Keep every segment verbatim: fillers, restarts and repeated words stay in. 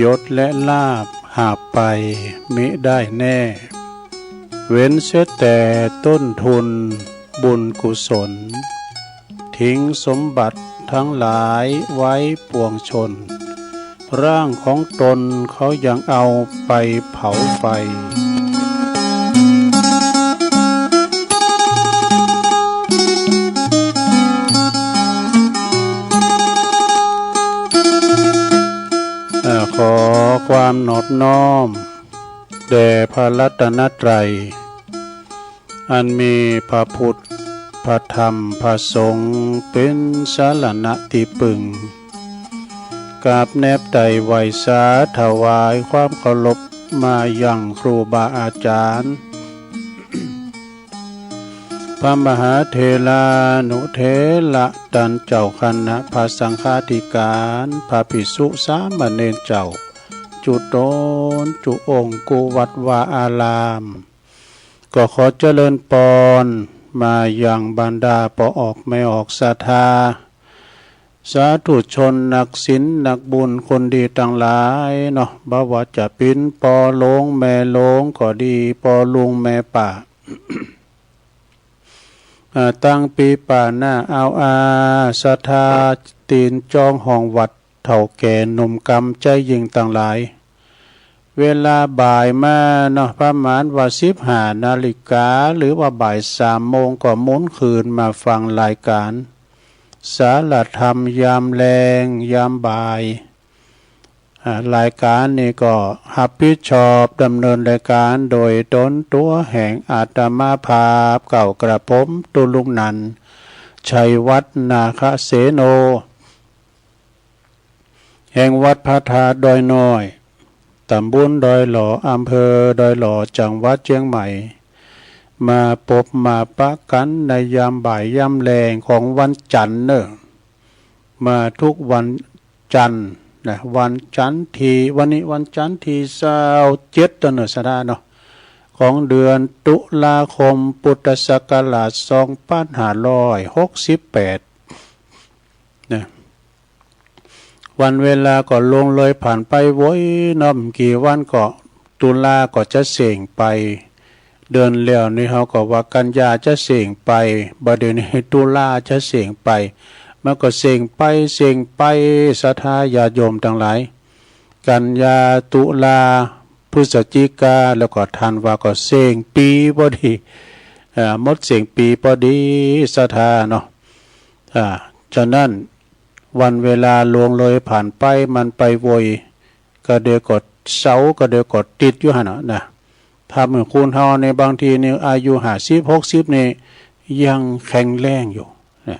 ยศและลาภหาบไปมิได้แน่ เว้นเสียแต่ต้นทุนบุญกุศล ทิ้งสมบัติทั้งหลายไว้ปวงชน ร่างของตนเขายังเอาไปเผาไฟ อ่า ขอความนอบน้อมแด่พระรัตนตรัย อันมีพระพุทธ พระธรรม พระสงฆ์เป๋นสรณะตี้ปึง กราบแนบไต่ไหว้สาถวายความเคารพมายังครูบาอาจารย์ พระมหาเถรานุเถระ ต้านเจ้าคณะ พระสังฆาธิการ พระภิกษุสามเณรเจ้า จุ๊ต๋นจุ๊องค์กู้วัดวาอาราม ก็ขอเจริญปอนมายังบรรดาป้อออกแม่ออกศรัทธา สาธุชนนักศีลนักบุญคนดีตังหลายเนาะ บ่ว่าจะเป๋นป้อหลวงแม่หลวงก็ดี ป้อลุงแม่ป้า อ่า ตังปี้ป้าน้าอาวอา ศรัทธาตี๋นจองห้องวัด เฒ่าแก่หนุ่มกำใจ๋ยิ่งตังหลาย เวลาบ่ายมาเนาะ ประมาณว่าสิบห้านาฬิกา หรือว่าบ่ายสามโมงก็หมุนคืนมาฟังรายการ สารธรรมยามแลง ยามบ่าย อ่า รายการนี้ก็ฮับผิดชอบดำเนินรายการโดยต๋นตั๋วแห่งอาตมาภาพ เก้ากระผม ตุ๊ลุงนันท์ ชัยวัฒน์ นาคเสโน แห่งวัดพระธาตุดอยน้อย ต๋ำบลดอยหล่อ อำเภอดอยหล่อ จังหวัดเจียงใหม่ มาปบมาปะกั๋นในยามบ่ายยามแลงของวันจันทร์เนาะ มากู้วันจันทร์นะ วันจันทร์ตี้ วันนี้วันจันทร์ตี้ซาวเจ็ดเนาะ ศรัทธาเนาะ ของเดือนตุลาคม พุทธศักราชสองปันห้าร้อยหกสิบแปด นะ วันเวลาก็ล่วงเลยผ่านไปโวยเนาะ บ่กี่วันก็ตุลาก็จะเส้งไป เดือนแล้วนี่เฮาก็ว่ากัญญาจะเส้งไป บ่าเดี่ยวนี้ตุลาจะเส้งไป มันก็เส้งไปเส้งไป ศรัทธาญาติโยมตังหลาย กัญญา ตุลา พฤศจิกา แล้วก็ธันวาก็เส้งปี๋ปอดี๋ อ่า หมดเส้งปี๋ปอดี๋ ศรัทธาเนาะ อ่า ฉะนั้นวันเวลาล่วงเลยผ่านไปมันไปโวย กะเดี่ยวก็เสาร์ กะเดี่ยวก็ติ๊ดอยู่หั้นน่ะนะ ถ้าเมื่อคนเฮานี่บางทีนี่อายุห้าสิบ หกสิบนี่ยังแข็งแรงอยู่นะ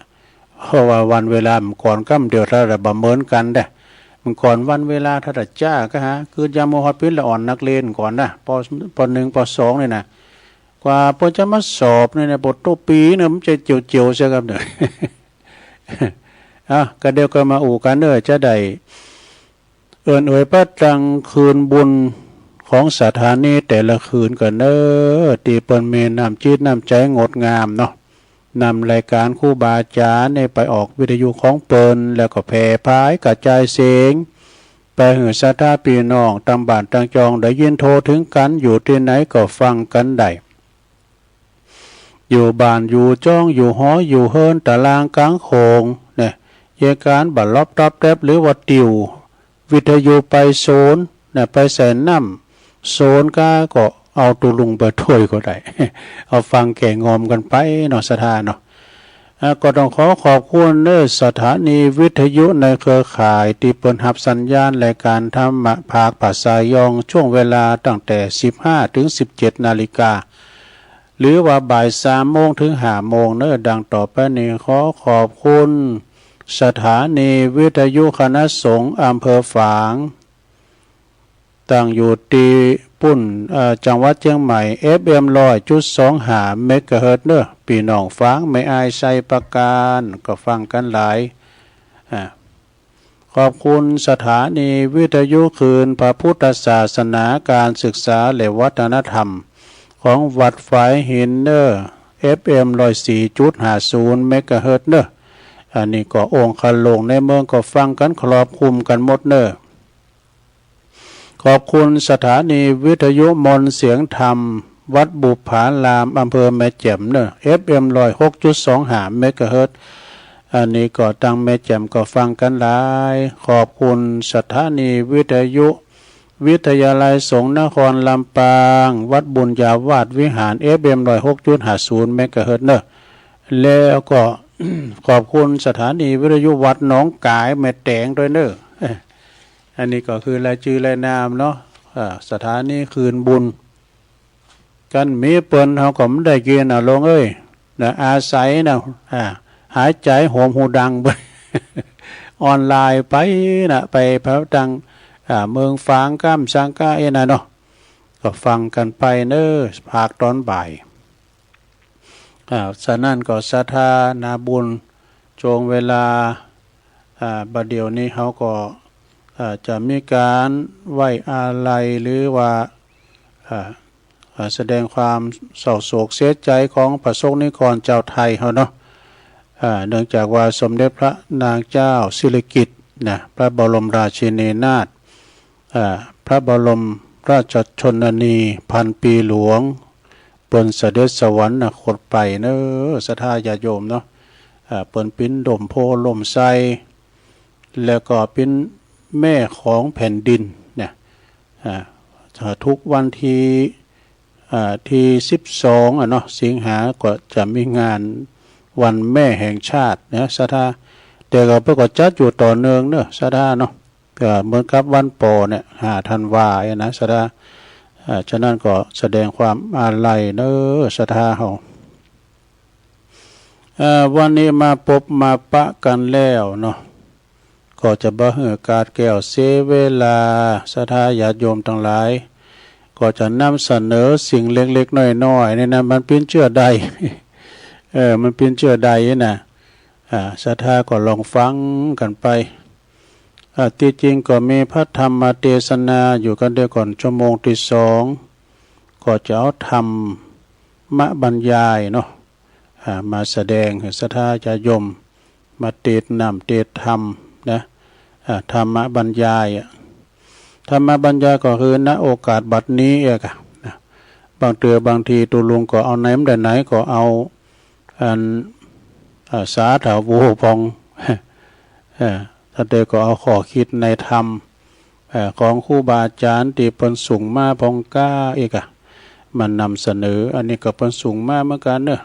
เพราะว่าวันเวลาเมื่อก่อนกับเดี๋ยวถ้าบ่เหมือนกั๋นเด้อ เมื่อก่อนวันเวลาถ้าจะจ้าก็หา คือยามบ่ฮอดปิ๊นละอ่อนนักเรียนก่อนนะ ป.ป.หนึ่ง ป.สอง นี่นะ กว่าเปิ้นจะมาสอบนี่นะ ปะโต้ ปี๋เนี่ยมันจะเจียวๆ เสียกับเนี่ย อ่ะ กะเดี่ยวก็มาอู้กั๋นเนาะ จะได้ เอิ้นอวยพระตังคืนบุญของศรัทธานี่แต่ละคืนกั๋นเนาะ ตี้เปิ้นมีน้ำจิตน้ำใจ๋งดงามเนาะ นำรายการครูบาอาจ๋ารย์นี่ไปออกวิทยุของเปิ้น แล้วก็แผ่ผายกระจายเสียง ไปหื้อศรัทธาปี้น้องตังบ้านตังจองได้ยินทั่วเถิงกั๋น อยู่ตี้ไหนก็ฟังกั๋นได้ อยู่บ้านอยู่จองอยู่หออยู่เฮือนตะล่างก๋างโขงเนี่ย เยียะก๋านบ่าล็อบต๊อบแต๊บ หรือว่าติววิทยุไปโซนเนี่ย ไปใส่น้ำโซนก้าก็เอาตุ๊ลุงไปถ้วยก็ได้ เอาฟังแก่งอมกั๋นไปเนาะ ศรัทธาเนาะ อ่า ก็ต้องขอขอบคุณเนาะ สถานีวิทยุในเครือข่ายตี้เปิ้นฮับสัญญาณรายการธรรมะภาคภาษายอง ช่วงเวลาตั้งแต่สิบห้าเถิงสิบเจ็ดนาฬิกา หรือว่าบ่ายสามโมงเถิงห้าโมงเนาะ ดังต่อไปนี้ ขอขอบคุณสถานีวิทยุคณะสงฆ์อำเภอฝาง ตั้งอยู่ตี้ปุ้น เอ่อ จังหวัดเจียงใหม่ เอฟเอ็ม ร้อยจุดสองห้า เมกะเฮิรตซ์เนาะ ปี้น้องฝาง แม่อาย ไชยปราการ ก็ฟังกั๋นหลาย อ่า ขอบคุณสถานีวิทยุคลื่นพระพุทธศาสนา การศึกษาและวัฒนธรรม ของวัดฝายหินเนาะ เอฟเอ็ม ร้อยสี่จุดห้าศูนย์ เมกะเฮิรตซ์เนาะ อันนี้ก็องค์คาโลงในเมืองก็ฟังกั๋นครอบคลุมกั๋นหมดเนาะ ขอบคุณสถานีวิทยุมนต์เสียงธรรม วัดบุปผาราม อำเภอแม่แจ่มเนอะ เอฟเอ็ม ร้อยหกจุดสองห้า เมกะเฮิรตซ์ อันนี้ก็ตังแม่แจ่มก็ฟังกั๋นหลาย ขอบคุณสถานีวิทยุ วิทยาลัยสงฆ์นครลำปาง วัดบุญญาวาสวิหาร เอฟเอ็ม ร้อยหกจุดห้าศูนย์ เมกะเฮิรตซ์เนอะ แล้วก็ ขอบคุณสถานีวิทยุวัดหนองก๋ายแม่แตงด้วยเนอะ อันนี้ก็คือรายจื้อรายนามเนาะ อ่า สถานีคืนบุญ กันมีเปิ้นเฮาก็บ่ได้กิ๋นน่ะ หลวงเอ้ย นะ อาศัยนะ อ่า หายใจ๋โหมหูดังไป ออนไลน์ไปนะ ไปพระตัง อ่า เมืองฝางก้ามสังกาอี้นะเนาะ ก็ฟังกั๋นไปเนอะ ภาคต๋อนบ่าย อ่า ฉะนั้นก็ศรัทธานาบุญ จวงเวลา อ่า บ่าเดี่ยวนี้เฮาก็ อ่า จะมีก๋านไว้อาลัย หรือว่า อ่า อ่า แสดงความเศร้าโศกเสียใจ๋ของประสบนิกรจาวไทยเฮาเนาะ อ่า เนื่องจากว่าสมเด็จพระนางเจ้าสิริกิติ์นะ พระบรมราชินีนาถ อ่า พระบรมราชชนนีพันปีหลวง เปิ้นเสด็จสวรรคตไปเนอะ ศรัทธาญาติโยมเนาะ อ่า เปิ้นเป๋นล่มโพธิ์ล่มไทร แล้วก็เป๋นแม่ของแผ่นดินนะ อ่า ทุกวันที่ อ่า ที่สิบสองอะเนาะ สิงหาก็จะมีงานวันแม่แห่งชาตินะ ศรัทธา แต่ก็เปิ้นก็จัดอยู่ต่อเนื่องเนอะ ศรัทธาเนาะ ก็เหมือนกับวันป้อเนี่ย ห้าธันวาเนี่ยนะ ศรัทธา อ่า ฉะนั้นก็แสดงความอาลัยเนอะ ศรัทธาเฮา อ่า วันนี้มาปบมาปะกั๋นแล้วเนาะ ก็จะบ่หื้อขาดแคลนเสียเวลา ศรัทธาญาติโยมตังหลาย ก็จะนำเสนอสิ่งเล็กๆ น้อยๆ นี่นะ มันเป๋นเจื้อใด เออ มันเป๋นเจื้อใดนะ อ่า ศรัทธาก็ลองฟังกั๋นไป อ่า ตี้จริงก็มีพระธรรมเตสนาอยู่กั๋นเดียวก่อน ชั่วโมงตี้สอง ก็จะเอาธรรมบรรยายเนาะ อ่า มาแสดงหื้อศรัทธาญาติโยม มาเตสน์น้ำเตสน์ธรรมนะ อ่า ธรรมบรรยายอะ ธรรมบรรยายก็คือ ณ โอกาสบัดนี้เอกอะนะ บางเตื้อบางทีตุ๊ลุงก็เอาไหนบ่ได้ไหนก็เอา อัน อ่า สาธาโวปอง เออ ถ้าเตื้อก็เอาข้อคิดในธรรม เอ่อ ของครูบาอาจ๋ารย์ตี้เปิ้นส่งมาปองก้าเอกอะ มานำเสนอ อันนี้ก็เปิ้นส่งมาเหมือนกั๋นเนอะ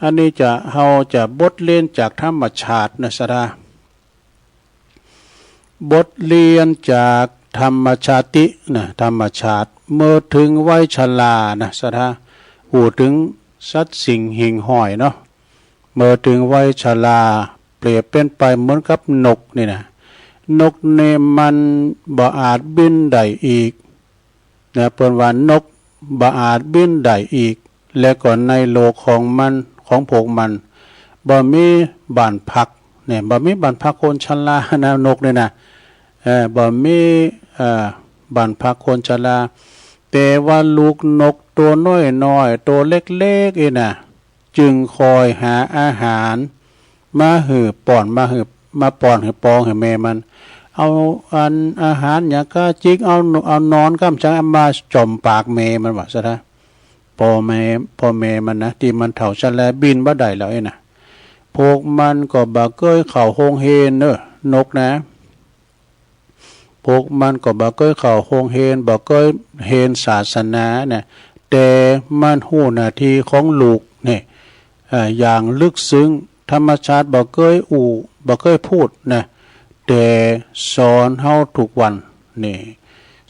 อันนี้จะ เฮาจะบทเรียนจากธรรมชาตินะศรัทธา บทเรียนจากธรรมชาตินะ ธรรมชาติ เมื่อเถิงวัยชรานะศรัทธา อู้เถิงสัตว์สิ่งหิ่งห้อยเนาะ เมื่อเถิงวัยชรา เปรียบเป๋นไปเหมือนกับนกนี่นะ นกนี่มันบ่อาจบินได้อีกนะ เปิ้นว่านกบ่อาจบินได้อีก และก็ในโลกของมัน ของพวกมัน บ่มีบ้านพักเนี่ย บ่มีบ้านพักคนชรานะ นกนี่นะ เอ่อ บ่มี เอ่อ บ้านพักคนชรา แต่ว่าลูกนกตั๋วน้อยๆ ตั๋วเล็กๆ อี้นะ จึงคอยหาอาหารมาหื้อป้อน มาหื้อ มาป้อนหื้อปองหื้อแม่มัน เอาอันอาหารหยังก้าจิก เอา เอาหนอนก้ามจั๋งมาจ่อมปากแม่มันว่าซะนะ ป้อแม่ ป้อแม่มันนะ ตี้มันเฒ่าชราบินบ่ได้แล้วอี้นะ พวกมันก็บ่เกยเข้าโฮงเฮียนเนอะ นกนะ พวกมันก็บ่เกยเข้าโฮงเฮียน บ่เกยเฮียนศาสนาเนี่ย แต่มันฮู้หน้าตี้ของลูกเนี่ย เอ่อ อย่างลึกซึ้ง ธรรมชาติบ่เกยอู้ บ่เกยพูดนะ แต่สอนเฮาทุกวันนี่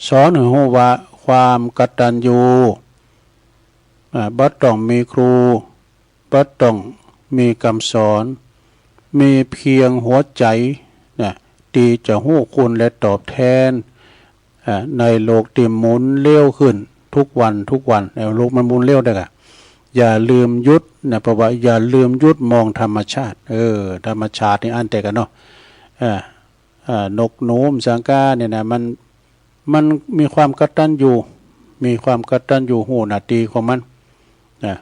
สอนหื้อฮู้ว่าความกตัญญู อ่า บ่ต้องมีครู บ่ต้องมีกำสอน มีเพียงหัวใจ๋นะ ตี้จะฮู้คุณและตอบแทน อ่า ในโลกตี้หมุนเร็วขึ้นทุกวันทุกวัน เออ โลกมันหมุนเร็วเด้อกะ อย่าลืมหยุดนะ เพราะว่าอย่าลืมหยุดมองธรรมชาติ เออ ธรรมชาตินี่อันเดียวกั๋นเนาะ อ่า อ่า นกหนูสังกาเนี่ยนะ มัน มันมีความกตัญญู มีความกตัญญูฮู้หน้าตี้ของมันนะ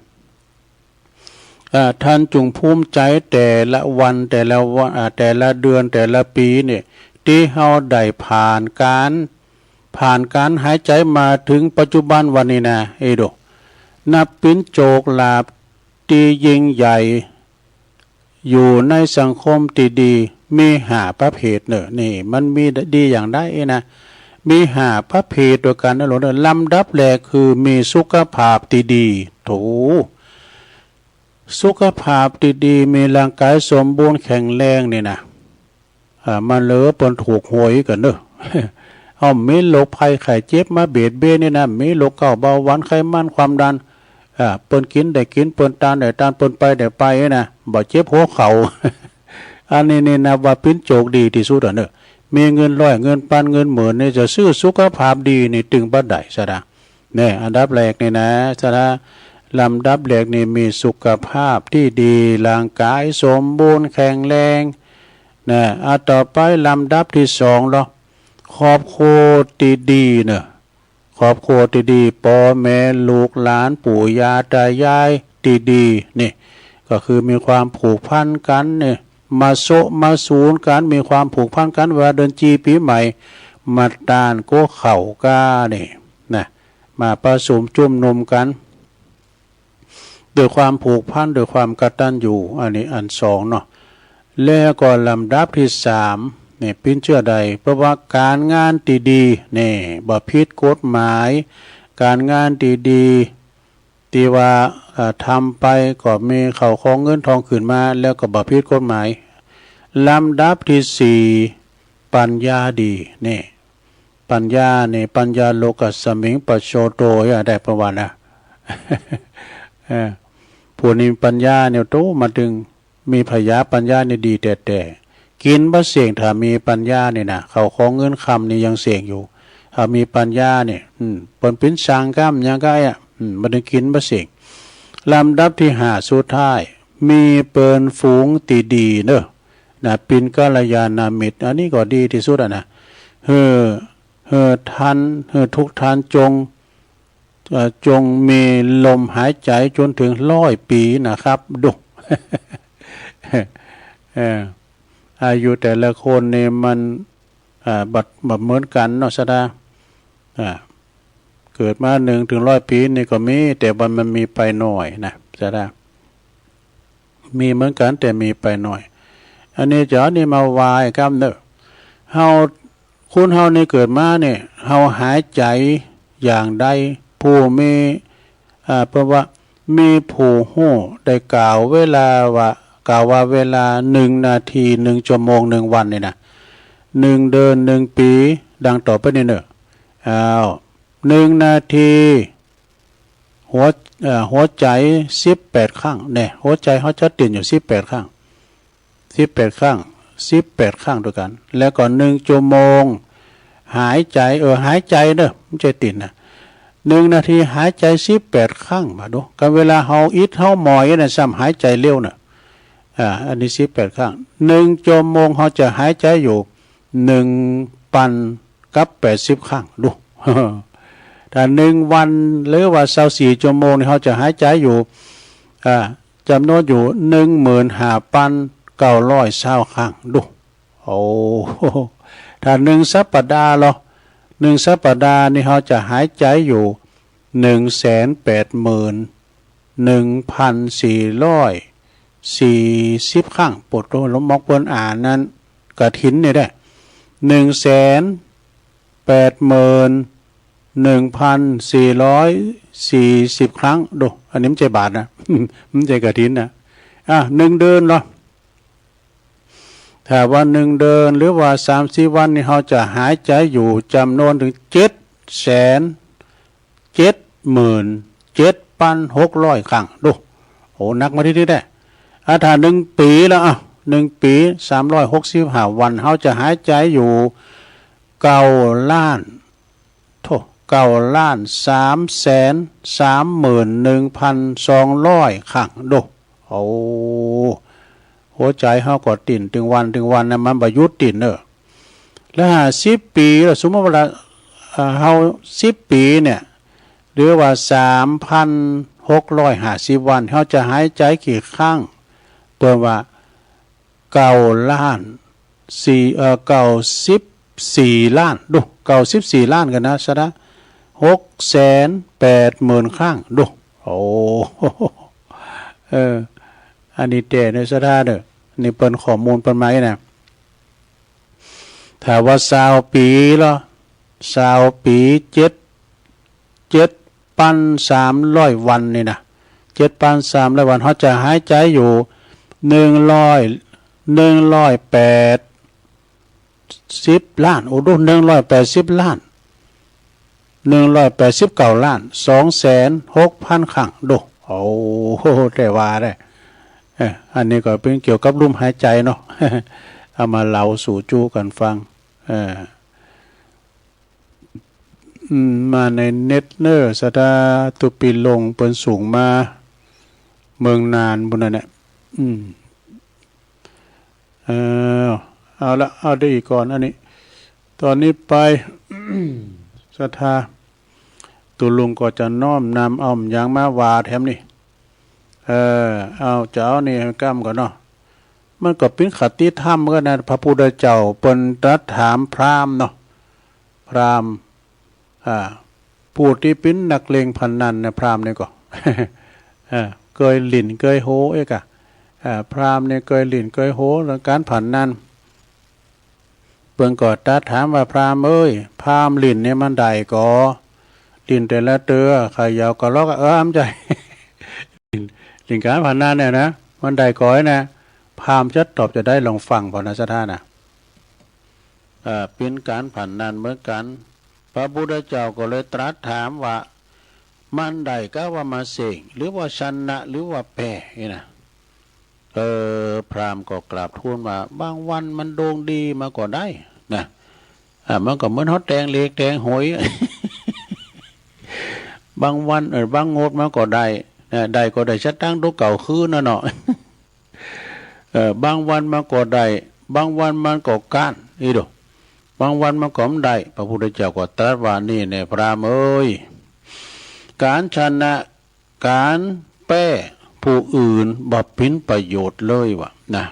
อ่า ต้านจุ่งภูมิใจ๋แต่ละวัน แต่ละวัน อ่า แต่ละเดือน แต่ละปี๋เนี่ย ตี้เฮาได้ผ่านก๋าน ผ่านก๋านหายใจ๋มาเถิงปัจจุบันวันนี้นะ เอดู นับเป๋นโจกลาภตี้ยิ่งใหญ่ อยู่ในสังคมตี้ดี มีห้าประเภทเน่อ นี่มันมีดีอย่างใดนะ มีห้าประเภทตวยกั๋นนะหลวงเน่อ ลำดับแรกคือมีสุขภาพตี้ดี โถ สุขภาพตี้ดี มีร่างก๋ายสมบูรณ์แข็งแรงนี่นะ อ่า มันเหลือเปิ้นถูกหวยกั๋นเน่อ เอ้า มีโรคภัยไข้เจ็บมาเบียดเบียนนี่นะ มีโรคเก้าเบาหวานไขมันความดัน อ่า เปิ้นกิ๋นได้กิ๋น เปิ้นตานได้ตาน เปิ้นไปได้ไปนี่นะ บ่เจ็บหัวเข่า อันนี้นี่นับว่าเป๋นโจกดีตี้สุดอะเน่อ มีเงินร้อย เงินปัน เงินหมื่นนี่ จะซื้อสุขภาพดีนี่ตึงบ่ได้ซะดา เนี่ย อันดับแรกนี่นะ สาระ ลำดับแรกนี่มีสุขภาพตี้ดี ร่างก๋ายสมบูรณ์แข็งแรง นะ อ่ะ ต่อไปลำดับตี้สองเนาะ ครอบครัวตี้ดีเน่อ ครอบครัวตี้ดี ป้อแม่ลูกหลาน ปู่ย่าต๋ายายตี้ดี นี่ ก็คือมีความผูกพันกั๋นนี่ มาโซะมาสูนกั๋น มีความผูกพันกั๋น เวลาเดือนจีปี๋ใหม่ มาตานกั๊วข้าวก้านี่นะ มาประชุมจุมนุมกั๋น ด้วยความผูกพัน ด้วยความกตัญญู อันนี้อันสองเนาะ แล้วก็ลำดับตี้สาม นี่เป๋นเจื้อใด เพราะว่าก๋านงานตี้ดี นี่ บ่ผิดกฎหมาย ก๋านงานตี้ดี ตี้ว่า เอ่อ ทำไปก็มีข้าวของเงินทองขึ้นมา แล้วก็บ่ผิดกฎหมาย ลำดับตี้สี่ ปัญญาดี นี่ ปัญญานี่ ปัญญาโลกัสสมิงปัจโชโต เฮ้ย ได้ประวัตินะ เออ ผู้นี้ปัญญาเนี่ย โต มาตึงมีผญาปัญญานี่ดีแต๊ๆ กิ๋นบ่เส้ง ถ้ามีปัญญานี่นะ ข้าวของเงินคำนี่ยังเส้งอยู่ ถ้ามีปัญญานี่ อืม เปิ้นเป๋นช่างกำหยังก็ไอ้อะ อืม บ่ได้กิ๋นบ่เส้ง ลำดับตี้ห้าสุดท้าย มีเปิ้นฝูงตี้ดีเน่อ นะ เป๋นกัลยาณมิตร อันนี้ก็ดีตี้สุดอะนะ หื้อ หื้อต้าน หื้อทุกต้านจง เอ่อ จงมีลมหายใจ๋จ๋นเถิงร้อยปี๋นะครับ ดู เออ อายุแต่ละคนนี่มัน อ่า บ่ บ่เหมือนกั๋นเนาะ สาระ อ่า เกิดมาหนึ่งเถิงร้อยปี๋นี่ก็มี แต่ว่ามันมีไปน้อยนะ สาระ มีเหมือนกั๋น แต่มีไปน้อย อันนี้จะเอานี่มาว่าก้ำเน่อ เฮา คนเฮานี่เกิดมาเนี่ย เฮาหายใจ๋อย่างใด ผู้มี อ่า เปิ้นว่า มีผู้ฮู้ได้กล่าวเวลาว่า กล่าวว่าเวลาหนึ่งนาที หนึ่งชั่วโมง หนึ่งวันนี่นะ หนึ่งเดือน หนึ่งปี๋ ดังต่อไปนี้เน่อ อ้าว หนึ่งนาที หัว เอ่อ หัวใจ๋สิบแปดครั้ง เนี่ย หัวใจ๋เฮาจะเต้นอยู่สิบแปดครั้ง สิบแปดครั้ง สิบแปดครั้งตวยกั๋น แล้วก็หนึ่งชั่วโมง หายใจ๋ เออ หายใจ๋เน่อ บ่ใจ้เต้นนะ หนึ่งนาทีหายใจ๋สิบแปดครั้ง มาดู กั๋นเวลาเฮาอิดเฮามอยนะ ซ้ำหายใจ๋เร็วเน่อ อ่า อันนี้สิบแปดครั้ง หนึ่งชั่วโมงเฮาจะหายใจ๋อยู่ หนึ่งปันกับแปดสิบครั้ง ดู ถ้าหนึ่งวัน หรือว่าซาวสี่ชั่วโมงนี่ เฮาจะหายใจ๋อยู่ อ่า จ๋ำนวนอยู่ หนึ่งหมื่นห้าปันเก้าร้อยซาวครั้ง ดู โอ้ ถ้าหนึ่งสัปดาห์ลอ หนึ่งสัปดาห์นี่ เฮาจะหายใจ๋อยู่ หนึ่งแสนแปดหมื่นหนึ่งพันสี่ร้อยสี่สิบครั้ง โปรดโทษ หลวงมอกเปิ้นอ่านนั้น กฐินนี่แหละ หนึ่งแสนแปดหมื่นหนึ่งพันสี่ร้อยสี่สิบครั้ง ดู อันนี้บ่ใจ้บาทนะ บ่ใจ้กฐินนะ อ่ะ หนึ่งเดือนลอ ถ้าว่าหนึ่งเดือน หรือว่าสามสิบวันนี่ เฮาจะหายใจ๋อยู่จ๋ำนวนเถิงเจ็ดแสนเจ็ดหมื่นเจ็ดปันหกร้อยครั้ง ดู โอ้ นักมาตี้ๆ แต๊ อ่ะ ถ้าหนึ่งปี๋ละ อ่ะ หนึ่งปี๋ สามร้อยหกสิบห้าวัน เฮาจะหายใจ๋อยู่ เก้าล้าน โธ่ เก้าล้านสามแสนสามหมื่นหนึ่งพันสองร้อยครั้ง ดู โอ้ หัวใจ๋เฮาก็เต้นตึงวันตึงวันนะ มันบ่หยุดเต้นเน่อ แล้วห้าสิบปี๋ แล้วสมมุติว่า เอ่อ เฮาสิบปี๋เนี่ย หรือว่าสามพันหกร้อยห้าสิบวัน เฮาจะหายใจ๋กี่ครั้ง เปิ้นว่า เก้าล้านสี่ เอ่อ เก้าสิบสี่ล้าน ดู เก้าสิบสี่ล้านกั๋นนะ ศรัทธา หกแสนแปดหมื่นครั้ง ดู โอ้ เออ อันนี้แต๊เน่อ ศรัทธาเน่อ นี่เปิ้นข้อมูลเปิ้นมาอี้นะ ถ้าว่าซาวปี๋ละ ซาวปี๋ เจ็ด เจ็ดปันสามร้อยวันนี่นะ เจ็ดปันสามร้อยวัน เฮาจะหายใจ๋อยู่ หนึ่งร้อย หนึ่งร้อยแปดสิบล้าน โอ้ ดู หนึ่งร้อยแปดสิบล้าน หนึ่งร้อยแปดสิบเก้าล้าน สองแสนหกพันครั้ง ดู โอ้ แต๊ว่าได้ เออ อันนี้ก็เป๋นเกี่ยวกับลมหายใจ๋เนาะ เอามาเล่าสู่จู๊กั๋นฟัง เออ อืม มาในเน็ตเน่อ ศรัทธา ตุ๊ปิลงค์เปิ้นส่งมา เมืองน่านปู้นนั่นแหละ อืม เออ เอาละ เอาได้อี้ก่อน อันนี้ ต๋อนนี้ไป ศรัทธา ตุ๊ลุงก็จะน้อมนำเอาหยังมาว่าแถมนี่ เออ เอา จะเอานี่หื้อก้ำก่อนเนาะ มันก็เป๋นคติธรรมกั๋นนะ พระพุทธเจ้าเปิ้นตรัสถามพราหมณ์เนาะ พราหมณ์ อ่า ผู้ตี้เป๋นนักเล่นพนันนะ พราหมณ์นี่ก็ เออ เกยหลิ้นเกยโหเอ๊ะกะ อ่า พราหมณ์นี่เกยหลิ้นเกยโหเรื่องก๋านพนัน เปิ้นก็ตรัสถามว่า พราหมณ์เอ๋ย พราหมณ์หลิ้นนี่มันได้ก่อ หลิ้นแต่ละเตื้อ เขย่าก็ล็อกอะ เออ บ่ใจ้ หลิ้น หลิ้นก๋านพนันเนี่ยนะ มันได้ก่อนะ พราหมณ์จะตอบจะได้ ลองฟังเป๋านะ ศรัทธานะ เอ่อ เป๋นก๋านพนันเหมือนกั๋น พระพุทธเจ้าก็เลยตรัสถามว่า มันได้กาว่ามาเส้ง หรือว่าชนะ หรือว่าแป้ นี่นะ เออ พราหมณ์ก็กราบทูลว่า บางวันมันดวงดีมาก็ได้นะ อ่า มันก็เหมือนเฮาแต่งเลขแต่งหวย บางวัน เออ บางงวดมันก็ได้นะ ได้ก็ได้สตางค์ตั๋วเก่าคืนน่ะเนาะ เออ บางวันมันก็ได้ บางวันมันก็ก๊าน อี้ดู บางวันมันก็บ่ได้ พระพุทธเจ้าก็ตรัสว่า นี่แน่พราหมณ์เอ๋ย ก๋านชนะ ก๋านแป้ผู้อื่นบ่เป๋นประโยชน์เลยว่านะ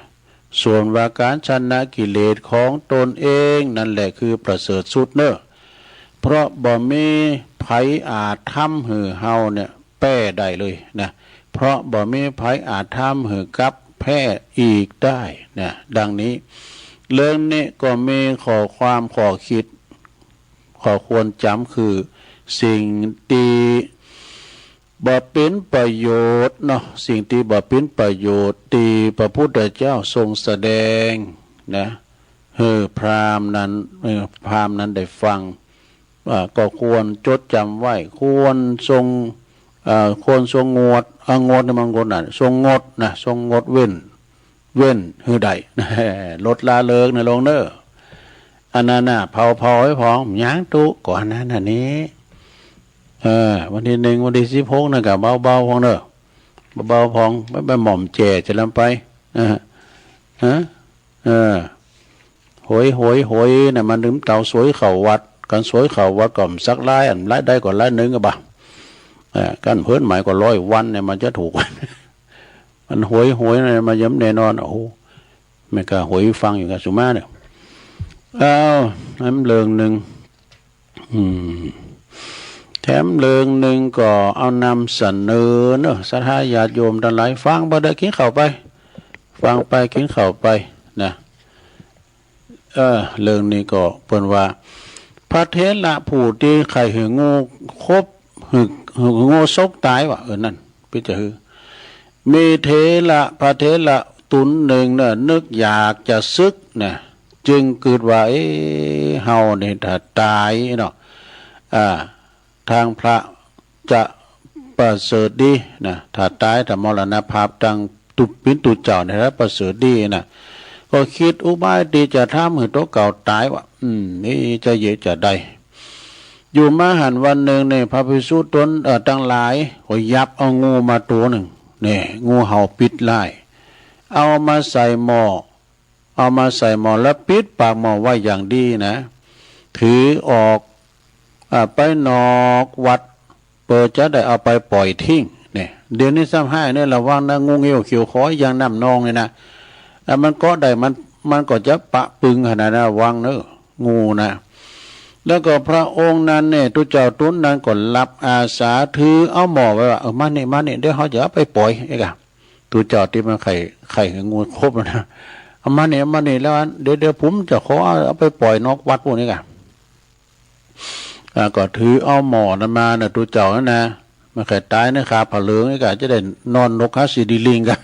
ส่วนว่าก๋านชนะกิเลสของตนเองนั่นแหละคือประเสริฐสุดเน่อ เพราะบ่มีใผอาจทำหื้อเฮาเนี่ยแป้ได้เลยนะ เพราะบ่มีใผอาจทำหื้อกับแพ้อีกได้นะ ดังนี้ เรื่องนี้ก็มีข้อความข้อคิด ข้อควรจ๋ำคือ สิ่งตี้บ่เป๋นประโยชน์เนาะ สิ่งตี้บ่เป๋นประโยชน์ตี้พระพุทธเจ้าทรงแสดงนะ หื้อพราหมณ์นั้น หื้อพราหมณ์นั้นได้ฟัง อ่า ก็ควรจดจ๋ำไว้ ควรทรง เอ่อ ควรทรงงด เอ่อ งดนี่มันงดน่ะ ทรงงดนะ ทรงงดเว้น เว้นหื้อได้ ลดละเลิกนะลงเน่อ อันนั้นน่ะ เผาๆ ไว้พอง ยังตุ๊ ก่อนนั้นน่ะนี้ เออ วันตี้หนึ่ง วันตี้สิบหกนั่นก็เบาๆ พองเน่อ เบาๆ พอง ไป ไปหม่อมแจ่จะลำไป เออ ฮะ เออ โหย โหย โหยน่ะ มันลืมเต๋าสวยเข้าวัด ก๋านสวยเข้าวัดก็สักลายอัน ลายใดก็ลายนึ่งอะบ่ะ เออ ก๋านเผินหมายก็ร้อยวันเนี่ย มันจะถูก มันโหย โหยเนี่ย มันย่อมแน่นอน โอ้โห แม่ก็โหยฟังอยู่กับสุมาเนี่ย เอา แถมเรื่องนึ่ง อืม แถมเรื่องนึ่งก็เอานำเสนอเนาะ ศรัทธาญาติโยมตังหลาย ฟังไปเด้อ กิ๋นข้าวไป ฟังไป กิ๋นข้าวไป นะ เออ เรื่องนี้ก็เปิ้นว่า พระเถระผู้ตี้ใค่หื้องูขบ หื้อ หื้องูสกตายว่า เออ นั่น เป๋นจะหื้อ มีเถระ พระเถระต๋นนึ่งเน่อ นึกอยากจะสึกนะ จึงกึ๊ดว่า เอ๊ะ เฮานี่ถ้าต๋ายเนาะ อ่า ตางพระจะประเสริฐดีนะ ถ้าต๋าย ถ้ามรณภาพตางตุ๊ เป๋นตุ๊เจ้าเนี่ย ถ้าประเสริฐดีนะ ก็กึ๊ดอุบายตี้จะทำหื้อตั๋วเก่าต๋ายว่า อืม นี่จะเยียะจะใด อยู่มาหั้นวันนึ่งเนี่ย พระภิกษุต๋น เอ่อ ตังหลาย ก็หยับเอางูมาตั๋วนึ่ง เนี่ย งูเห่าปิษร้าย เอามาใส่หม้อ เอามาใส่หม้อแล้วปิดปากหม้อไว้อย่างดีนะ ถือออก อ่า ไปนอกวัด เปื้อจะได้เอาไปป่อยทิ้ง เนี่ย เดี๋ยวนี้ซ้ำฮ้ายเนี่ย ระวังนะ งูเงี้ยวเขี้ยวขอ อย่างน้ำนองเนี่ยนะ อ่ะ มันเกาะได้ มัน มันก็จะปะปึงขนาดนั้น ระวังเน่อ งูนะ แล้วก็พระองค์นั้นเนี่ย ตุ๊เจ้าตุ๊นนั้นก็หลับอาสาถือเอาหม้อไว้ว่า เออ มานี่ มานี่ เดี๋ยวเฮาจะเอาไปป่อย เอ๊ะกะ ตุ๊เจ้าตี้มันใค่ ใค่หื้องูคบนะ เอามานี่ เอามานี่ แล้วอัน เดี๋ยว เดี๋ยวผมจะขอเอา เอาไปป่อยนอกวัดปู้น เอ๊ะกะ อ่า ก็ถือเอาหม้อนั้นมานะ ตุ๊เจ้านั้นนะ มันใค่ต๋ายในคาบผ้าเหลือง เอ๊ะกะ จะได้นอนหนกหัสดีลิงกะ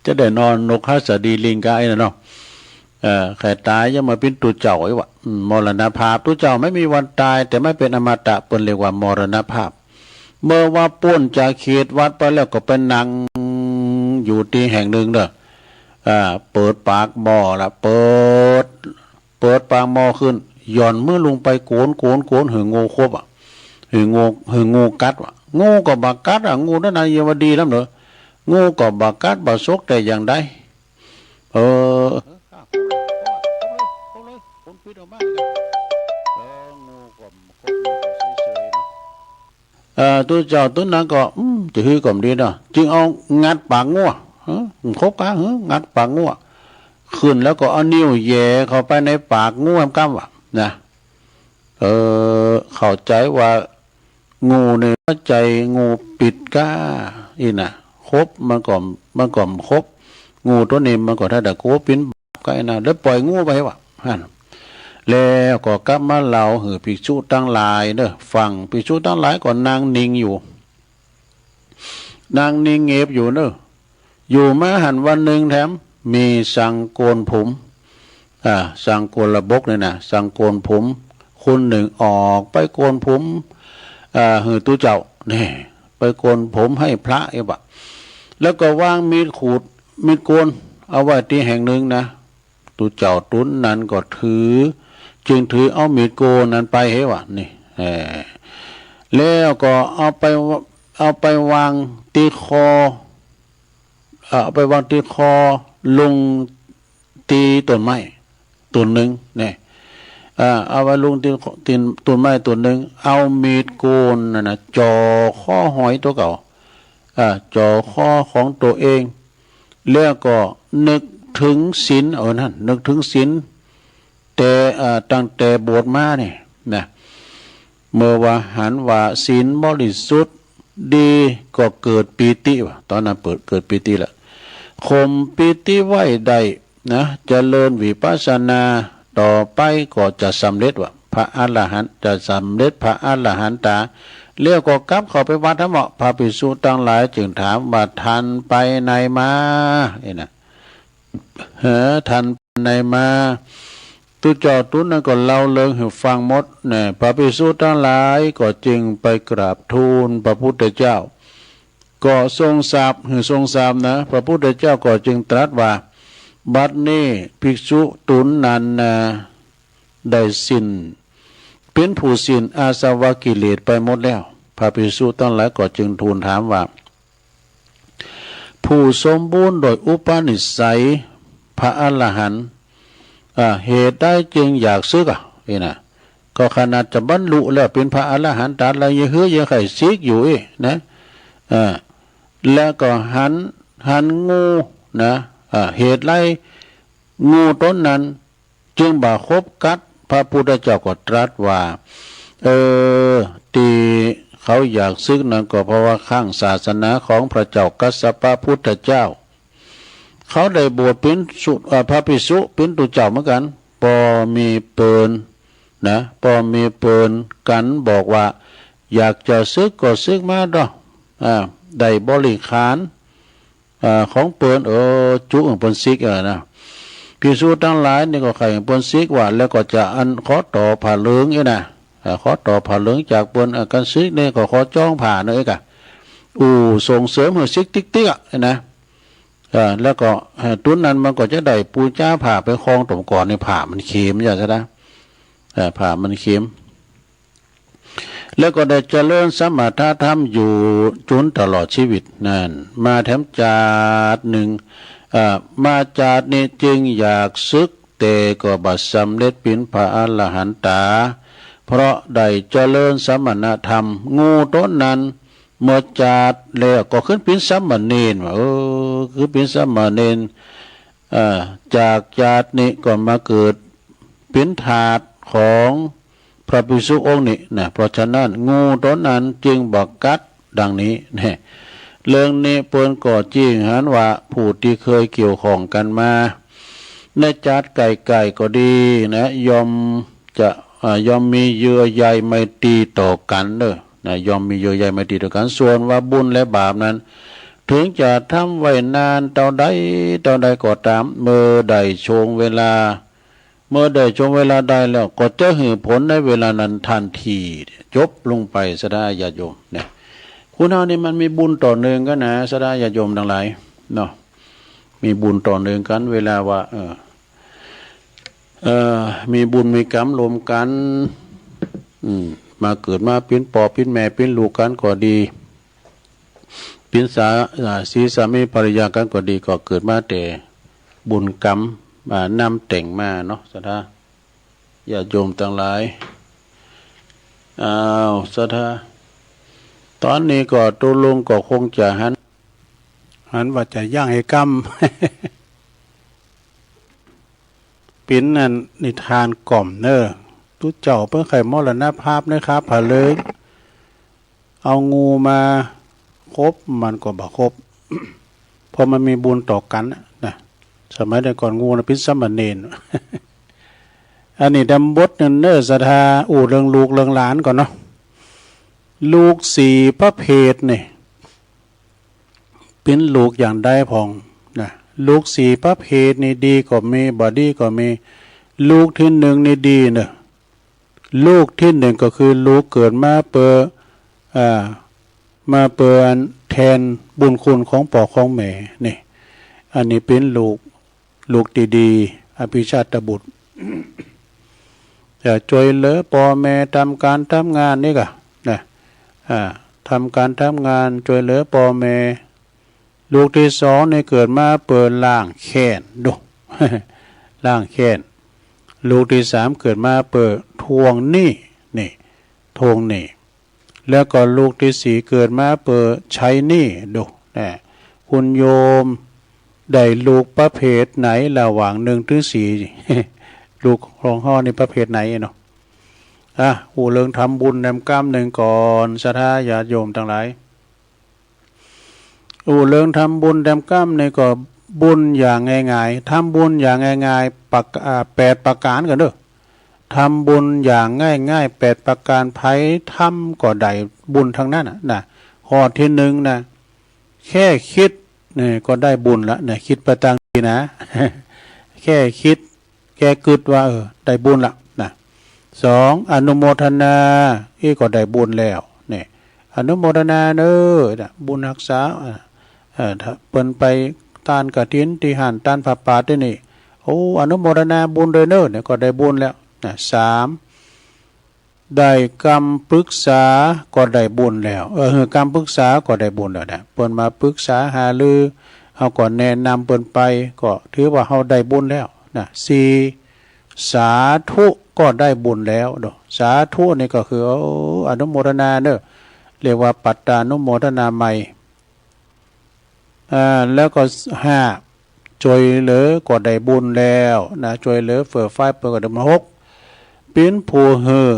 จะได้นอนหนกหัสดีลิงกะ ไอ้นั่นเนาะ เออ ใค่ต๋ายยังมาเป๋นตุ๊เจ้าอีกวะ อืม มรณภาพ ตุ๊เจ้าไม่มีวันต๋าย แต่ไม่เป็นอมตะ เปิ้นเรียกว่ามรณภาพ เมื่อว่าป๊นจากเขตวัดไปแล้วก็ไปนั่งอยู่ตี้แห่งนึ่งเน่อ อ่า เปิดปากหม้อละ เปิด เปิดปากหม้อขึ้น หย่อนมือลงไปโกน โกน โกน หื้องูคบอะ หื้องู หื้องูกัดวะ งูก็บ่กัดอะ งูนั้นนะ ยังว่าดีล้ำเน่อ งูก็บ่กัดบ่สกแต่อย่างใด เออ เออ ตุ๊เจ้าตุ๊นั้นก็ อืม จะหื้อก็บ่ดีเนาะ จึงเอางัดปากงู เออ คบกะ เออ งัดปากงู ขึ้นแล้วก็เอานิ้วแหย่เข้าไปในปากงูแหมกำวะ นะ เออ เข้าใจ๋ว่า งูนี่บ่ใจ้งูปิดก้า อี้นะ คบมันก็ มันก็บ่คบ งูตั๋วนี้มันก็ถ้าดะกั๋วเป๋นบาปก้าอี้นะ แล้วป่อยงูไปวะ หั้น แล้วก็กลับมาเล่าหื้อภิกษุตังหลายเน่อฟัง ภิกษุตังหลายก็นั่งนิ่งอยู่ นั่งนิ่งเง็บอยู่เน่อ อยู่มาหั้นวันนึ่งแถม มีช่างโกนผม อ่า ช่างโกนระบกนี่นะ ช่างโกนผมคนนึ่งออกไปโกนผม อ่า หื้อตุ๊เจ้า นี่ ไปโกนผมหื้อพระเอ๊ะวะ แล้วก็วางมีดขูด มีดโกน เอาไว้ตี้แห่งนึ่งนะ ตุ๊เจ้าตุ๊นั้นก็ถือ จึงถือเอามีดโกนนั้นไปเอ๊ะวะ นี่ เออ แล้วก็เอาไป เอาไปวางตี้คอ เอ่อ เอาไปวางตี้คอลุงตี้ต้นไม้ต้นนึ่ง นี่ เอ่อ เอาไว้ลุงตี้คอ ตี้ต้นไม้ต้นนึ่ง เอามีดโกนนั้นนะ จ่อคอหอยตั๋วเก่า เอ่อ จ่อคอของตั๋วเอง แล้วก็นึกเถิงศีล เออ หั้น นึกเถิงศีล แต่ เอ่อ ตั้งแต่บวชมานี่นะ เมื่อว่าหันว่าศีลบริสุทธิ์ดีก็เกิดปีติวะ ต๋อนนั้นเปิด เกิดปีติละ ข่มปีติไว้ได้นะ เจริญวิปัสสนา ต่อไปก็จะสำเร็จวะ พระอรหันต์ จะสำเร็จพระอรหันตา แล้วก็กลับเข้าไปวัดหั้นเหมาะ พระภิกษุตังหลายจึงถามว่า ท่านไปไหนมา เอ๊ะนะ เออ ท่านไปไหนมา ตุ๊เจ้าตุ๊นั้นก็เล่าเรื่องหื้อฟังหมดนะ พระภิกษุตังหลายก็จึงไปกราบทูลพระพุทธเจ้า ก็ทรงทราบ หื้อทรงทราบนะ พระพุทธเจ้าก็จึงตรัสว่า บัดนี้ภิกษุตุ๊นั้นนะ ได้สิ้น เป๋นผู้สิ้นอาสวะกิเลสไปหมดแล้ว พระภิกษุตังหลายก็จึงทูลถามว่า ผู้สมบูรณ์โดยอุปนิสัยพระอรหันต์ อ่า เหตุใดจึงอยากสึกอะ นี่นะ ก็ขนาดจะบรรลุแล้วเป๋นพระอรหันตาแล้วยังหื้อยังใค่สึกอยู่อี้นะ อ่า แล้วก็หัน หันงูนะ อ่า เหตุใด งูต๋นนั้นจึงบ่าคบกัด พระพุทธเจ้าก็ตรัสว่า เออ ตี้เขาอยากสึกนั้นก็เพราะว่าข้างศาสนาของพระเจ้ากัสสปะพุทธเจ้า เขาได้บวชเป๋นสุ เอ่อ พระภิกษุเป๋นตุ๊เจ้าเหมือนกั๋น ปอมีเปิลนะ ปอมีเปิลกั๋นบอกว่า อยากจะสึกก็สึกมาเต๊อะ อ่า ได้บริขาร อ่า ของเปิล เออ จุเปิ้นสึก เออ นะ ภิกษุตังหลายนี่ก็ใค่เปิ้นสึกว่า แล้วก็จะอันขอต่อผ้าเหลืองอี้นะ อ่า ขอต่อผ้าเหลืองจากเปิ้น อ่า กั๋นสึกนี่ก็ขอจ๋องผ้าเน่อเอ๊ะกะ อู้ ส่งเสริมหื้อสึกติ๊กๆ อะนะ อ่า แล้วก็ อ่า ตุ๊นั้นมันก็จะได้ปู๋จาผ้าไปคอง ต๋มก่อนนี่ผ้ามันเข็ม อย่าซะนะ อ่า ผ้ามันเข็ม แล้วก็ได้เจริญสมถะธรรมอยู่จุนตลอดชีวิตนั้น มาแถมจาตินึ่ง อ่า มาจาตินี้จึงอยากสึก แต่ก็บ่สำเร็จเป๋นพระอรหันตา เพราะได้เจริญสมณธรรม งูต๋นนั้น เมื่อจาติแล้วก็ขึ้นเป๋นสามเณรว่ะ เออ ขึ้นเป๋นสามเณร อ่า จากจาตินี้ก็มาเกิดเป๋นทาสของ พระภิกษุองค์นี้นะ เพราะฉะนั้นงูต๋นนั้นจึงบ่กัด ดังนี้แน่ เรื่องนี้เปิ้นก็จี้หันว่าผู้ตี้เกยเกี่ยวข้องกั๋นมา ในจ๊าดก๋ายๆ ก็ดีนะ ย่อมจะ อ่า ย่อมมีเยื่อใยไมตรีต่อกั๋นเน่อนะ ย่อมมีเยื่อใยไมตรีต่อกั๋น ส่วนว่าบุญและบาปนั้น เถิงจะทำไว้นานเต้าใดเต้าใดก็ต๋าม เมื่อได้ช่วงเวลา เมื่อได้ช่วงเวลาได้แล้ว ก็จะหื้อผลในเวลานั้นตันที จบลงไป ศรัทธาญาติโยมเนี่ย คนเฮานี่มันมีบุญต่อเนื่องกั๋นนะ ศรัทธาญาติโยมตังหลายเนาะ มีบุญต่อเนื่องกั๋น เวลาว่า เออ เออ มีบุญมีกรรมรวมกั๋น อืม มาเกิดมาเป๋นป้อเป๋นแม่เป๋นลูกกั๋นก็ดี เป๋นสา อ่า สีสามีภรรยากั๋นก็ดี ก็เกิดมาแต่บุญกรรม อ่า นำแต่งมาเนาะ ศรัทธาญาติโยมตังหลาย อ้าว ศรัทธา ต๋อนนี้ก็ตกลงก็คงจะหัน หันว่าจะยั้งหื้อก้ำ เป๋นอันนิทานก่อมเน่อ ตุ๊เจ้าเปิ้นใค่มรณภาพเน่อครับ ผะเลิง เอางูมาขบ มันก็บ่ขบ เพราะมันมีบุญต่อกั๋นน่ะนะ สมัยแต่ก่อนงูน่ะเป๋นสามเณร อันนี้ดำบทหนึ่งเน่อ ศรัทธา อู้เรื่องลูกเรื่องหลานก่อนเนาะ ลูกสี่ประเภทนี่ เป๋นลูกอย่างใดพ่องนะ ลูกสี่ประเภทนี่ดีก็มี บ่ดีก็มี ลูกตี้หนึ่งนี่ดีเน่อ ลูกตี้หนึ่งก็คือลูกเกิดมาเปื้อ อ่า มาเปื้อแตนบุญคุณของป้อของแม่นี่ อันนี้เป๋นลูก ลูกตี้ดี อภิชาตบุตร จะจ้วยเหลือป้อแม่ทำก๋านทำงานนี่ก่ะนะ อ่า ทำก๋านทำงานจ้วยเหลือป้อแม่ ลูกตี้สองนี่เกิดมาเปื้อล้างแค้นดู ล้างแค้น ลูกตี้สามเกิดมาเปื้อทวงหนี้ นี่ ทวงหนี้ แล้วก็ลูกตี้สี่เกิดมาเปื้อใช้หนี้ดู นะ คุณโยมได้ลูกประเภทไหนระหว่างหนึ่งถึงสี่ ลูกของเฮานี่ประเภทไหนเนาะ อ่ะ อู้เรื่องทำบุญแหนมก้ำหนึ่งก่อน ศรัทธาญาติโยมตังหลาย อู้เรื่องทำบุญแหนมก้ำนี่ก็บุญอย่างง่ายๆ ทำบุญอย่างง่ายๆ ประกา- อ่า แปดประก๋านก่อนเน่อ ทำบุญอย่างง่ายๆ แปดประก๋าน ใผทำก็ได้บุญตังนั้นน่ะนะ ข้อตี้หนึ่งนะ แค่กึ๊ดนี่ก็ได้บุญละนะ กึ๊ดไปตางดีนะ แค่กึ๊ด แค่กึ๊ดว่า เออ ได้บุญละนะ สอง อนุโมทนา อี้ก็ได้บุญแล้ว นี่ อนุโมทนาเน่อนะ บุญฮักษา อ่า เอ่อ ถ้าเปิ้นไปตานกฐินตี้หั้น ตานผ้าป่าตี้นี่ โอ้ อนุโมทนาบุญด้วยเน่อ เนี่ยก็ได้บุญแล้วนะ สาม ได้กำปรึกษาก็ได้บุญแล้ว เออ หื้อกำปรึกษาก็ได้บุญแล้วนะ เปิ้นมาปรึกษาหารือ เฮาก็แนะนำเปิ้นไป ก็ถือว่าเฮาได้บุญแล้วนะ สี่ สาธุก็ได้บุญแล้วเนาะ สาธุนี่ก็คือ โอ้ อนุโมทนาเน่อ เรียกว่าปัตตานุโมทนาไมย อ่า แล้วก็ห้า จ้วยเหลือก็ได้บุญแล้วนะ จ้วยเหลือเฟื่อฟายเปิ้นก็ได้บุญ หก เป๋นผู้หื้อ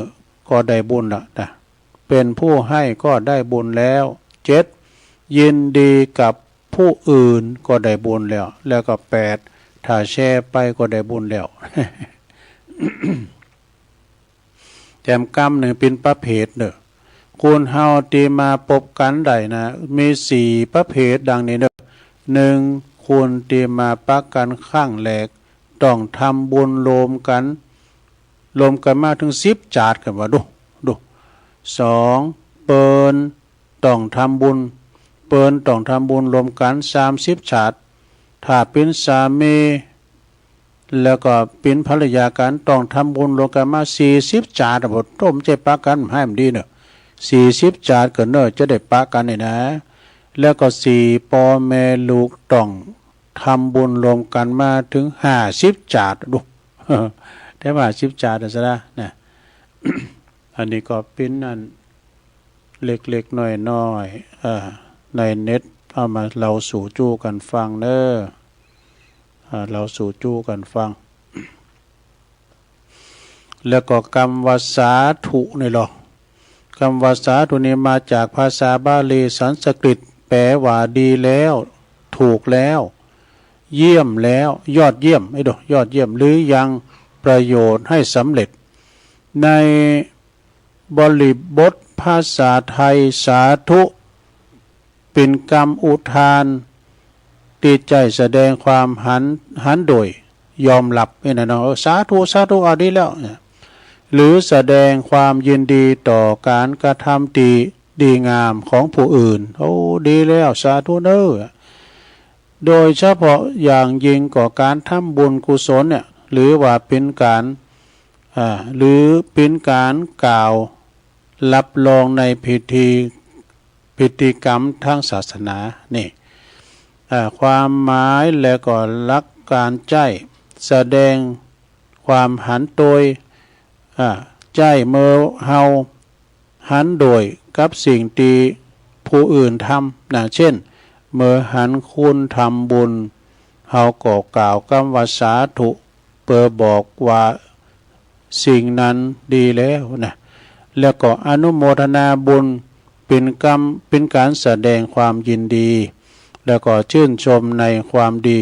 ก็ได้บุญละนะ เป๋นผู้หื้อก็ได้บุญแล้ว เจ็ด ยินดีกับผู้อื่นก็ได้บุญแล้ว แล้วก็แปด ถ้าแชร์ไปก็ได้บุญแล้ว แหนมก้ำนี่เป๋นประเภทเน่อ คนเฮาตี้มาปบกั๋นได้นะ มีสี่ประเภทดังนี้เน่อ หนึ่ง คนตี้มาปะกั๋นครั้งแรก ต้องทำบุญรวมกั๋น รวมกั๋นมาเถิงสิบจ๊าด กั๋นว่าดู ดู สอง เปิ้นต้องทำบุญ เปิ้นต้องทำบุญรวมกั๋นสามสิบจ๊าด ถ้าเป๋นสามี แล้วก็เป๋นภรรยากั๋น ต้องทำบุญรวมกั๋นมาสี่สิบจ๊าด บ่ ต้มใจ้ปะกั๋น หื้อมันดีเน่อ สี่สิบจ๊าดก่อนเน่อ จะได้ปะกั๋นนี่นะ แล้วก็สี่ ป้อแม่ลูกต้องทำบุญรวมกั๋นมาเถิงห้าสิบจ๊าด ดู ได้มาห้าสิบจ๊าดนะ ศรัทธานะ อันนี้ก็เป๋นอันเล็กๆ น้อยๆ เอ่อ ในเน็ตเอามาเล่าสู่จู้กั๋นฟังเน่อ อ่า เล่าสู่จู้กั๋นฟัง แล้วก็กำว่าสาธุนี่ลอ กำว่าสาธุนี่มาจากภาษาบาลีสันสกฤต แปลว่าดีแล้ว ถูกแล้ว เยี่ยมแล้ว ยอดเยี่ยม ไอ้ดู ยอดเยี่ยม หรือยังประโยชน์ให้สำเร็จ ในบริบทภาษาไทย สาธุ เป๋นกำอุทานตี้ใจ๊แสดงความหัน หันด้วย ยอมรับนี่นะเนาะ เออ สาธุ สาธุ เอาดีแล้ว เนี่ย หรือแสดงความยินดีต่อก๋านกระทำตี้ดีงามของผู้อื่น โอ้ ดีแล้ว สาธุเน่อ โดยเฉพาะอย่างยิ่งก็ก๋านทำบุญกุศลเนี่ย หรือว่าเป๋นก๋าน อ่า หรือเป๋นก๋านกล่าวรับรองในพิธี พิธีกรรมทางศาสนา นี่ อ่า ความหมายและก็หลักก๋านใจ๊ แสดงความหันโตย อ่า ใจ๊เมื่อเฮาหันโดยกับสิ่งตี้ผู้อื่นทำนะ เช่น เมื่อหันคนทำบุญ เฮาก็กล่าวกำว่าสาธุ เปื้อบอกว่าสิ่งนั้นดีแล้วนะ แล้วก็อนุโมทนาบุญ เป๋นกำ เป๋นก๋านแสดงความยินดี แล้วก็ชื่นชมในความดี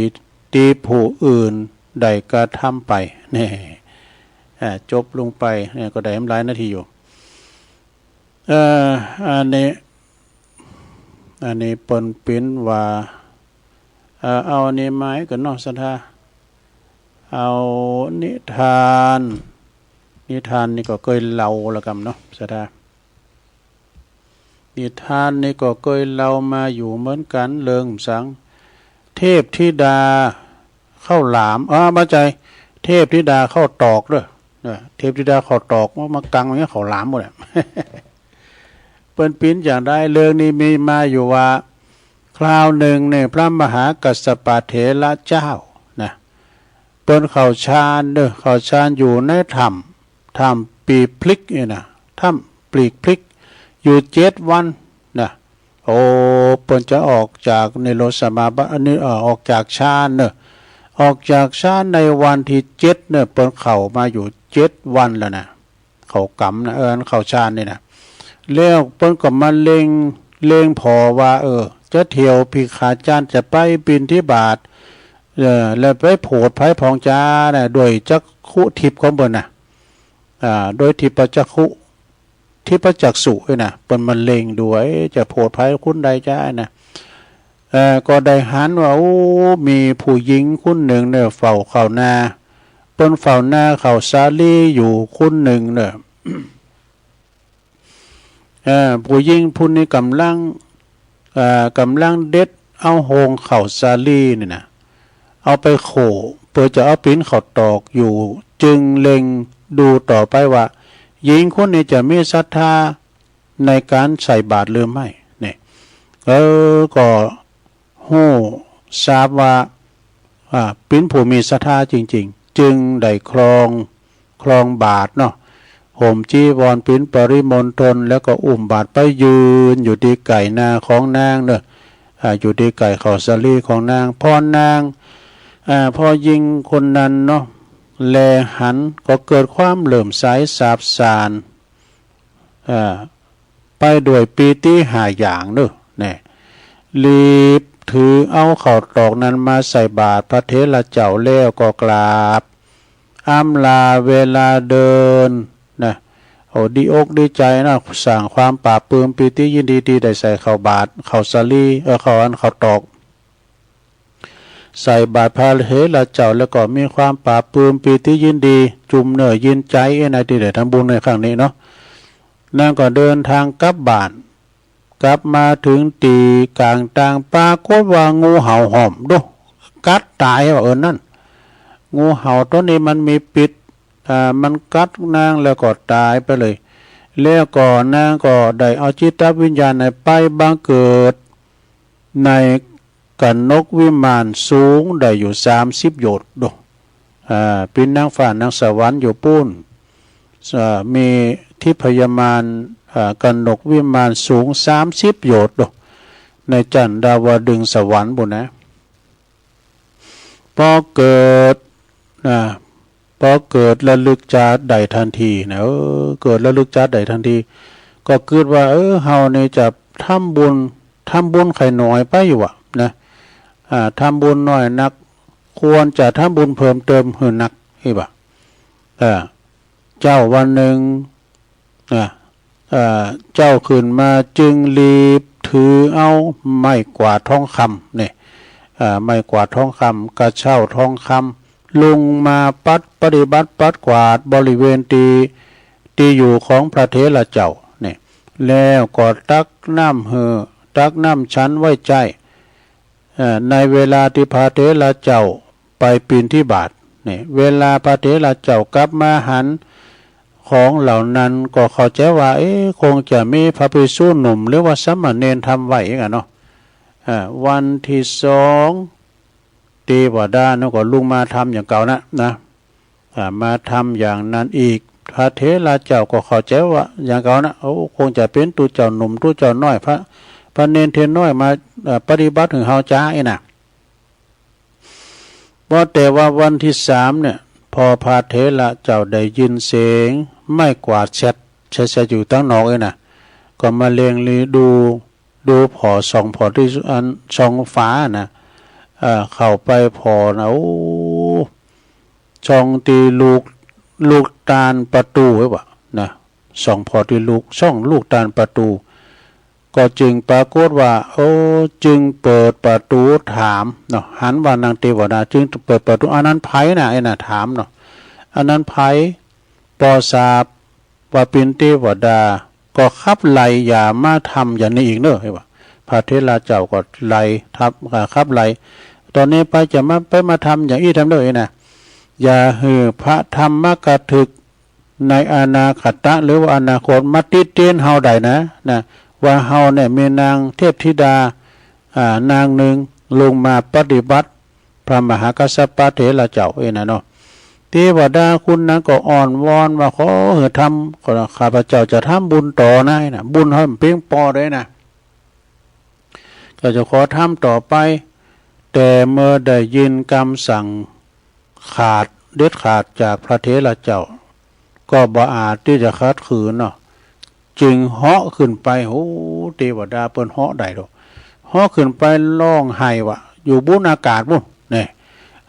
ตี้ผู้อื่นได้กระทำไป นี่ อ่า จบลงไป เนี่ย ก็ได้หลายนาทีอยู่ เอ่อ อันนี้ อันนี้เปิ้นปิ๊นว่า เอ่อ เอาอันนี้มากั๋นเนาะ ศรัทธา เอานิทาน นิทานนี่ก็เกยเล่าละกำเนาะ ศรัทธา นิทานนี่ก็เกยเล่ามาอยู่เหมือนกั๋น เรื่องสัง เทพธิดาข้าวหลาม เออ บ่ใจ้ เทพธิดาข้าวตอกเน่อ เออ เทพธิดาข้าวตอก มากังอย่างเงี้ย ข้าวหลามหมดอะ เปิ้นปิ๊นจ๋างใด เรื่องนี้มีมาอยู่ว่า คราวนึ่งเนี่ย พระมหากัสสปะเถระเจ้านะ เปิ้นเข้าฌานเน่อ เข้าฌานอยู่ในถ้ำ ถ้ำปีกพลิกนี่นะ ถ้ำปีกพลิก อยู่เจ็ดวันนะ โอ้ เปิ้นจะออกจากนิโรธสมาบัติ อันนี้ เอ่อ ออกจากฌานเน่อ ออกจากฌานในวันตี้เจ็ดเน่อ เปิ้นเข้ามาอยู่เจ็ดวันแล้วนะ เข้ากรรมนะ เออ เข้าฌานนี่นะ แล้วเปิ้นก็มาเล็ง เล็งผ่อว่า เออ จะเที่ยวภิกขาจารย์จะไปบิณฑบาต เออ แล้วไปโผดไผผองจานะ ด้วยจักขุทิพย์ของเปิ้นนะ อ่า โดยทิพจักขุ ทิพจักษุนี่นะ เปิ้นมาเล็งดู เอ๊ะ จะโผดไผคนใดจานะ เอ่อ ก็ได้หันว่า โอ้ มีผู้หญิงคนนึ่งเนี่ยเฝ้าข้าวนา เปิ้นเฝ้านาข้าวสาลีอยู่คนนึ่งเนี่ย เอ่อ ผู้หญิงผู้นี้ก่ำลัง เอ่อ ก่ำลังเด็ดเอาโฮงข้าวสาลีนี่นะ เอาไปโขว้ เปื้อจะเอาปิ้นข้าวตอกอยู่ จึงเล็งดูต่อไปว่า หญิงคนนี้จะมีศรัทธาในก๋านใส่บาตรหรือไม่ เนี่ย เออ ก็ฮู้ทราบว่า อ่า ปิ้นผู้มีศรัทธาจริงๆ จึงได้ครอง ครองบาตรเนาะ ห่มจีวรปิ้นปริมณฑล แล้วก็อุ้มบาตรไปยืนอยู่ตี้ใก้นาของนางเน่อ อ่า อยู่ตี้ใก้ข้าวสาลีของนาง พอนาง อ่า พอหญิงคนนั้นเนาะ แลหันก็เกิดความเลื่อมใสซาบซ่าน อ่า ไปด้วยปีติห้าอย่างเน่อ เนี่ย รีบถือเอาข้าวตอกนั้นมาใส่บาตรพระเถระเจ้าแล้วก็กราบอำลาเวลาเดินนะ โอ้ ดีอกดีใจ๋นะ สร้างความปลาบปลื้มปีติยินดีตี้ได้ใส่ข้าวบาตร ข้าวสาลี เออ ข้าวอัน ข้าวตอก ใส่บาตรพระเถระเจ้าแล้วก็มีความปลาบปลื้มปีติยินดี จุ่มเน่อยินใจ๋นะ ตี้ได้ทำบุญในครั้งนี้เนาะ นางก็เดินทางกลับบ้าน กลับมาเถิงตี้ก๋างตาง ปรากฏว่างูเห่าห้อม ดู กัดต๋ายว่า เออ นั่น งูเห่าตั๋วนี้มันมีพิษ อ่า มันกัดนางแล้วก็ต๋ายไปเลย แล้วก็นางก็ได้เอาจิตวิญญาณไปบังเกิดในกนกวิมานสูงได้อยู่สามสิบโยชน์ ดู อ่า เป๋นนางฟ้านางสวรรค์อยู่ปู้น อ่า มีทิพยมาน อ่า กนกวิมานสูงสามสิบโยชน์ ดู ในจั้นดาวดึงสวรรค์ปู้นนะ ปอเกิด อ่า ปอเกิดระลึกจาดได้ตันทีนะ เออ เกิดระลึกจาดได้ตันที ก็กึ๊ดว่า เออ เฮานี่จะทำบุญ ทำบุญใค่หน้อยไปอยู่อะนะ อ่า ทำบุญน้อยนัก ควรจะทำบุญเพิ่มเติมหื้อนัก อี้บ่า เออ เจ๊าวันนึ่ง อ่ะ เอ่อ เจ๊าขึ้นมาจึงรีบถือเอาไม้กวาดทองคำเนี่ย เอ่อ ไม้กวาดทองคำ กระเช้าทองคำ ลงมาปัด ปฏิบัติปัดกวาดบริเวณตี้ ตี้อยู่ของพระเถระเจ้าเนี่ย แล้วก็ตักน้ำหื้อ ตักน้ำฉันไว้ใจ๊ เอ่อ ในเวลาตี้พระเถระเจ้าไปบิณฑบาตเนี่ย เวลาพระเถระเจ้ากลับมาหันของเหล่านั้นก็เข้าใจ๋ว่า เอ๊ะ คงจะมีพระภิกษุหนุ่มหรือว่าสามเณรทำไว้เองอะเนาะ เอ่อ วันตี้สอง เตวดานั้นก็ลงมาทำอย่างเก่านะ นะ อ่า มาทำอย่างนั้นอีก พระเถระเจ้าก็เข้าใจ๋ว่าอย่างเก่านะ โอ้ คงจะเป๋นตุ๊เจ้าหนุ่มตุ๊เจ้าน้อย พระ พระเณรเณรน้อยมา เอ่อ ปฏิบัติหื้อเฮาจาอี้นะ ว่าแต่ว่าวันตี้สามเนี่ย พอพระเถระเจ้าได้ยินเสียงไม้กวาดแซด แซด แซดอยู่ตังนอกอี้นะ ก็มาเล็งลีดู ดูผ่อ ส่องผ่อตี้อัน ส่องฝานะ เอ่อ เข้าไปผ่อนะ โอ้ ส่องตี้ลูก ลูกตานประตู๋ไว้บ่านะ ส่องผ่อตี้ลูก ส่องลูกตานประตู๋ ก็จึงปรากฏว่า โอ้ จึงเปิดประตู๋ถามเนาะ หันว่านางเตวดา จึงเปิดประตู๋ อันนั้นใผนะ อี้นะ ถามเนาะ อันนั้นใผ ปอทราบว่าเป๋นเตวดา ก็ขับไล่อย่ามาทำอย่างนี้อีกเน่อ อี้บ่า พระเถระเจ้าก็ไล่ทับ อ่า ขับไล่ ต๋อนนี้ไปจะมา ไปมาทำอย่างอี้ทำเน่อ อี้นะ อย่าหื้อพระธรรมกถึกในอนาคตะ หรือว่าอนาคตมาติเตียนเฮาได้นะ นะ ว่าเฮาเนี่ยมีนางเทพธิดา อ่า นางนึ่งลงมาปฏิบัติพระมหากัสสปะเถระเจ้าอี้นะเนาะ เตวดาคุณนั้นก็อ้อนวอนว่า ขอหื้อทำ ขอ ข้าพเจ้าจะทำบุญต่อนะ อี้นะ บุญเฮามันเปียงปอด้วยนะ ก็จะขอทำต่อไป แต่เมื่อได้ยินกำสั่งขาด เด็ดขาดจากพระเถระเจ้า ก็บ่อาจตี้จะขัดขืนเนาะ จึงเหาะขึ้นไป โห เตวดาเปิ้นเหาะได้ดอก เหาะขึ้นไปฮ้องไห้ว่ะ อยู่บุ้นอากาศปุ้น เนี่ย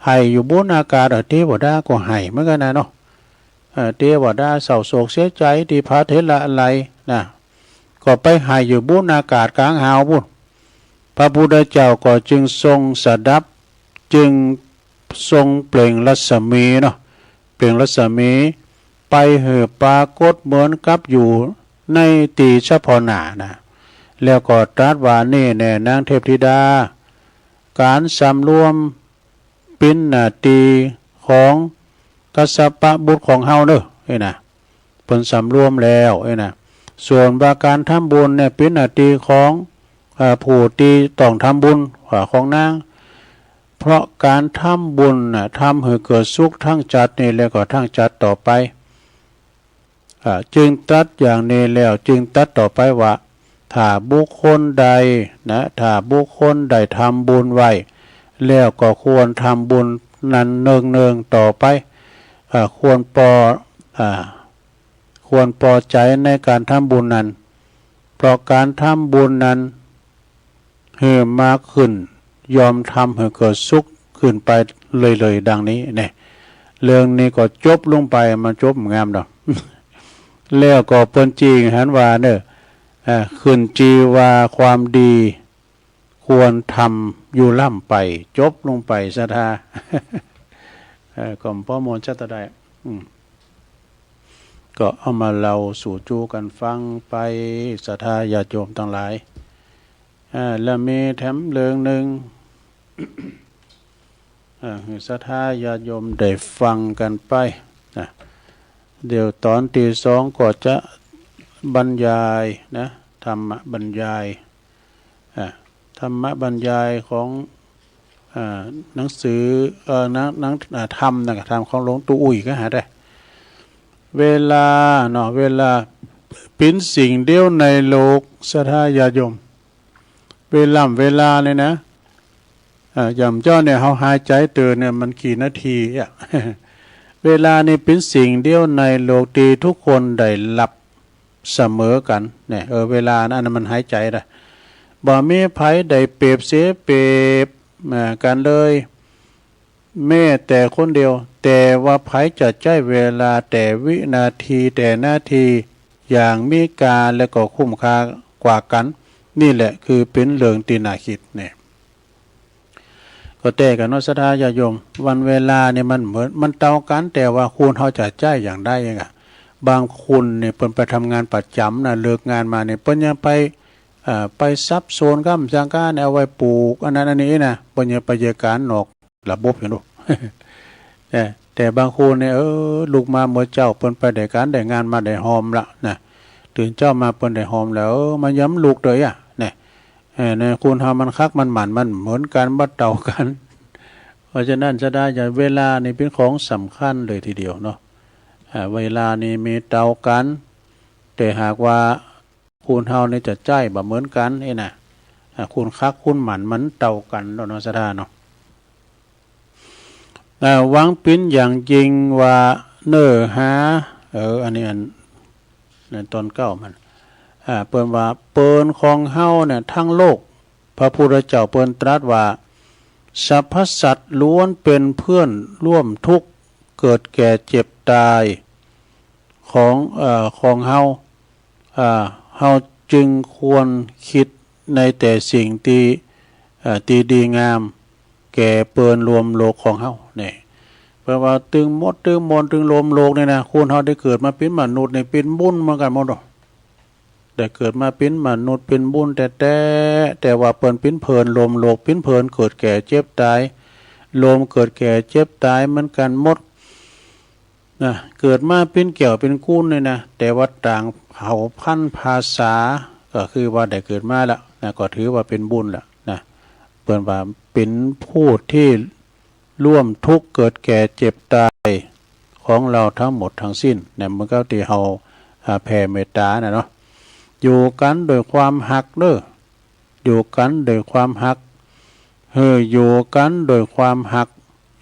ไห้อยู่บุ้นอากาศ เออ เตวดาก็ไห้เหมือนกั๋นนะเนาะ เอ่อ เตวดาเศร้าโศกเสียใจ๋ตี้พระเถระไล่นะ ก็ไปไห้อยู่บุ้นอากาศก๋างหาวปุ้น พระพุทธเจ้าก็จึงทรงสดับ จึงทรงเปล่งรัศมีเนาะ เปล่งรัศมีไปหื้อปรากฏเหมือนกับอยู่ในตี้เฉพาะหน้านะ แล้วก็ตรัสว่า นี่แน่นางเทพธิดา ก๋านสำรวม เป๋นหน้าตี้ของกัสสปะบุตรของเฮาเน่อ อี้นะ เปิ้นสำรวมแล้ว อี้นะ ส่วนว่าก๋านทำบุญเนี่ยเป๋นหน้าตี้ของ เอ่อ ผู้ตี้ต้องทำบุญ อ่า ของนาง เพราะก๋านทำบุญน่ะ ทำหื้อเกิดสุขตังจั๊ดนี้แล้วก็ตังจั๊ดต่อไป อ่า จึงตรัสอย่างนี้แล้ว จึงตรัสต่อไปว่า ถ้าบุคคลใดนะ ถ้าบุคคลใดทำบุญไว้ แล้วก็ควรทำบุญนั้นเนืองๆ ต่อไป อ่า ควรปอ อ่า ควรปอใจ๋ในก๋านทำบุญนั้น เพราะก๋านทำบุญนั้น หื้อมากขึ้น ย่อมทำหื้อเกิดสุขขึ้นไปเรื่อยๆ ดังนี้เนี่ย เรื่องนี้ก็จบลงไป มันจบงามเนาะ แล้วก็เปิ้นจึงหันว่าเน่อ อ่า ขึ้นจื้อว่าความดีควรทำอยู่ล้ำไป จบลงไป ศรัทธา เอ่อ ก็พอมวลซะเต้าใด อืม ก็เอามาเล่าสู่จู๋กั๋นฟังไป ศรัทธาญาติโยมตังหลาย อ่า แล้วมีแถมเรื่องนึ่ง อ่า หื้อศรัทธาญาติโยมได้ฟังกั๋นไปนะ เดี๋ยวต๋อนตี้สองก็จะบรรยายนะ ธรรมบรรยาย อ่า ธรรมบรรยายของ อ่า หนังสือ เอ่อ หนัง หนัง อ่า ธรรมนะ ธรรมของหลวงปู่อุ๊ยก็หาได้ เวลาเนาะ เวลาเป๋นสิ่งเดียวในโลก ศรัทธาญาติโยม เวลา เวลาเนี่ยนะ อ่า อย่างเจ้าเนี่ย เฮาหายใจ๋ตื่นเนี่ย มันกี่นาทีอะ เวลานี่เป๋นสิ่งเดียวในโลกตี้ทุกคนได้ฮับเสมอกั๋น เนี่ย เออ เวลานั้นมันหายใจ๋ได้ บ่มีใผได้เปรียบเสียเปรียบ เอ่อ กั๋นเลย แม้แต่คนเดียว แต่ว่าใผจะใจ๊เวลาแต่วินาทีแต่นาทีอย่างมีค่าและก็คุ้มค่ากว่ากั๋น นี่แหละคือเป๋นเรื่องตี้น่าคิด เนี่ย ก็แต๊กั๋นเนาะ ศรัทธาญาติโยม วันเวลานี่มันเหมือน มันเต้ากั๋น แต่ว่าคนเฮาจะใจ๊อย่างใดอะ บางคนนี่เปิ้นไปทำงานประจ๋ำนะ เลิกงานมานี่เปิ้นยังไป เอ่อ ไปสับสวนก้ำสังก๋าเนี่ย เอาไว้ปลูกอันนั้นอันนี้นะ เปิ้นยังไปเยียะก๋านนอกระบบอยู่เนาะ แต่ แต่บางคนเนี่ย เออ ลุกมาเมื่อเจ๊า เปิ้นไปได้ก๋านได้งานมาได้ฮอมละนะ ตื่นเจ๊ามาเปิ้นได้ฮอมแล้ว เออ มันยังบ่ลุกเตื้ออะ เนี่ย เออ เนี่ย คนเฮามันคักมันหมั่น มันเหมือนกั๋น บ่เต้ากั๋น เพราะฉะนั้นศรัทธาญาติ เวลานี่เป๋นของสำคัญเลยทีเดียวเนาะ อ่า เวลานี่มีเต้ากั๋น แต่หากว่า คนเฮานี่จะใจ๊บ่เหมือนกั๋นเอ้ยนะ อ่า คนคักคนหมั่นมันเต้ากั๋นแล้วเนาะ ศรัทธาเนาะ อ่า หวังเป๋นอย่างยิ่งว่าเน่อหา เออ อันนี้อัน ในต๋อนเก้ามัน อ่า เปิ้นว่า เปิ้นของเฮาเนี่ย ทั้งโลก พระพุทธเจ้าเปิ้นตรัสว่า สรรพสัตว์ล้วนเป๋นเพื่อนร่วมทุกข์ เกิดแก่เจ็บตาย ของ เอ่อ ของเฮา อ่า เฮาจึงควรคิดในแต่สิ่งตี้ เอ่อ ตี้ดีงาม แก่เปิ้นร่วมโลกของเฮา เนี่ย เปิ้นว่าตึงหมดตึงมวลตึงร่วมโลกนี่นะ คนเฮาได้เกิดมาเป๋นมนุษย์นี่เป๋นบุญเหมือนกั๋นหมดเนาะ ได้เกิดมาเป๋นมนุษย์เป๋นบุญแต๊ๆ แต่ว่าเปิ้นเป๋นเพื่อนร่วมโลก เป๋นเพื่อนเกิดแก่เจ็บตาย ร่วมเกิดแก่เจ็บตายเหมือนกั๋นหมด นะ เกิดมาเป๋นแก้วเป๋นกู๋นนี่นะ แต่ว่าต่างเผ่าพันธุ์ภาษา ก็คือว่าได้เกิดมาแล้วนะ ก็ถือว่าเป๋นบุญแล้วนะ เปิ้นว่าเป๋นผู้ตี้ร่วมทุกข์เกิดแก่เจ็บตายของเฮาทั้งหมดทั้งสิ้นนะ เหมือนกับตี้เฮา อ่า แผ่เมตต๋าน่ะเนาะ อยู่กั๋นด้วยความฮักเน่อ อยู่กั๋นด้วยความฮัก หื้ออยู่กั๋นด้วยความฮัก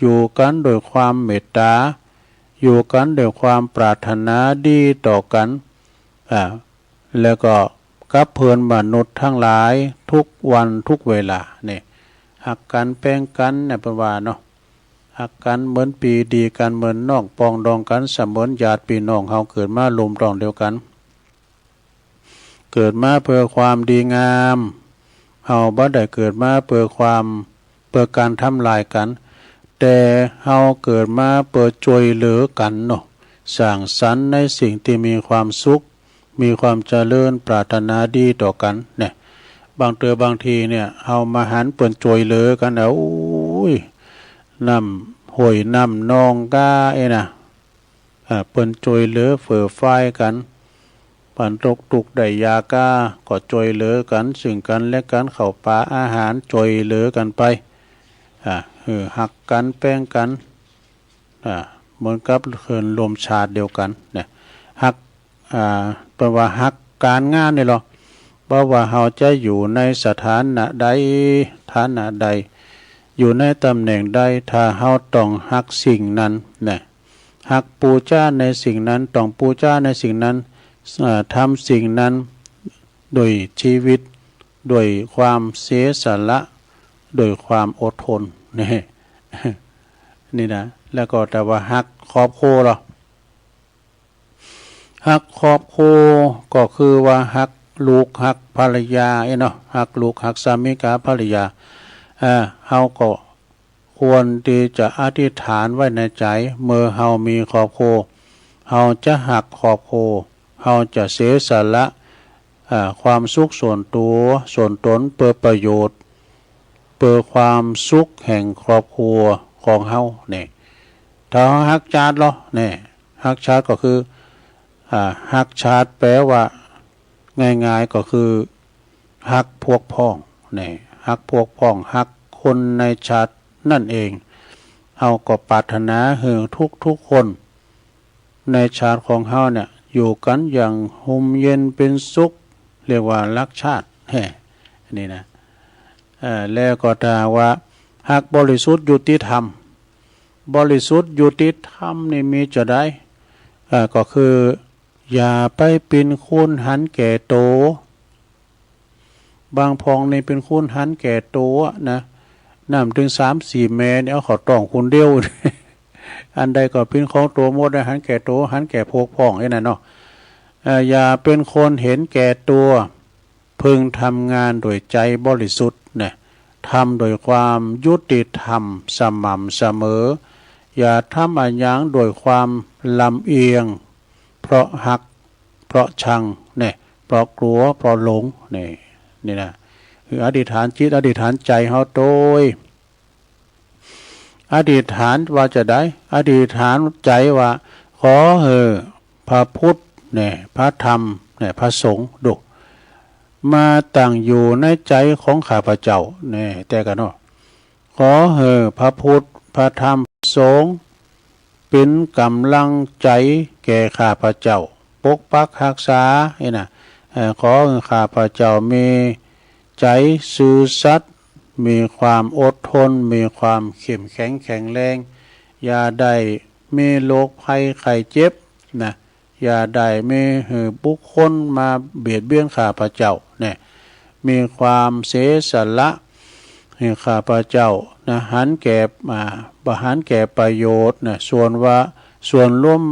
อยู่กั๋นด้วยความเมตต๋า อยู่กั๋นด้วยความปรารถนาดีต่อกั๋น อ่า แล้วก็กับเพื่อนมนุษย์ทั้งหลายทุกวันทุกเวลา เนี่ย ฮักกั๋นแป้งกั๋นเนี่ย เปิ้นว่าเนาะ ฮักกั๋นเหมือนปี้ ดีกั๋นเหมือนน้อง ปองดองกั๋นเสมือนญาติปี้น้อง เฮาเกิดมาร่วมต๊องเดียวกั๋น เกิดมาเปื้อความดีงาม เฮาบ่ได้เกิดมาเปื้อความ เปื้อก๋านทำลายกั๋น แต่เฮาเกิดมาเปื้อจ้วยเหลือกั๋นเนาะ สร้างสรรค์ในสิ่งตี้มีความสุข มีความเจริญ ปรารถนาดีต่อกั๋น เนี่ย บางเตื้อบางทีเนี่ย เฮามาหันเปิ้นจ้วยเหลือกั๋น โอ้ย น้ำห้วยน้ำนองก้าเอ้ยนะ อ่า เปิ้นจ้วยเหลือเฟื่อฟายกั๋น ปานตกตุ๊กข์ได้ยากา ก็จ้วยเหลือกั๋น ซึ่งกั๋นและกั๋น ข้าวป๋าอาหาร จ้วยเหลือกั๋นไป อ่า เออ ฮักกั๋นแป้งกั๋น อ่า เหมือนกับเพื่อนร่วมชาติเดียวกั๋นเนี่ย ฮัก อ่า เปิ้นว่าฮักก๋านงานนี่ลอ บ่ว่าเฮาจะอยู่ในสถานะใด ฐานะใด อยู่ในตำแหน่งใด ถ้าเฮาต้องฮักสิ่งนั้นนะ ฮักปู๋จาในสิ่งนั้น ต้องปู๋จาในสิ่งนั้น เอ่อ ทำสิ่งนั้นด้วยชีวิต ด้วยความเสียสละ ด้วยความอดทน นี่ นี่นะ แล้วก็ถ้าว่าฮักครอบครัวลอ ฮักครอบครัวก็คือว่าฮักลูกฮักภรรยาเอ้ยเนาะ ฮักลูกฮักสามีกับภรรยา อ่า เฮาก็ควรตี้จะอธิษฐานไว้ในใจ๋ เมื่อเฮามีครอบครัว เฮาจะฮักครอบครัว เฮาจะเสียสละ อ่า ความสุขส่วนตั๋ว ส่วนต๋น เปื้อประโยชน์ เปื้อความสุขแห่งครอบครัวของเฮาเนี่ย ถ้าเฮาฮักชาติลอเนี่ย ฮักชาติก็คือ อ่า ฮักชาติแปลว่าง่ายๆ ก็คือฮักพวกพ้องเนี่ย ฮักพวกพ้อง ฮักคนในชาตินั่นเอง เฮาก็ปรารถนาหื้อทุกๆ คน ในชาติของเฮาเนี่ย อยู่กั๋นอย่างฮ่มเย็นเป๋นสุข เรียกว่าฮักชาติ แฮ่ อันนี้นะ เอ่อ แล้วก็ถ้าหากว่าฮักบริสุทธิ์ยุติธรรม บริสุทธิ์ยุติธรรมนี่มีจาใด เอ่อ ก็คือ อย่าไปเป๋นคนหันแก่ตั๋ว บางพ่องนี่เป๋นคนหันแก่ตั๋วนะ นับเถิงสามสี่แม่นี่เอาเข้าต๊องคนเดียว อันใดก็เป๋นของตั๋วหมดนะ หันแก่ตั๋ว หันแก่พวกพ่องอี้นะเนาะ เอ่อ อย่าเป๋นคนหันแก่ตั๋ว พึงทำงานด้วยใจ๋บริสุทธิ์นะ ทำด้วยความยุติธรรมสม่ำเสมอ อย่าทำอะหยังด้วยความลำเอียง เพราะฮัก เพราะชังเนี่ย เพราะกั๋ว เพราะหลงเนี่ย นี่นะ คืออธิษฐานจิต อธิษฐานใจ๋เฮาโตย อธิษฐานว่าจาใด อธิษฐานใจ๋ว่า ขอหื้อพระพุทธเนี่ย พระธรรมเนี่ย พระสงฆ์ ดู มาตั้งอยู่ในใจ๋ของข้าพเจ้าเนี่ย แต่กั๋นเนาะ ขอหื้อพระพุทธ พระธรรม พระสงฆ์ เป๋นก๋ำลังใจ๋แก่ข้าพเจ้า ปกปักฮักษา นี่นะ เอ่อ ขอหื้อข้าพเจ้ามีใจ๋ซื่อสัตย์ มีความอดทน มีความเข้มแข็งแข็งแรง อย่าได้มีโรคภัยไข้เจ็บนะ อย่าได้มีหื้อบุคคลมาเบียดเบียนข้าพเจ้าเนี่ย มีความเสียสละหื้อข้าพเจ้านะ หันแก่ อ่า บ่หันแก่ประโยชน์นะ ส่วนว่า ส่วนรวม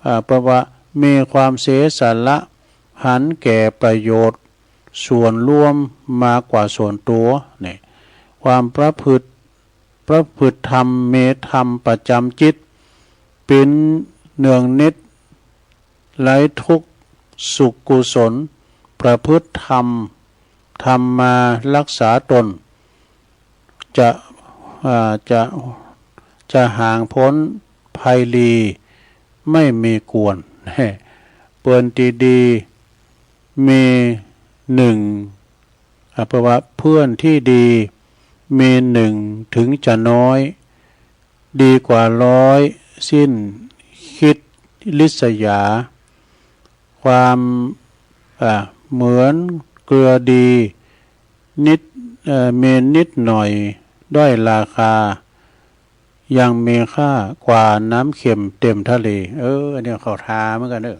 อ่า แปลว่า มีความเสียสละ หันแก่ประโยชน์ส่วนรวมมากกว่าส่วนตั๋วเนี่ย ความประพฤติ ประพฤติธรรม มีธรรมประจ๋ำจิต เป๋นเนืองนิด ไร้ทุกข์สุขกุศล ประพฤติธรรม ธรรมารักษาตน จะ อ่า จะ จะห่างป๊นภัยลีไม่มีกวน เปิ้นตี้ดี มีนึ่ง อ่ะ แปลว่าเพื่อนที่ดี มีนึ่งถึงจะน้อย ดีกว่าร้อยสิ้นคิดริษยา ความ อ่ะ เหมือนเกลือดี นิด เอ่อ มีนิดหน่อยด้อยราคา ยังมีค่ากว่าน้ำเค็มเต็มทะเล เออ อันนี้เข้าท่าเหมือนกั๋นเนาะ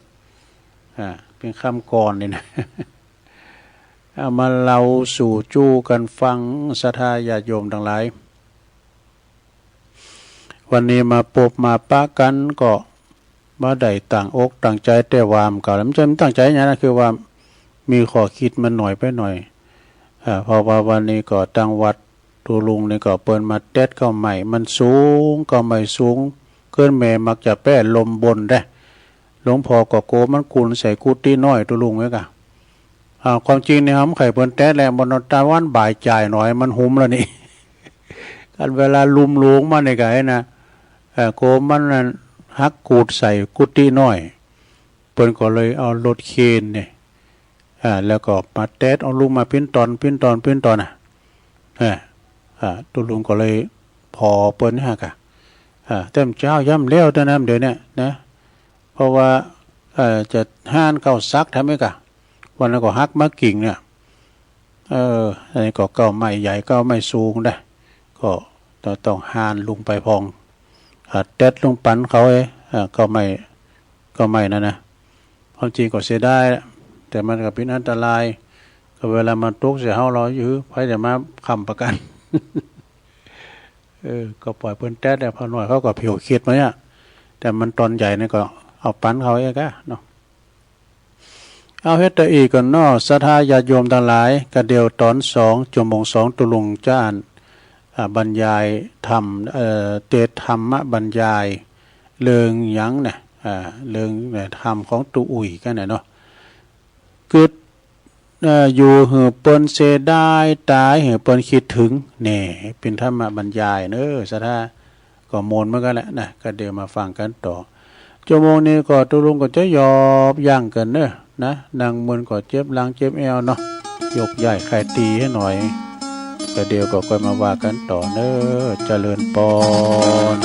อ่า เป๋นกำกลอนนี่นะ เอามาเล่าสู่จู้กั๋นฟัง ศรัทธาญาติโยมตังหลาย วันนี้มาปบมาปะกั๋นก็บ่ได้ตั้งอกตั้งใจ๋ แต่ว่ามันก็ มันจะ มันตั้งใจ๋หยังนะ คือว่ามีข้อคิดมันน้อยไปหน่อย อ่า เพราะว่าวันนี้ก็ตังวัด ตุ๊ลุงนี่ก็เปิ้นมาแต๊ดเก๊าไม้ มันสูง เก๊าไม้สูง เกื้อนแม่มักจะแป๊ลมบ่นแต๊ หลวงพ่อก็กั๋วมันกุ่นใส่กุฏิน้อยตุ๊ลุงเว้ยก่ะ อ่า ความจริงนี่เฮาบ่ใค่เปิ้นแต๊ดแหละ บ่นอนตาวันบ่ายจ่ายหน่อย มันหุมแล้วนี่ กันเวลาลุมหลวงมานี่ก่ะนะ เอ่อ กั๋วมันนั่นหักกูดใส่กุฏิน้อย เปิ้นก็เลยเอารถเคนนี่ อ่า แล้วก็มาแต๊ดเอาลุงมาปิ้นตอน ปิ้นตอน ปิ้นตอนน่ะ อ่า อ่า ตุ๊ลุงก็เลยผ่อเปิ้นนี่ฮะก่ะ อ่า แต่มันเจ๊าย่ำแล้วเต้านั้นเดี๋ยวเนี้ยนะ เพราะว่า เอ่อ จะฮ้านเก๊าสักทำไมก่ะ วันนั้นก็หักมากิ่งเนี่ย เออ อันนี้ก็เก๊าไม้ใหญ่ เก๊าไม้สูงได้ ก็ต้องฮ้านลุงไปพ่อง อ่า แต๊ดลุงปันเขาเอ้ย อ่า เก๊าไม้ เก๊าไม้นั่นนะ ความจริงก็เสียดายแหละ แต่มันก็เป๋นอันตราย ก็เวลามันตกใส่เฮา เฮาอยู่ ใผจะมาค้ำประกั๋น เออ ก็ปล่อยเปิ้นแต๊ดแหละ พ่อน้อยเขาก็เผียวเข็ดมาเนี่ย แต่มันตอนใหญ่นี่ก็เอาปันเขาเองก่ะเนาะ เอาเฮ็ดตะอี้ก่อนเนาะ ศรัทธาญาติโยมตังหลาย กะเดี่ยวต๋อนสอง จั่วโมงสอง ตุ๊ลุงจะอ่าน อ่า บรรยายธรรม เอ่อ เตสน์ธรรมบรรยาย เรื่องหยังนะ อ่า เรื่องธรรมของตุ๊อุ่ยกั๋นน่ะเนาะ กึ๊ด เอ่อ อยู่หื้อเปิ้นเสียดาย ต๋ายหื้อเปิ้นคิดเถิง แน่ เป๋นธรรมบรรยายเนาะ ศรัทธา ก็ม่วนเหมือนกั๋นแหละนะ กะเดี่ยวมาฟังกั๋นต่อ จั่วโมงนี้ก็ตุ๊ลุงก็จะหยอบยั้งกั๋นเนาะ นะ นั่งเมินก็เจ็บหลังเจ็บแอวเนาะ ยกย้ายใค่ตี้หื้อหน่อย กะเดี่ยวก็ค่อยมาว่ากั๋นต่อเนาะ เจริญปอน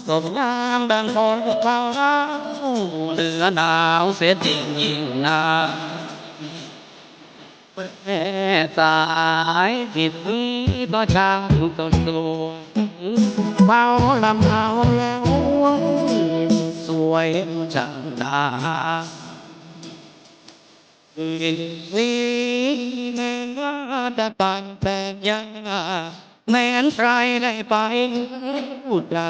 สมนามดังคนเขาเล่า เหลือหนาวเสียจริงยิ่งนัก แม่สาย จิตนี้ก็ช่างสดสวย เมาลำเมาแล้ว สวยช่างหนา สิ่งนี้แม้ว่าจะต่างแปลกยาก แม้นใครได้ไป พูดจา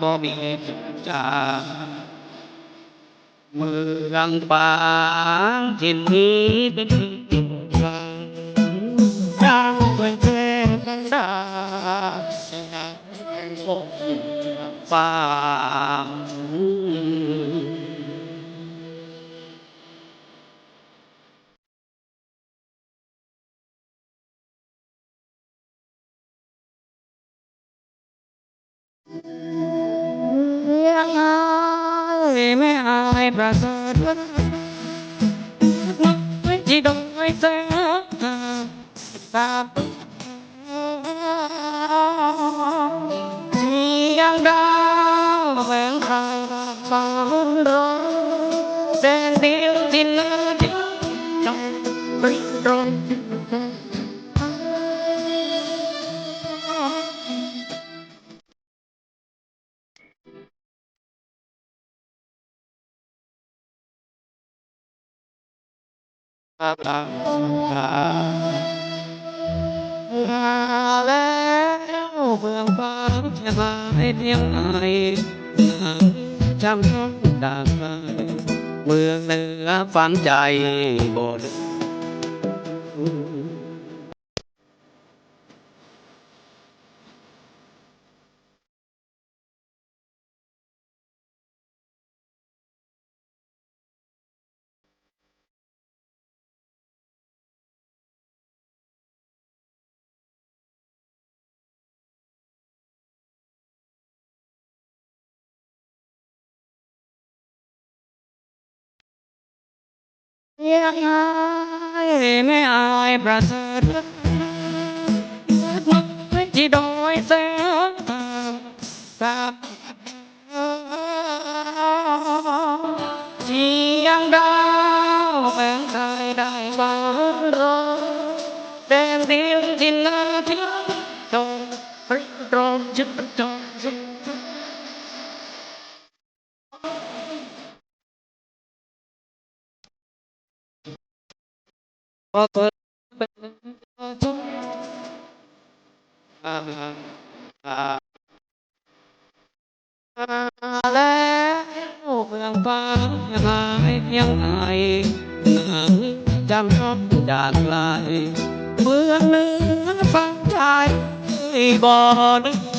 บ่มีจา เมืองปางที่นี้เป็นเมืองดังเป็นแสนดา ปาง แม่อายประเสริฐ ที่ดอยแสน เสียงดาวแหวงคาบฟ้าร้อง แสนเดียวที่เลิศ แล้วเมืองฟ้าจะมาให้เที่ยวไหน จำต้องดัง เมืองเหนือฝันใจบด แม่อายประเสริฐ ที่ดอยแสน เสียงดาวเมืองไทยได้มาร้อง แดนดินถิ่นนาที่ตรงตรงจุดตรงจุด แล้วเมืองฟ้ายังไงยังไง จำยอมจากไกล เมืองเหนือฝั่งไทยบ่นึก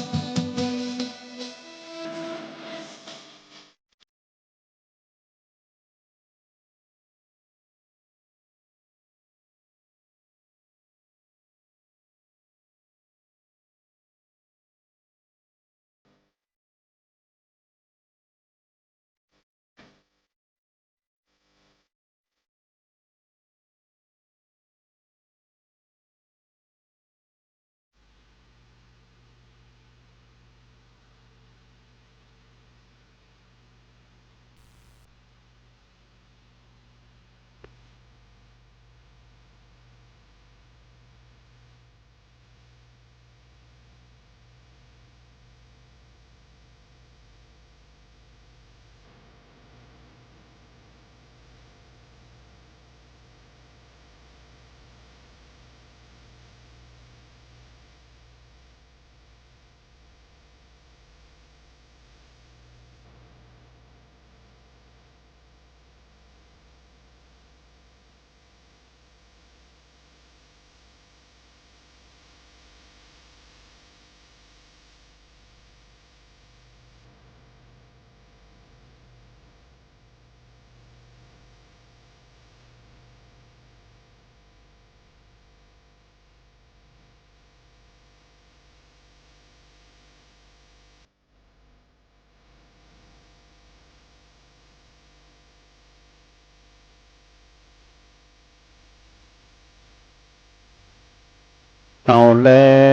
เอาแล้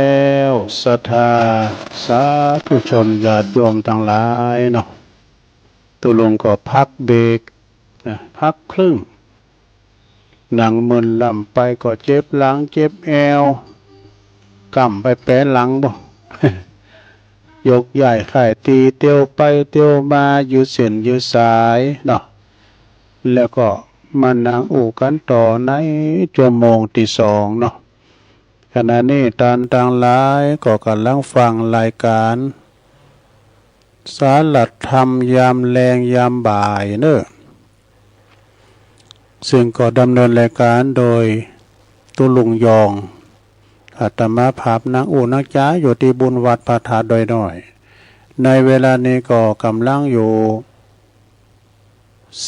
ว ศรัทธาสาธุชนญาติโยมตังหลายเนาะ ตุ๊ลุงก็พักเบรกนะ พักครึ่ง นั่งเมินล่ำไปก็เจ็บหลังเจ็บแอว ก้ำไปแป๋หลังบ่ ยกย้ายค่ายตี้ เตียวไปเตียวมา ยืดเส้นยืดสายเนาะ แล้วก็มานั่งอู้กั๋นต่อในจั่วโมงตี้สองเนาะ ขณะนี้ต้านตังหลายก็ก่ำลังฟังรายก๋าน สาระธรรมยามแลงยามบ่ายเนาะ ซึ่งก็ดำเนินรายก๋านโดยตุ๊ลุงยอง อาตมาภาพนั่งอู้นั่งจ๋าอยู่ตี้บุญวัดพระธาตุดอยน้อย ในเวลานี้ก็ก่ำลังอยู่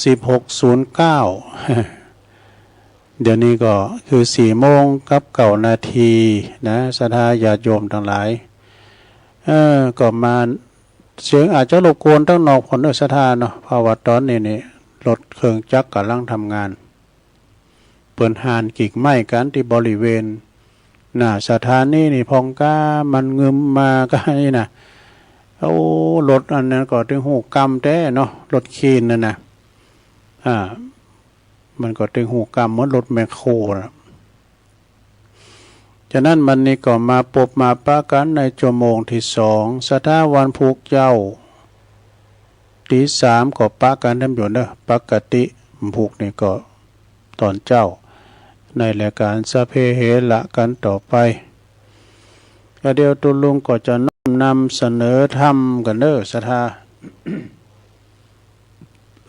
สิบหกศูนย์เก้า เดี๋ยวนี้ก็คือสี่โมงกับเก้านาทีนะ ศรัทธาญาติโยมตังหลาย เออ ก็มา เสียงอาจจะรบกวนตังนอกพ่องเนาะ ศรัทธาเนาะ เพราะว่าต๋อนนี้นี่ รถเครื่องจักรก่ำลังทำงาน เปิ้นห่านกิ่งไม้กั๋นตี้บริเวณหน้าสถานีนี่พ่องก้า มันงึมมาก้านี่นะ โอ้ รถอันนั้นก็ตึงฮู้กำแต๊เนาะ รถเคนนั่นนะ อ่า มันก็ตึงฮู้กำเหมือนรถแมคโครนะ ฉะนั้นวันนี้ก็มาปบมาปะกั๋นในจั่วโมงตี้สอง ศรัทธาวันพูกเจ๊า ตี้สามก็ปะกั๋นแถมอยู่เนาะ ปกติวันพูกนี่ก็ต๋อนเจ๊า ในรายก๋านสัพเพเหระกั๋นต่อไป ก็เดี๋ยวตุ๊ลุงก็จะน้อมนำเสนอธรรมกั๋นเนาะ ศรัทธา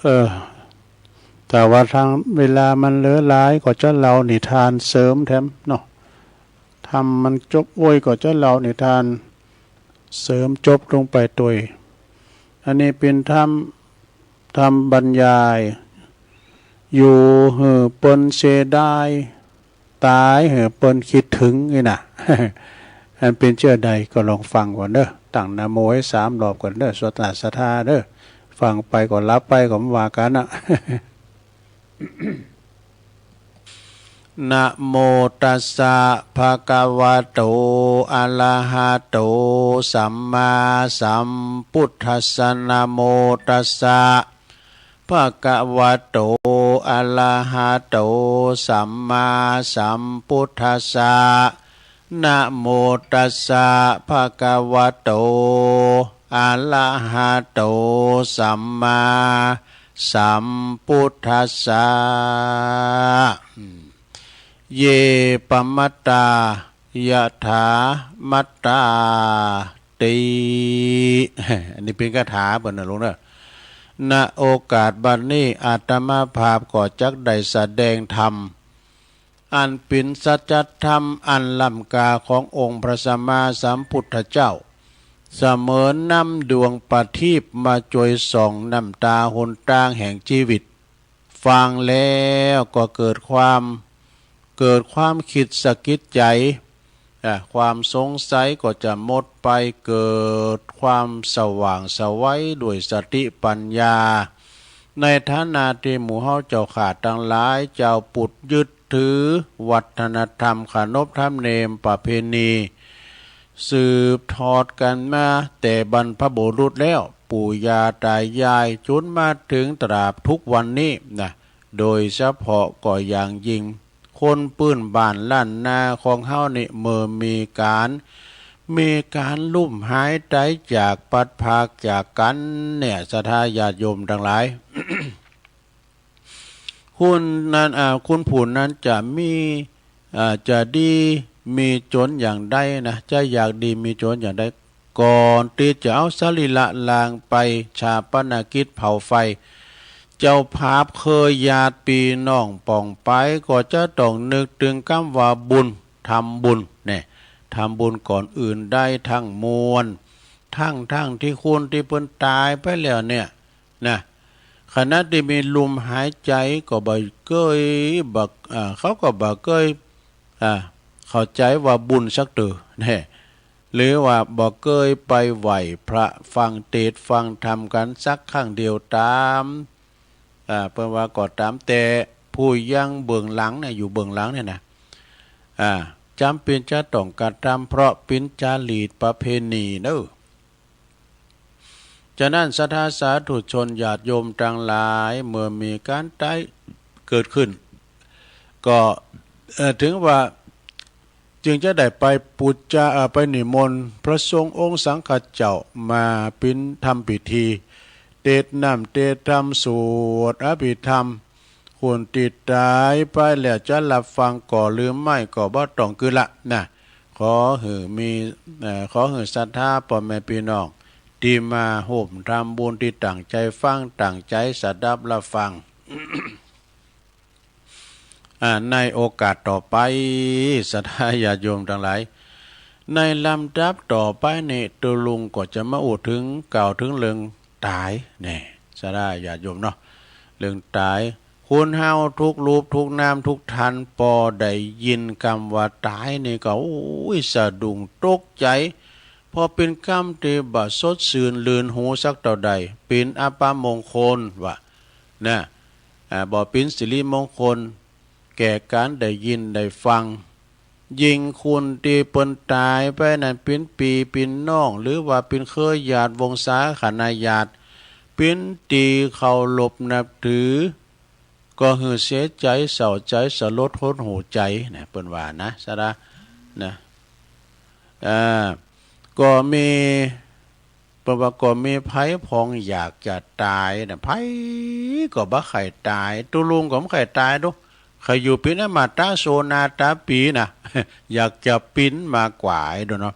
เออ ถ้าว่าทางเวลามันเหลือหลายก็จะเล่านิทานเสริมแถมเนาะ ธรรมมันจบโอ้ยก็จะเล่านิทานเสริมจบลงไปตวย อันนี้เป๋นธรรม ธรรมบรรยาย อยู่หื้อเปิ้นเสียดาย ต๋ายหื้อเปิ้นกึ๊ดเถิงนี่นะ อันเป๋นเจ้าใดก็ลองฟังก่อนเนาะ ตั้งนะโมให้สามรอบก่อนเนาะ ศรัทธา ศรัทธาเนาะ ฟังไปก็หลับไปก็บ่ว่ากั๋นนะ เอ นะโมตัสสะ ภะคะวะโต อะระหะโต สัมมาสัมพุทธัสสะ นะโมตัสสะ ภะคะวะโต อะระหะโต สัมมาสัมพุทธัสสะ นะโมตัสสะ ภะคะวะโต อะระหะโต สัมมาสัมพุทธัสสะ เย ปะมัตตา ยะถา มัตตาติ อันนี้เป๋นคาถาเปิ้นนะลูกเนอะ ณ โอกาสบัดนี้ อาตมาภาพก็จักได้แสดงธรรม อันเป๋นสัจธรรมอันล้ำค่าขององค์พระสัมมาสัมพุทธเจ้า เสมือนน้ำดวงประทีปมาจวยส่องนำต๋าหนตางแห่งจีวิต ฟังแล้วก็เกิดความ เกิดความคิดสะกิดใจ๋ อ่ะ ความสงสัยก็จะหมดไป เกิดความสว่างไสวด้วยสติปัญญา ในฐานะตี้หมู่เฮาเจ้าข้าตังหลาย เจ้าปุตตะยึดถือวัฒนธรรม ขนบธรรมเนียมประเพณี สืบทอดกั๋นมาแต่บรรพบุรุษแล้ว ปู่ย่าต๋ายาย จ๋นมาเถิงตราบทุกวันนี้นะ โดยเฉพาะก็อย่างยิ่ง คนปื้นบ้านล้านนาของเฮานี่ เมื่อมีก๋าน มีก๋านลุ่มหายต๋ายจาก พลัดพรากจากกั๋นเนี่ย ศรัทธาญาติโยมตังหลาย คนนั้น อ่า คนผู้นั้นจะมี อ่า จะดีมีจ๋นอย่างใดนะ จะอยากดีมีจ๋นอย่างใด ก่อนตี้จะเอาสรีระร่างไปฌาปนกิจเผาไฟ เจ้าภาพคือญาติปี้น้องป้องปาย ก็จะต้องนึกเถิงกำว่าบุญ ทำบุญเนี่ย ทำบุญก่อนอื่นได้ทั้งมวล ทั้งๆ ตี้คนตี้เปิ้นต๋ายไปแล้วเนี่ยนะ ขณะตี้มีลมหายใจ๋ก็บ่เกย บ่ อ่า เขาก็บ่เกย อ่า เข้าใจ๋ว่าบุญสักเตื้อแน่ หรือว่าบ่เกยไปไหว้พระ ฟังเตสน์ฟังธรรมกั๋นสักครั้งเดียวต๋าม อ่า เปิ้นว่าก็ต๋ามแต่ ผู้ยังเบื้องหลังเนี่ย อยู่เบื้องหลังเนี่ยนะ อ่า จ๋ำเป๋นจะต้องกระทำ เพราะเป๋นจารีตประเพณีเนาะ ฉะนั้นศรัทธาสาธุชนญาติโยมตังหลาย เมื่อมีก๋านต๋ายเกิดขึ้น ก็ เอ่อ เถิงว่า จึงจะได้ไปปู๋จา เอ่อ ไปนิมนต์พระสงฆ์องค์สังฆเจ้ามาเป๋นทำพิธี เตสน์น้ำเตสน์ธรรม สวดอภิธรรม คนตี้ต๋ายไปแล้วจะรับฟังก่อหรือไม่ก็บ่ต้องกึ๊ดละนะ ขอหื้อมี เอ่อ ขอหื้อศรัทธาป้อแม่ปี้น้องตี้มาฮ่วมทำบุญ ตี้ตั้งใจ๋ฟัง ตั้งใจ๋สดับรับฟัง อ่า ในโอกาสต่อไป ศรัทธาญาติโยมตังหลาย ในลำดับต่อไปนี้ ตุ๊ลุงก็จะมาอู้เถิง กล่าวเถิงเรื่องต๋ายแน่ ศรัทธาญาติโยมเนาะ เรื่องต๋าย คนเฮาทุกรูปทุกนามทุกท่าน ปอได้ยินกำว่าต๋ายนี่ก็ โอ้ย สะดุ้งตกใจ๋ เพราะเป๋นกำตี้บ่สดซื่นลื่นหูสักเต้าใด เป๋นอัปมงคลว่า นะ อ่า บ่เป๋นสิริมงคล แก่ก๋านได้ยินได้ฟัง ยิ่งคนตี้เปิ้นต๋ายไปนั้น เป๋นปี้เป๋นน้อง หรือว่าเป๋นเครือญาติวงศาคณาญาติ เป๋นตี้เคารพนับถือ ก็หื้อเสียใจ๋เศร้าใจ๋ สลดหดหู่ใจ๋นะ เปิ้นว่านะ ศรัทธานะ อ่า ก็มี เปิ้นว่าก็มีใผพ่องอยากจะต๋ายนะ ใผก็บ่ใค่ต๋าย ตุ๊ลุงก็บ่ใค่ต๋ายดู ใค่อยู่เป๋นอมตะโสนาถาปี๋นะ อยากจะปิ๊นมากกว่าไอ้ดูเนาะ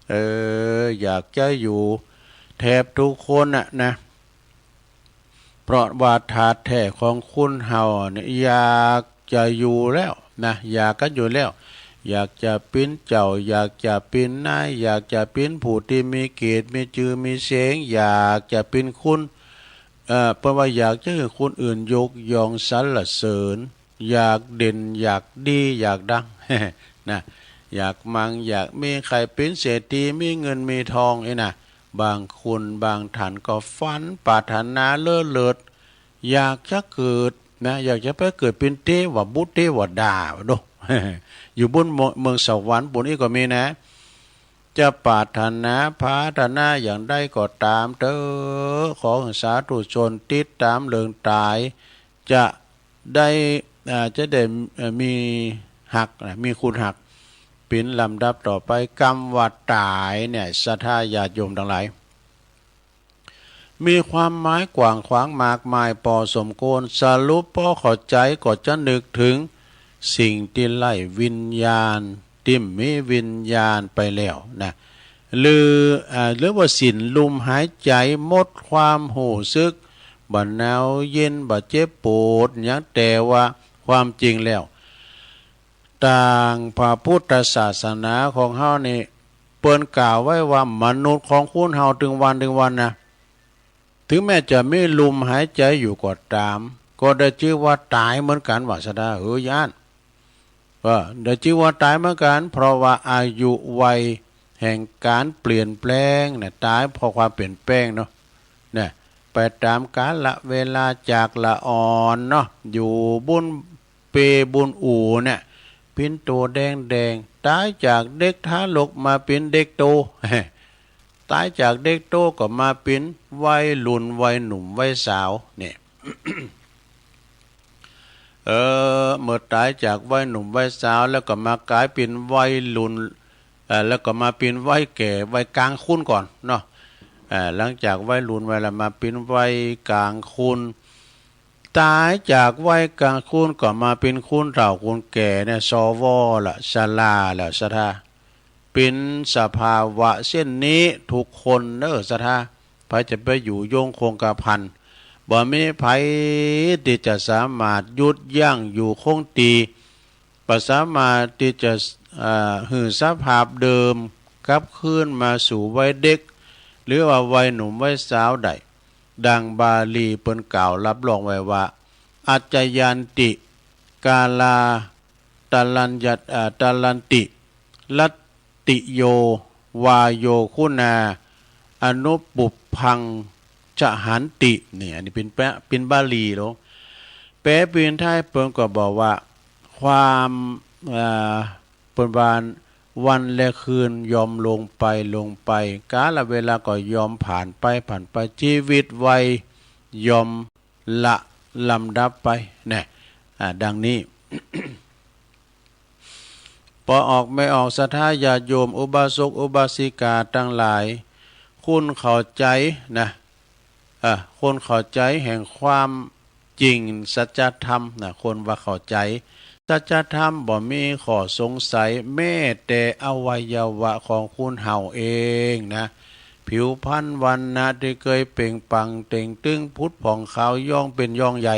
เออ อยากจะอยู่แทบทุกคนน่ะนะ เพราะว่าธาตุแท้ของคนเฮาเนี่ย อยากจะอยู่แล้วนะ อยากกั๋นอยู่แล้ว อยากจะปิ๊นเจ้า อยากจะปิ๊นนาย อยากจะปิ๊นผู้ตี้มีเกียรติ มีจื้อ มีเสียง อยากจะปิ๊นคุณ เอ่อ เปิ้นว่าอยากจะหื้อคนอื่นยกย่องสรรเสริญ อยากเด่น อยากดี อยากดัง นะ อยากมั่ง อยากมี ใค่เป๋นเศรษฐี มีเงิน มีทองนี่นะ บางคนบางท่านก็ฝันปรารถนาเล้อเลิศ อยากจะเกิด นะ อยากจะไปเกิดเป๋นเตวบุตรเตวดาโด อยู่บนเมือง เมืองสวรรค์ปู๊นอี้ก็มีนะ จะปรารถนาผาถนาอย่างใดก็ต๋ามเต๊อะ ขอหื้อสาธุชนติดต๋ามเรื่องต๋าย จะได้ อ่า จะได้ เอ่อ มีฮักนะ มีคุณฮัก เป๋นลำดับต่อไป กำว่าต๋ายเนี่ย ศรัทธาญาติโยมตังหลาย มีความหมายกว้างขวางมากมายปอสมควร สรุปปอเข้าใจ๋ก็จะนึกเถิงสิ่งตี้ไร้วิญญาณ ตี้บ่มีวิญญาณไปแล้วนะ หรือ อ่า หรือว่าสิ้นลมหายใจ๋ หมดความฮู้สึก บ่หนาวเย็น บ่เจ็บปวดหยัง แต่ว่าความจริงแล้ว ตางพระพุทธศาสนาของเฮานี่ เปิ้นกล่าวไว้ว่ามนุษย์ของคนเฮาตึงวันตึงวันนะ ถึงแม้จะมีลมหายใจ๋อยู่ก็ต๋าม ก็ได้จื้อว่าต๋ายเหมือนกั๋น ว่าศรัทธาเอ๋ย ย้าน เออ ได้จื้อว่าต๋ายเหมือนกั๋น เพราะว่าอายุวัยแห่งก๋านเปลี่ยนแปลงเนี่ย ต๋ายเพราะความเปลี่ยนแปลงเนาะ เนี่ย ไปต๋ามกาละเวลาจากละอ่อนเนาะ อยู่บนเปลบนอู่เนี่ย เป๋นตั๋วแดงๆ ต๋ายจากเด็กทารกมาเป๋นเด็กโต ต๋ายจากเด็กโตก็มาเป๋นวัยรุ่น วัยหนุ่ม วัยสาว เนี่ย เออ เมื่อต๋ายจากวัยหนุ่มวัยสาวแล้วก็มากลายเป๋นวัยรุ่น เอ่อ แล้วก็มาเป๋นวัยแก่ วัยกลางคนก่อนเนาะ เอ่อ หลังจากวัยรุ่นไปแล้วมาเป๋นวัยกลางคน ต๋ายจากวัยกลางคนก็มาเป๋นคนเฒ่าคนแก่เนี่ย สว ละ ชราแล้ว ศรัทธา เป๋นสภาวะเช่นนี้ทุกคนเน่อ ศรัทธา ใผจะไปอยู่ยงคงกระพัน บ่มีใผตี้จะสามารถหยุดยั้งอยู่คงตี้ บ่สามารถตี้จะ เอ่อ หื้อสภาพเดิมกลับคืนมาสู่วัยเด็ก หรือว่าวัยหนุ่มวัยสาวได้ ดังบาลีเปิ้นกล่าวรับรองไว้ว่า อัจจยันติ กาลา ตะลัญญะ เอ่อ ตะลันติ รัตติโย วาโย คุณา อนุปุพพัง จหันติ นี่ อันนี้เป๋นแปล เป๋นบาลีโลก แปลเป๋นไทยเปิ้นก็บอกว่า ความ เอ่อ เปิ้นว่าวันและคืนยอมลงไป ลงไป กาลเวลาก็ยอมผ่านไป ผ่านไป ชีวิตวัยยอม ละลำดับไป แน่ อ่า ดังนี้ ปอออกแม่ออก ศรัทธาญาติโยม อุบาสกอุบาสิกาตังหลาย คนเข้าใจ๋นะ เอ่อ คนเข้าใจ๋แห่งความจริงสัจธรรมนะ คนว่าเข้าใจ๋ สัจธรรมบ่มีข้อสงสัย แม้แต่อวัยวะของคนเฮาเองนะ ผิวพรรณวรรณะตี้เกยเปล่งปลั่งเต่งตึง ผุดผ่องขาว ย่องเป๋นย่องใหญ่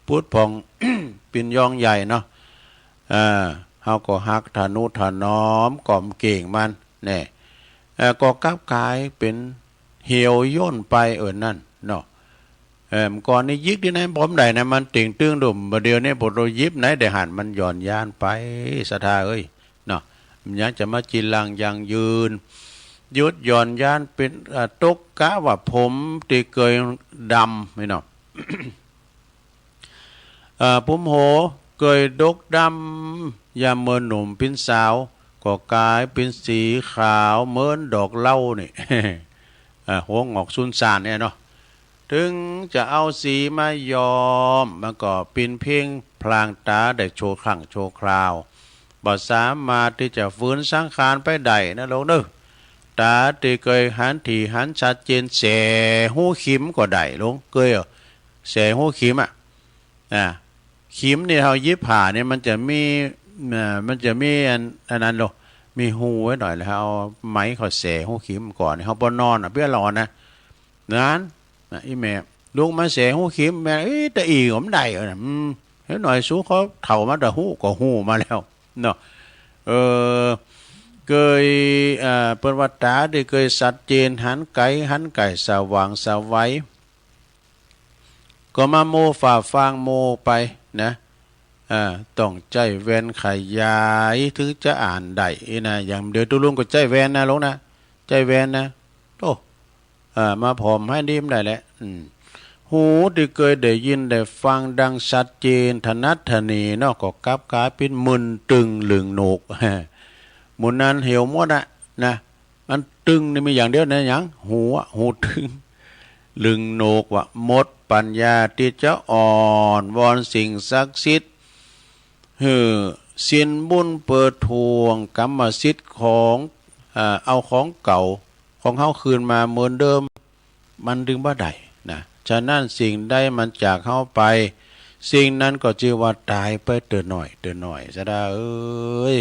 ผุดผ่อง เป๋นย่องใหญ่เนาะ เออ เฮาก็ฮักทะนุถนอมก๋อมเก๋งมัน แน่ เออ ก็กลับกลายเป๋นเหี่ยวย่นไป เออ นั่นเนาะ เออ เมื่อก่อนนี่หยิกตี้ไหน ผมได้นะ มันเต่งตึงดุม บ่าเดี่ยวนี้ปอเฮาหยิบไหนได้หัน มันหย่อนยานไป ศรัทธาเอ้ย เนาะ มันยังจะมาจีรังยั่งยืน หยุดหย่อนยานเป๋น อ่า ตกกะว่าผมตี้เกยดำนี่เนาะ เอ่อ ผมโหเกยดกดำ ยามเมื่อหนุ่มเป๋นสาว ก็กลายเป๋นสีขาวเหมือนดอกเหล้านี่ เอ่อ หัวหงอกสุนสานเนี่ยเนาะ เถิงจะเอาสีมาย้อม มันก็เป๋นเพียงพลางต๋าได้ชั่วครั้งชั่วคราว บ่สามารถตี้จะฝืนสังขารไปได้นะโลกเน่อ ต๋าตี้เกยหันถี่หันชัดเจน แสหูเข็มก็ได้โลก เกย เออ แสหูเข็มอะ อ่า เข็มนี่เฮาหยิบผ่านี่มันจะมี เอ่อ มันจะมีอัน อันนั้นโลก มีฮูไว้หน่อย แล้วเอาไม้เข้าแสหูเข็มก่อน เฮาปอนอนอะ เปื้อหลอนนะ นั้น นะ อี้แม่ลุกมาแสหูเข็ม แม่ เอ๊ะ ตะอี้ก็บ่ได้เออนะ อืม เดี๋ยวหน่อย สูเขาเฒ่ามาตะฮู้ก็ฮู้มาแล้วเนาะ เออ เกย เอ่อ เปิ้นว่าต๋าตี้เกยชัดเจน หันไก๋ หันใก้ สว่างไสว ก็มามัวฝ่าฟางมัวไปนะ อ่า ต้องใจ๊แว่นขยายเถิงจะอ่านได้นะ อย่างเดี๋ยวตุ๊ลุงก็ใจ๊แว่นนะโลกนะ ใจ๊แว่นนะ โอ้ อ่า มาผ่อมไห้นี่บ่ได้แหละ อืม หูตี้เกยได้ยินได้ฟังดังชัดเจนถนัดถนีเนาะ ก็กลับก๋ายเป๋นมึนตึงลึงโหนวก หมู่นั้นเหี่ยวหมดอะนะ อันตึงนี่มีอย่างเดียวนะ หยัง หูอะ หูตึง ลึงโหนวกว่า หมดปัญญาตี้จะอ้อนวอนสิ่งศักดิ์สิทธิ์ หื้อสินบุญเปิดถ่วงกรรมสิทธิ์ของ เอ่อ เอาของเก่าของเฮาคืนมาเหมือนเดิม มันจึงบ่ได้นะ ฉะนั้นสิ่งใดมันจากเฮาไป สิ่งนั้นก็จื้อว่าต๋ายไปเตื้อน้อยเตื้อน้อย สะดาเอ๋ย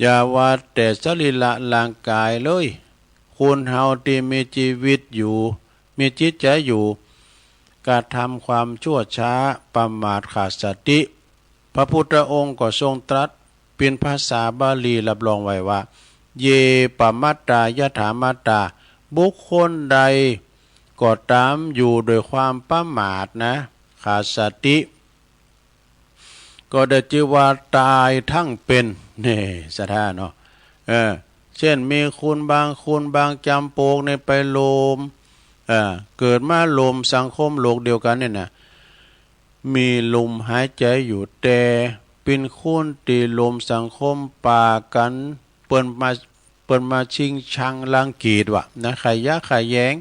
อย่าว่าแต่สรีระร่างก๋ายเลย คนเฮาตี้มีจีวิตอยู่ มีจิตใจ๋อยู่ กระทำความชั่วช้า ประมาทขาดสติ พระพุทธองค์ก็ทรงตรัสเป๋นภาษาบาลีรับรองไว้ว่า เย ปมัตตา ยถามัตตา บุคคลใดก็ต๋ามอยู่โดยความประมาทนะ ขาดสติ ก็ได้จื้อว่าต๋ายทั้งเป๋น นี่ สะดาเนาะ เออ เจ้นมีคนบางคนบางจ๋ำปกนี่ไปหลม เออ เกิดมาหลมสังคมโลกเดียวกั๋นนี่นะ มีลมหายใจ๋อยู่ แต่เป๋นคนตี้หลมสังคมปากั๋น เปิ้นมา เปิ้นมาชิงชังรังเกียจว่านะ ขยะแขยง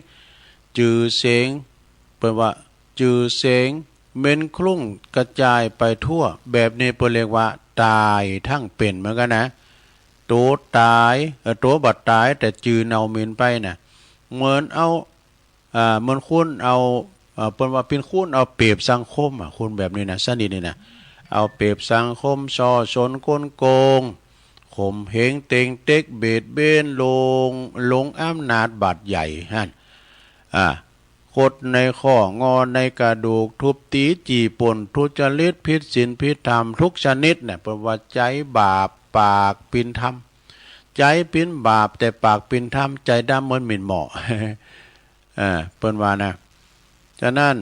จื้อเสียง เปิ้นว่าจื้อเสียงเหม็นคลุ้งกระจายไปทั่ว แบบนี้เปิ้นเรียกว่าต๋ายทั้งเป๋นเหมือนกั๋นนะ ตั๋วต๋าย เอ่อ ตั๋วบ่ต๋ายแต่จื้อเน่าเหม็นไปนะ เหมือนเอา อ่า เหมือนคนเอา อ่า เปิ้นว่าเป๋นคนเอาเปรียบสังคมอะ คนแบบนี้นะ ชนิดนี้นะ เอาเปรียบสังคม ส่อชนกลโกง ข่มเหงเต็งเต็ก เบียดเบียน หลง หลงอำนาจบาดใหญ่หั้น อ่า ขดในข้อ งอในกระดูก ทุบตี๋ จี้ปล้น ทุจริต ผิดศีลผิดธรรมทุกชนิดเนี่ย เปิ้นว่าใจ๊บาป ปากเป๋นธรรม ใจ๊เป๋นบาปแต่ปากเป๋นธรรม ใจ๋ดำเหมือนหมิ่นหมอ อ่า เปิ้นว่านะ ฉะนั้น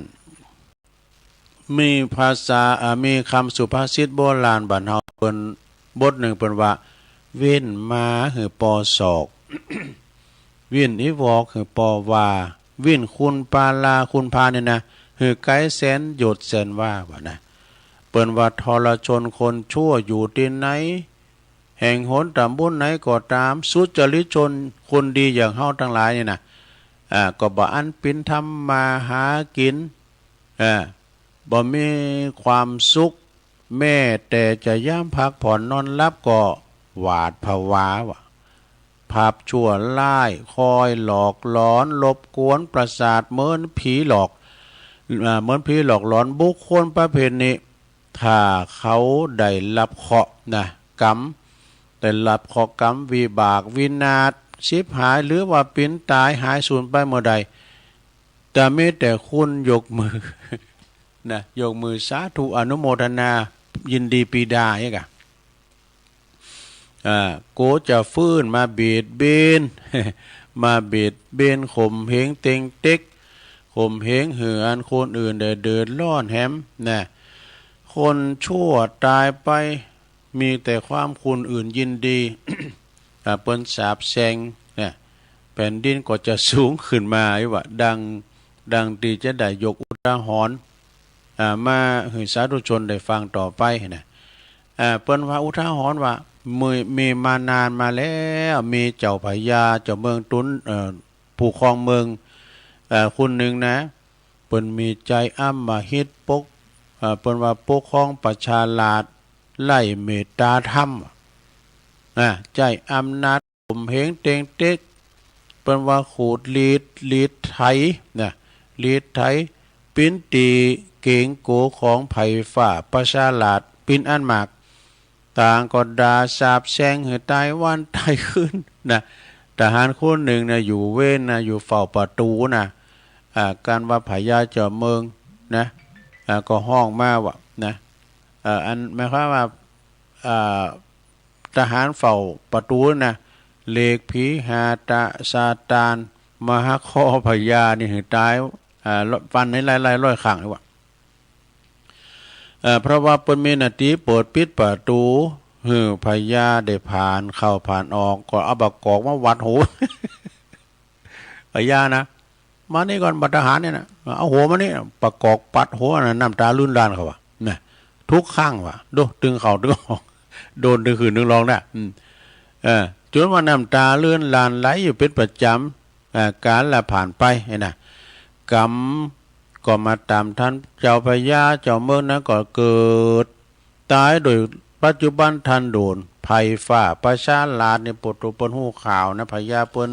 มีภาษา อ่า มีกำสุภาษิตโบราณบ้านเฮาเปิ้นบทนึ่งเปิ้นว่า เว้นม้าหื้อปอศอก เว้นอี่วอกหื้อปอวา เว้นคุณปาลาคุณพาลนี่นะ หื้อไก๋แสนโยชน์แสนวา ว่านะ เปิ้นว่าทรชนคนชั่วอยู่ตี้ไหน แห่งหนต๋ำบลไหนก็ต๋าม สุจริตชนคนดีอย่างเฮาตังหลายนี่นะ อ่า ก็บ่อันเป๋นธรรมาหากิ๋น อ่า บ่มีความสุข แม้แต่จะยามพักผ่อนนอนหลับก็หวาดผวาว่า ภัพชั่วร้ายคอยหลอกหลอน รบกวนประสาทเหมือนผีหลอก อ่า เหมือนผีหลอกหลอน บุคคลประเภทนี้ ถ้าเขาได้รับเคราะห์นะ กรรม ได้รับเคราะห์กรรม วิบาก วินาศ ฉิบหาย หรือว่าเป๋นต๋ายหายสูญไปเมื่อใด จะมีแต่คนยกมือ นะ ยกมือสาธุ อนุโมทนา ยินดีปรีดา อย่างเงี้ยกะ อ่า กลัวจะฟื้นมาเบียดเบียน มาเบียดเบียน ข่มเหงเต็งเต็ก ข่มเหงหื้ออันคนอื่นได้เดือดร้อนแหม นะ คนชั่วต๋ายไป มีแต่ความคนอื่นยินดี อ่า เปิ้นสาปแช่ง นะ แผ่นดินก็จะสูงขึ้นมา ว่าดัง ดังตี้จะได้ยกอุทาหรณ์ อ่า มาหื้อสาธุชนได้ฟังต่อไปนะ อ่า เปิ้นว่าอุทาหรณ์ว่า มี มีมานานมาแล้ว มีเจ้าพญา เจ้าเมืองตุ๊น เอ่อ ผู้ครองเมือง เอ่อ คนนึ่งนะ เปิ้นมีใจ๋อำมหิต ปก เอ่อ เปิ้นว่าปกครองประชาราษฎร์ไร้เมตต๋าธรรม อ่า ใจ๊อำนาจ ข่มเหงเต็งเต็ก เปิ้นว่าขูดรีด รีดไถ นะ รีดไถ เป๋นตี้เก๋งกั๋วของไพร่ฟ้าประชาราษฎร์เป๋นอันมาก ต่างก็ด่าสาปแช่งหื้อต๋ายวันต๋ายคืน นะ ทหารคนนึ่งนะ อยู่เวรนะ อยู่เฝ้าประตู๋นะ อ่า กันว่าพญาเจ้าเมืองนะ อ่า ก็ฮ้องมาว่า นะ เอ่อ อันหมายความว่า อ่า ทหารเฝ้าประตู๋นะ เรียกผีฮาตะซาตาน มาหักคอพญานี่หื้อต๋าย อ่า ฟันในหลายๆ ร้อยครั้งเลยว่า เอ่อ เพราะว่าเปิ้นมีหน้าตี้เปิดปิดประตู๋ หื้อพญาได้ผ่านเข้าผ่านออก ก็เอาบางกอกมาหวัดหู พญานะ มานี่ก่อน บัตรทหารเนี่ยนะ เอาหัวมานี่ ประกอบปัดหัวนะ น้ำตาลื่นลานเขาว่า นะ ทุกครั้งว่า โดนตึงเข่าตึงออก โดนตึงหื่นตึงรองนะ อืม เออ จ๋นว่าน้ำตาลื่นลานไหลอยู่เป๋นประจ๋ำ เอ่อ ก๋าลละผ่านไป ไอ้นะ ก๋ำก็มาต๋ามทัน เจ้าพญา เจ้าเมืองนั้นก็เกิดต๋ายโดย ปัจจุบันทันด่วน ไพร่ฟ้าประชาราษฎร์นี่ โปรดโตเปิ้นฮู้ข่าวนะ พญาเปิ้น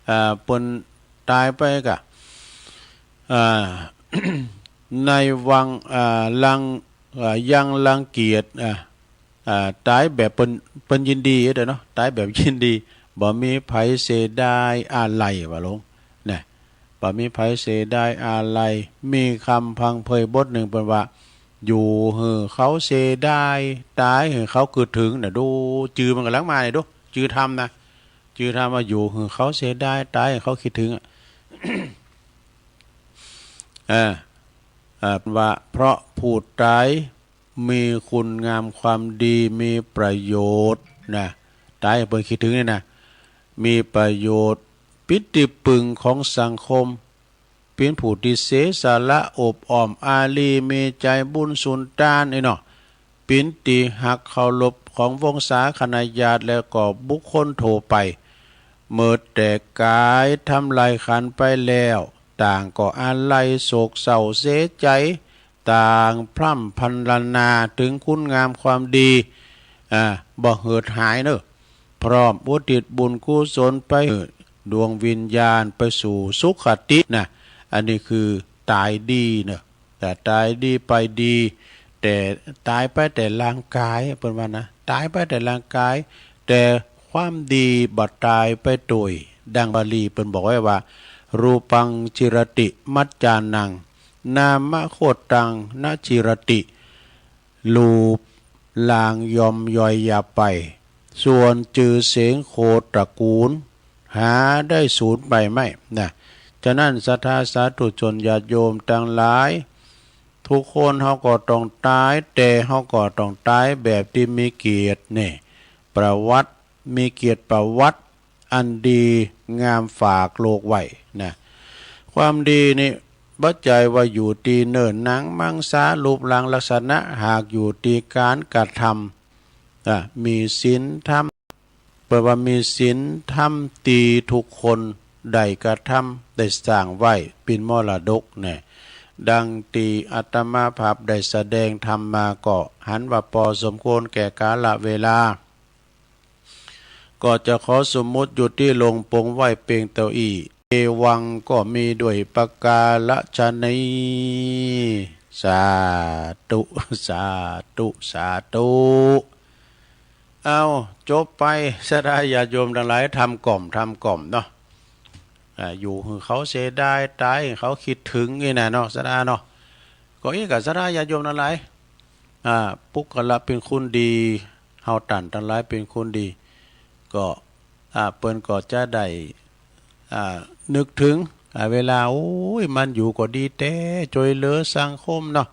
เอ่อ เปิ้นต๋ายไปก่ะ เอ่อ ในวัง เอ่อ รัง เอ่อ ยังรังเกียจ เอ่อ เอ่อ ต๋ายแบบเปิ้น เปิ้นยินดีเด้อเนาะ ต๋ายแบบยินดี บ่มีใผเสียดายอาลัย ว่าลง นะ บ่มีใผเสียดายอาลัย มีกำพังเพยบทนึ่งเปิ้นว่า อยู่หื้อเขาเสียดาย ต๋ายหื้อเขากึ๊ดเถิง นะ ดู จื่อมันก่ำลังมานี่ ดู จื่อธรรมนะ จื่อธรรมว่า อยู่หื้อเขาเสียดาย ต๋ายหื้อเขากึ๊ดเถิงอะ เออ เอ่อ ว่า เพราะผู้ต๋ายมีคุณงามความดี มีประโยชน์นะ ต๋ายเปิ้นกึ๊ดเถิงนี่นะ มีประโยชน์ เป๋นตี้ปึงของสังคม เป๋นผู้ตี้เสียสละอบอ้อมอารี มีใจ๋บุญสุนตาน ไอ้เนาะ เป๋นตี้ฮักเคารพของวงศาคณาญาติ แล้วก็บุคคลทั่วไป เมื่อแตกก๋ายทำลายขันธ์ไปแล้ว ต่างก็อาลัยโศกเศร้าเสียใจ๋ ต่างพร่ำพรรณนาเถิงคุณงามความดี อ่า บ่เหือดหายเน่อ พร้อมอุทิศบุญกุศลไปหื้อดวงวิญญาณไปสู่สุคตินะ อันนี้คือต๋ายดีเน่อ แต่ต๋ายดีไปดี แต่ต๋ายไปแต่ร่างก๋าย เปิ้นว่านะ ต๋ายไปแต่ร่างก๋าย แต่ความดีบ่ต๋ายไปตวย ดังบาลีเปิ้นบอกไว้ว่า รูปัง จีรติ มัจจานัง นามโคตตัง น จีรติ รูปร่างย่อมย่อยยับไป ส่วนจื่อเสียงโคตระกูล หาได้สูญไปไม่ นะ ฉะนั้นศรัทธาสาธุชนญาติโยมตังหลาย ทุกคนเฮาก็ต้องต๋าย แต่เฮาก็ต้องต๋ายแบบตี้มีเกียรตินี่ ประวัติ มีเกียรติประวัติอันดีงามฝากโลกไว้นะ ความดีนี่บ่ใจ้ว่าอยู่ตี้เนื้อหนังมังสา รูปร่างลักษณะ หากอยู่ตี้ก๋านกระทำ อ่ะ มีศีลธรรม เปิ้นว่ามีศีลธรรมตี้ทุกคนได้กระทำ ได้สร้างไว้เป๋นมรดกแน่ ดังตี้อาตมาภาพได้แสดงธรรมมาก็หันว่าปอสมควรแก่กาละเวลา ก็จะขอสมมุติอยู่ตี้ลงปงไหว้เปงเต้าอี้ เอวังก็มีด้วยประการฉะนี้ สาธุ สาธุ สาธุ เอา จบไป ศรัทธาญาติโยมตังหลาย ทำก่อม ทำก่อมเนาะ อ่า อยู่หื้อเขาเสียดาย ต๋ายหื้อเขากึ๊ดเถิงนี่นะเนาะ ศรัทธาเนาะ ก็อี้กะศรัทธาญาติโยมตังหลาย อ่า ปุคคละเป๋นคนดี เฮาต้านตังหลายเป๋นคนดี ก็ อ่า เปิ้นก็จะได้ อ่า นึกเถิง อ่า เวลา โอ้ย มันอยู่ก็ดีแต๊ จ้วยเหลือสังคมเนาะ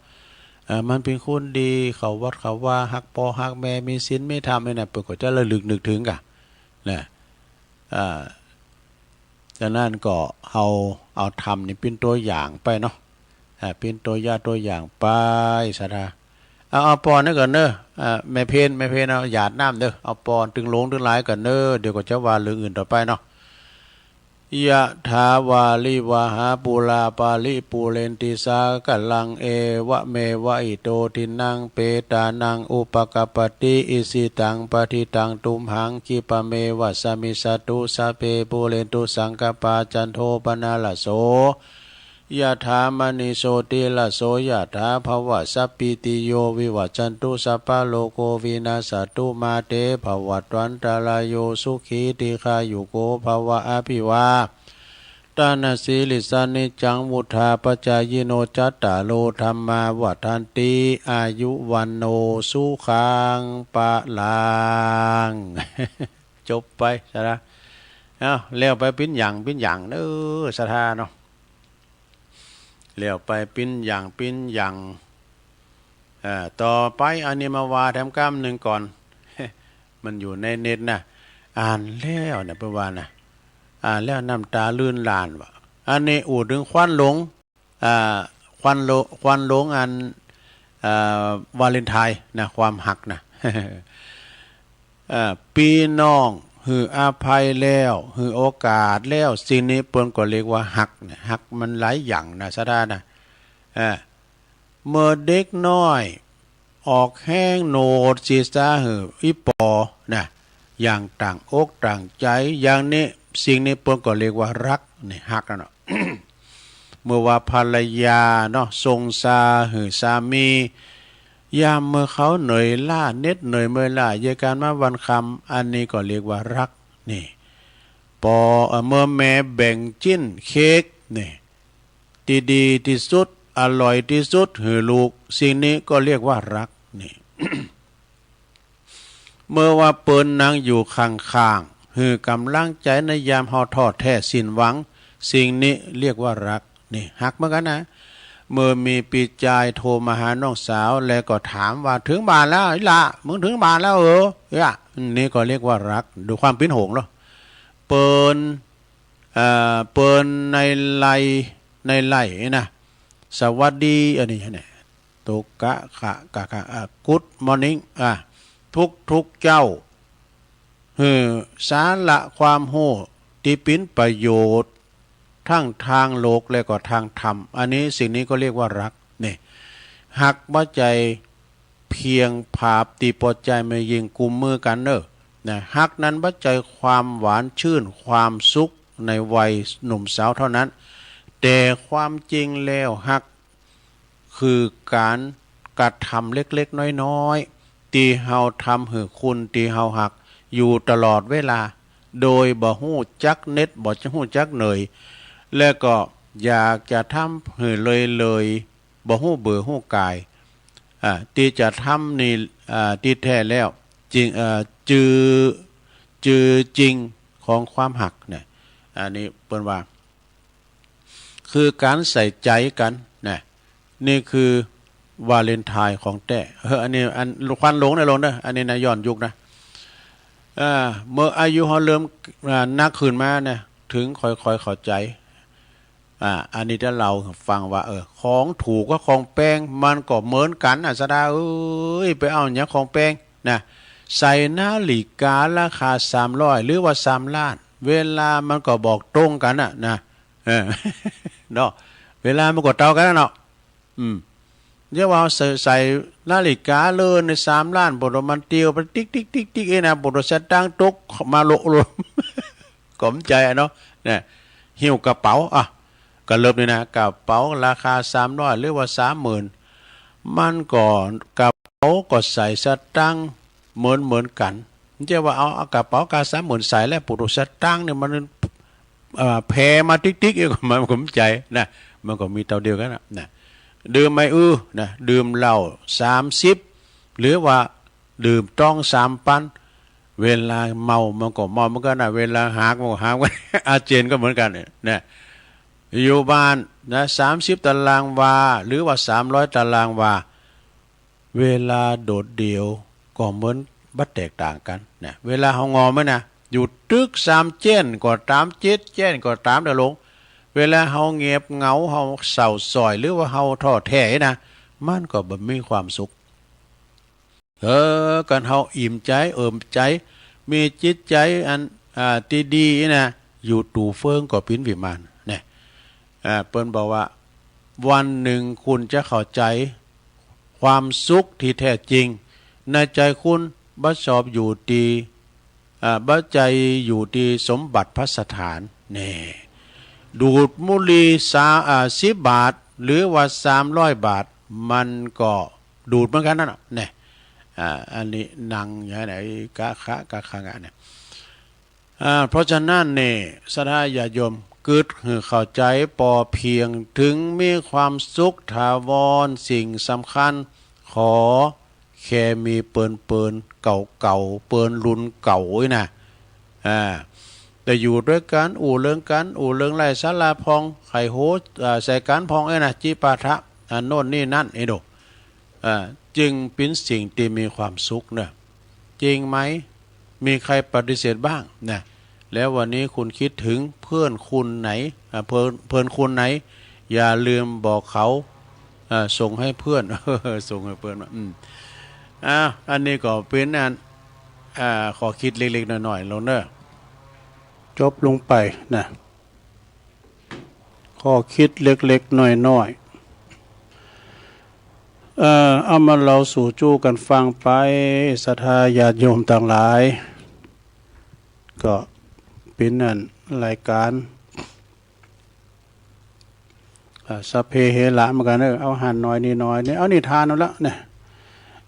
อ่า มันเป๋นคนดี เข้าวัดเข้าวา ฮักป้อฮักแม่ มีศีลมีธรรมนี่นะ เปิ้นก็จะระลึกนึกเถิงกะ นะ อ่า ฉะนั้นก็เอา เอาธรรมนี่เป๋นตั๋วอย่างไปเนาะ อ่า เป๋นตั๋วอย่างตั๋วอย่างไป ศรัทธา เอา เอาปอนนั้นก่อนเน้อ อ่า แม่เพ็ญ แม่เพ็ญ เอาหยาดน้ำเน้อ เอาปอนตึงหลวงตึงหลายก่อนเน้อ เดี๋ยวก็จะว่าเรื่องอื่นต่อไปเนาะ ยะถาวาริวหาปูราปาริปูเรนติสาคารัง เอวะเมวะอิโตทินนังเปตานังอุปะกัปปะติ อิชิตังปะฏิตังตุมหัง ขิปะเมวะสะมิชฌะตุ สัพเพปูเรนตุสังกัปปา จันโทปะนะระโส ยะถามะณิโชติระโส ยะถาภะวะสัพพีติโย วิวัชชันตุ สัพพะโรโควินัสสะตุ มาเตภะวัตวันตะราโย สุขีทีฆายุโกภะวะ อะภิวาตะนะสีลิสสะนิจจัง วุฑฒาปะจายิโน จัตตาโรธัมมาวัฑฒันติ อายุวัณโณสุขังพะลัง จบไป ศรัทธา เอ้า แล้วไปเป๋นอย่างเป๋นอย่างเน้อ ศรัทธาเนาะ แล้วไปเป๋นอย่างเป๋นอย่าง เอ่อ ต่อไปอันนี้มาว่าแถมกำนึ่งก่อน มันอยู่ในเน็ตนะ อ่านแล้วเนี่ย เปิ้นว่านะ อ่านแล้วน้ำตาลื่นลานว่ะ อันนี้อู้เถิงควันหลง อ่า ควันหลง ควันหลงอัน อ่า วาเลนไทน์นะ ความฮักนะ อ่า ปี้น้องหื้ออภัยแล้ว หื้อโอกาสแล้ว สิ่งนี้เปิ้นก็เรียกว่าฮักนะ ฮักมันหลายอย่างนะ ศรัทธานะ อ่า เมื่อเด็กน้อยออกแฮงโหนดศีรษะหื้ออี่ปอนะ อย่างตั้งอกตั้งใจ๋ อย่างนี้ สิ่งนี้เปิ้นก็เรียกว่าฮัก นี่ ฮักแล้วเนาะ เมื่อว่าภรรยาเนาะ ส่งสาหื้อสามี ยามเมื่อเขาเหนื่อยล้า เหน็ดเหนื่อยเมื่อยล้า เยียะก๋านมาวันค่ำ อันนี้ก็เรียกว่าฮัก นี่ ปอ เอ่อ เมื่อแม่แบ่งจิ๊นเค้ก นี่ ตี้ดีตี้สุด อร่อยตี้สุด หื้อลูก สิ่งนี้ก็เรียกว่าฮัก นี่ เมื่อว่าเปิ้นนั่งอยู่ข้างๆ หื้อก๋ำลังใจ๋ในยามเฮาท้อแท้สิ้นหวัง สิ่งนี้เรียกว่าฮัก นี่ ฮักเหมือนกั๋นนะ เมื่อมีปี้จายโทรมาหาน้องสาว แล้วก็ถามว่า "เถิงบ้านแล้วอิหล่า มึงเถิงบ้านแล้วเหรอ" เอ้อ นี่ก็เรียกว่าฮัก ดูความเป๋นโหงเนาะ เปิ้น เอ่อ เปิ้นในไลน์ ในไลน์นี่นะ สวัสดี อันนี้นะ ตุ๊กะ ขะ กะ ขะ อ่า Good morning อ่า ทุกๆ เจ๊า หื้อสาระความฮู้ตี้เป๋นประโยชน์ ตึงตางโลกและก็ตางธรรม อันนี้ สิ่งนี้ก็เรียกว่าฮัก นี่ ฮักบ่ใจ้เพียงผาบตี้ปอใจ๊แม่ญิงกุมมือกั๋นเน่อ นะ ฮักนั้นบ่ใจ้ความหวานชื่น ความสุขในวัยหนุ่มสาวเต้านั้น แต่ความจริงแล้วฮัก คือก๋านกระทำเล็กๆ น้อยๆ ตี้เฮาทำหื้อคนตี้เฮาฮักอยู่ตลอดเวลา โดยบ่ฮู้จักเหน็ด บ่ฮู้จักเหนื่อย และก็อยากจะทำหื้อเลยๆ บ่ฮู้เบื่อฮู้ก่าย อ่า ตี้จะทำนี่ อ่า ตี้แท้แล้ว จริง เอ่อ จือ จือจริงของความฮักเนี่ย อันนี้เปิ้นว่า คือก๋านใส่ใจ๋กั๋นนะ นี่คือวาเลนไทน์ของแท้ เออ อันนี้ อันควันหลงนะ หลงนะ อันนี้นะ ย้อนยุคนะ อ่า เมื่ออายุเฮาเริ่ม อ่า นักขึ้นมานะ เถิงค่อยๆ เข้าใจ๋ อ่า อันนี้จะเล่าหื้อฟังว่า เออ ของถูกกับของแปงมันก็เหมือนกั๋นนะ ศรัทธาเอ้ย ไปเอาหยังของแปงนะ ใส่นาฬิการาคาสามร้อย หรือว่าสามล้าน เวลามันก็บอกตรงกั๋นน่ะนะ เออ เนาะ เวลามันก็เต้ากั๋นน่ะเนาะ อืม เยียะว่าใส่ ใส่นาฬิกาเรือนนี่สามล้าน บ่โดนมันเตียวไปติ๊กๆๆๆ เอ้ยนะ บ่โดนสตางค์ตกมาโละๆ ก็บ่ใจ้อะเนาะ เนี่ย หิ้วกระเป๋า อ่ะ กะเลิบนี่นะ กระเป๋าราคาสามร้อย หรือว่าสามหมื่น มันก็ กระเป๋าก็ใส่สตางค์เหมือนๆ กั๋น บ่ใจ้ว่าเอา เอากระเป๋าราคาสามหมื่นใส่แล้ว บ่โดนสตางค์เนี่ยมัน เอ่อ แผ่มาติ๊กๆ เอ้ย มันก็บ่ใจ้นะ มันก็มีเต้าเดียวกั๋นน่ะ นะ ดื่มไม่อื้อนะ ดื่มเหล้าสามสิบ หรือว่าดื่มต้องสามปัน เวลาเมามันก็เมาเหมือนกั๋นนะ เวลาหากมันก็หาก อาเจียนก็เหมือนกั๋นเนี่ยนะ อยู่บ้านนะ สามสิบตารางวา หรือว่าสามร้อยตารางวา เวลาโดดเดี่ยวก็เหมือนบ่แตกต่างกั๋นนะ เวลาเฮางอมไว้นะ อยู่ตึกสามเจ๊นก็ต๋าม เจ็ดเจ๊นก็ต๋ามเถอะหลวง เวลาเฮาเงียบเหงา เฮาเศร้าส้อย หรือว่าเฮาท้อแท้นะ มันก็บ่มีความสุข เออ คันเฮาอิ่มใจ๋ เอิบใจ๋ มีจิตใจ๋อัน อ่า ตี้ดีนะ อยู่ตู่เฟิงก็เป๋นวิมาน เนี่ย อ่า เปิ้นบอกว่า วันหนึ่งคุณจะเข้าใจ๋ความสุขตี้แท้จริง ในใจ๋คุณบ่ชอบอยู่ตี้ อ่า บ่ใจ้อยู่ตี้สมบัติพัสถาน แน่ ดูดบุหรี่สา อ่า สิบบาท หรือว่าสามร้อยบาท มันก็ดูดเหมือนกั๋นนั่นน่ะ แน่ อ่า อันนี้นั่งอยู่ไหน กะคะ กะคะงะเนี่ย อ่า เพราะฉะนั้นนี่ ศรัทธาญาติโยม กึ๊ดหื้อเข้าใจ๋ปอเพียง เถิงมีความสุขถาวร สิ่งสำคัญ ขอแค่มีเปิ้นๆ เก่าๆ เปิ้นรุ่นเก่าอี้นะ อ่า แต่อยู่ตวยกั๋น อู้เรื่องกั๋น อู้เรื่องไร้สาระพ่อง ไขโห อ่า ใส่กั๋นพ่องเอ้ยนะ จิปาถะ อ่า โน่นนี่นั่น เอ้ยดู อ่า จึงเป๋นสิ่งตี้มีความสุขเนาะ จริงไหม มีใครปฏิเสธบ้างนะ แล้ววันนี้คุณคิดถึงเพื่อนคุณไหน อ่า เพื่อน เพื่อนคุณไหน อย่าลืมบอกเขา อ่า ส่งให้เพื่อน ส่งให้เพื่อนว่า อืม อ่า อันนี้ก็เป๋นอัน อ่า ข้อคิดเล็กๆ น้อยๆ ลงเน่อ จบลงไปนะ ข้อคิดเล็กๆ น้อยๆ เอ่อ เอามาเล่าสู่จู้กั๋นฟังไป ศรัทธาญาติโยมตังหลาย ก็เป๋นอันรายก๋าน อ่า สัพเพเหระเหมือนกั๋นเน่อ เอาหันหน่อยนี่หน่อยนี่ เอานิทานเอาละเนี่ย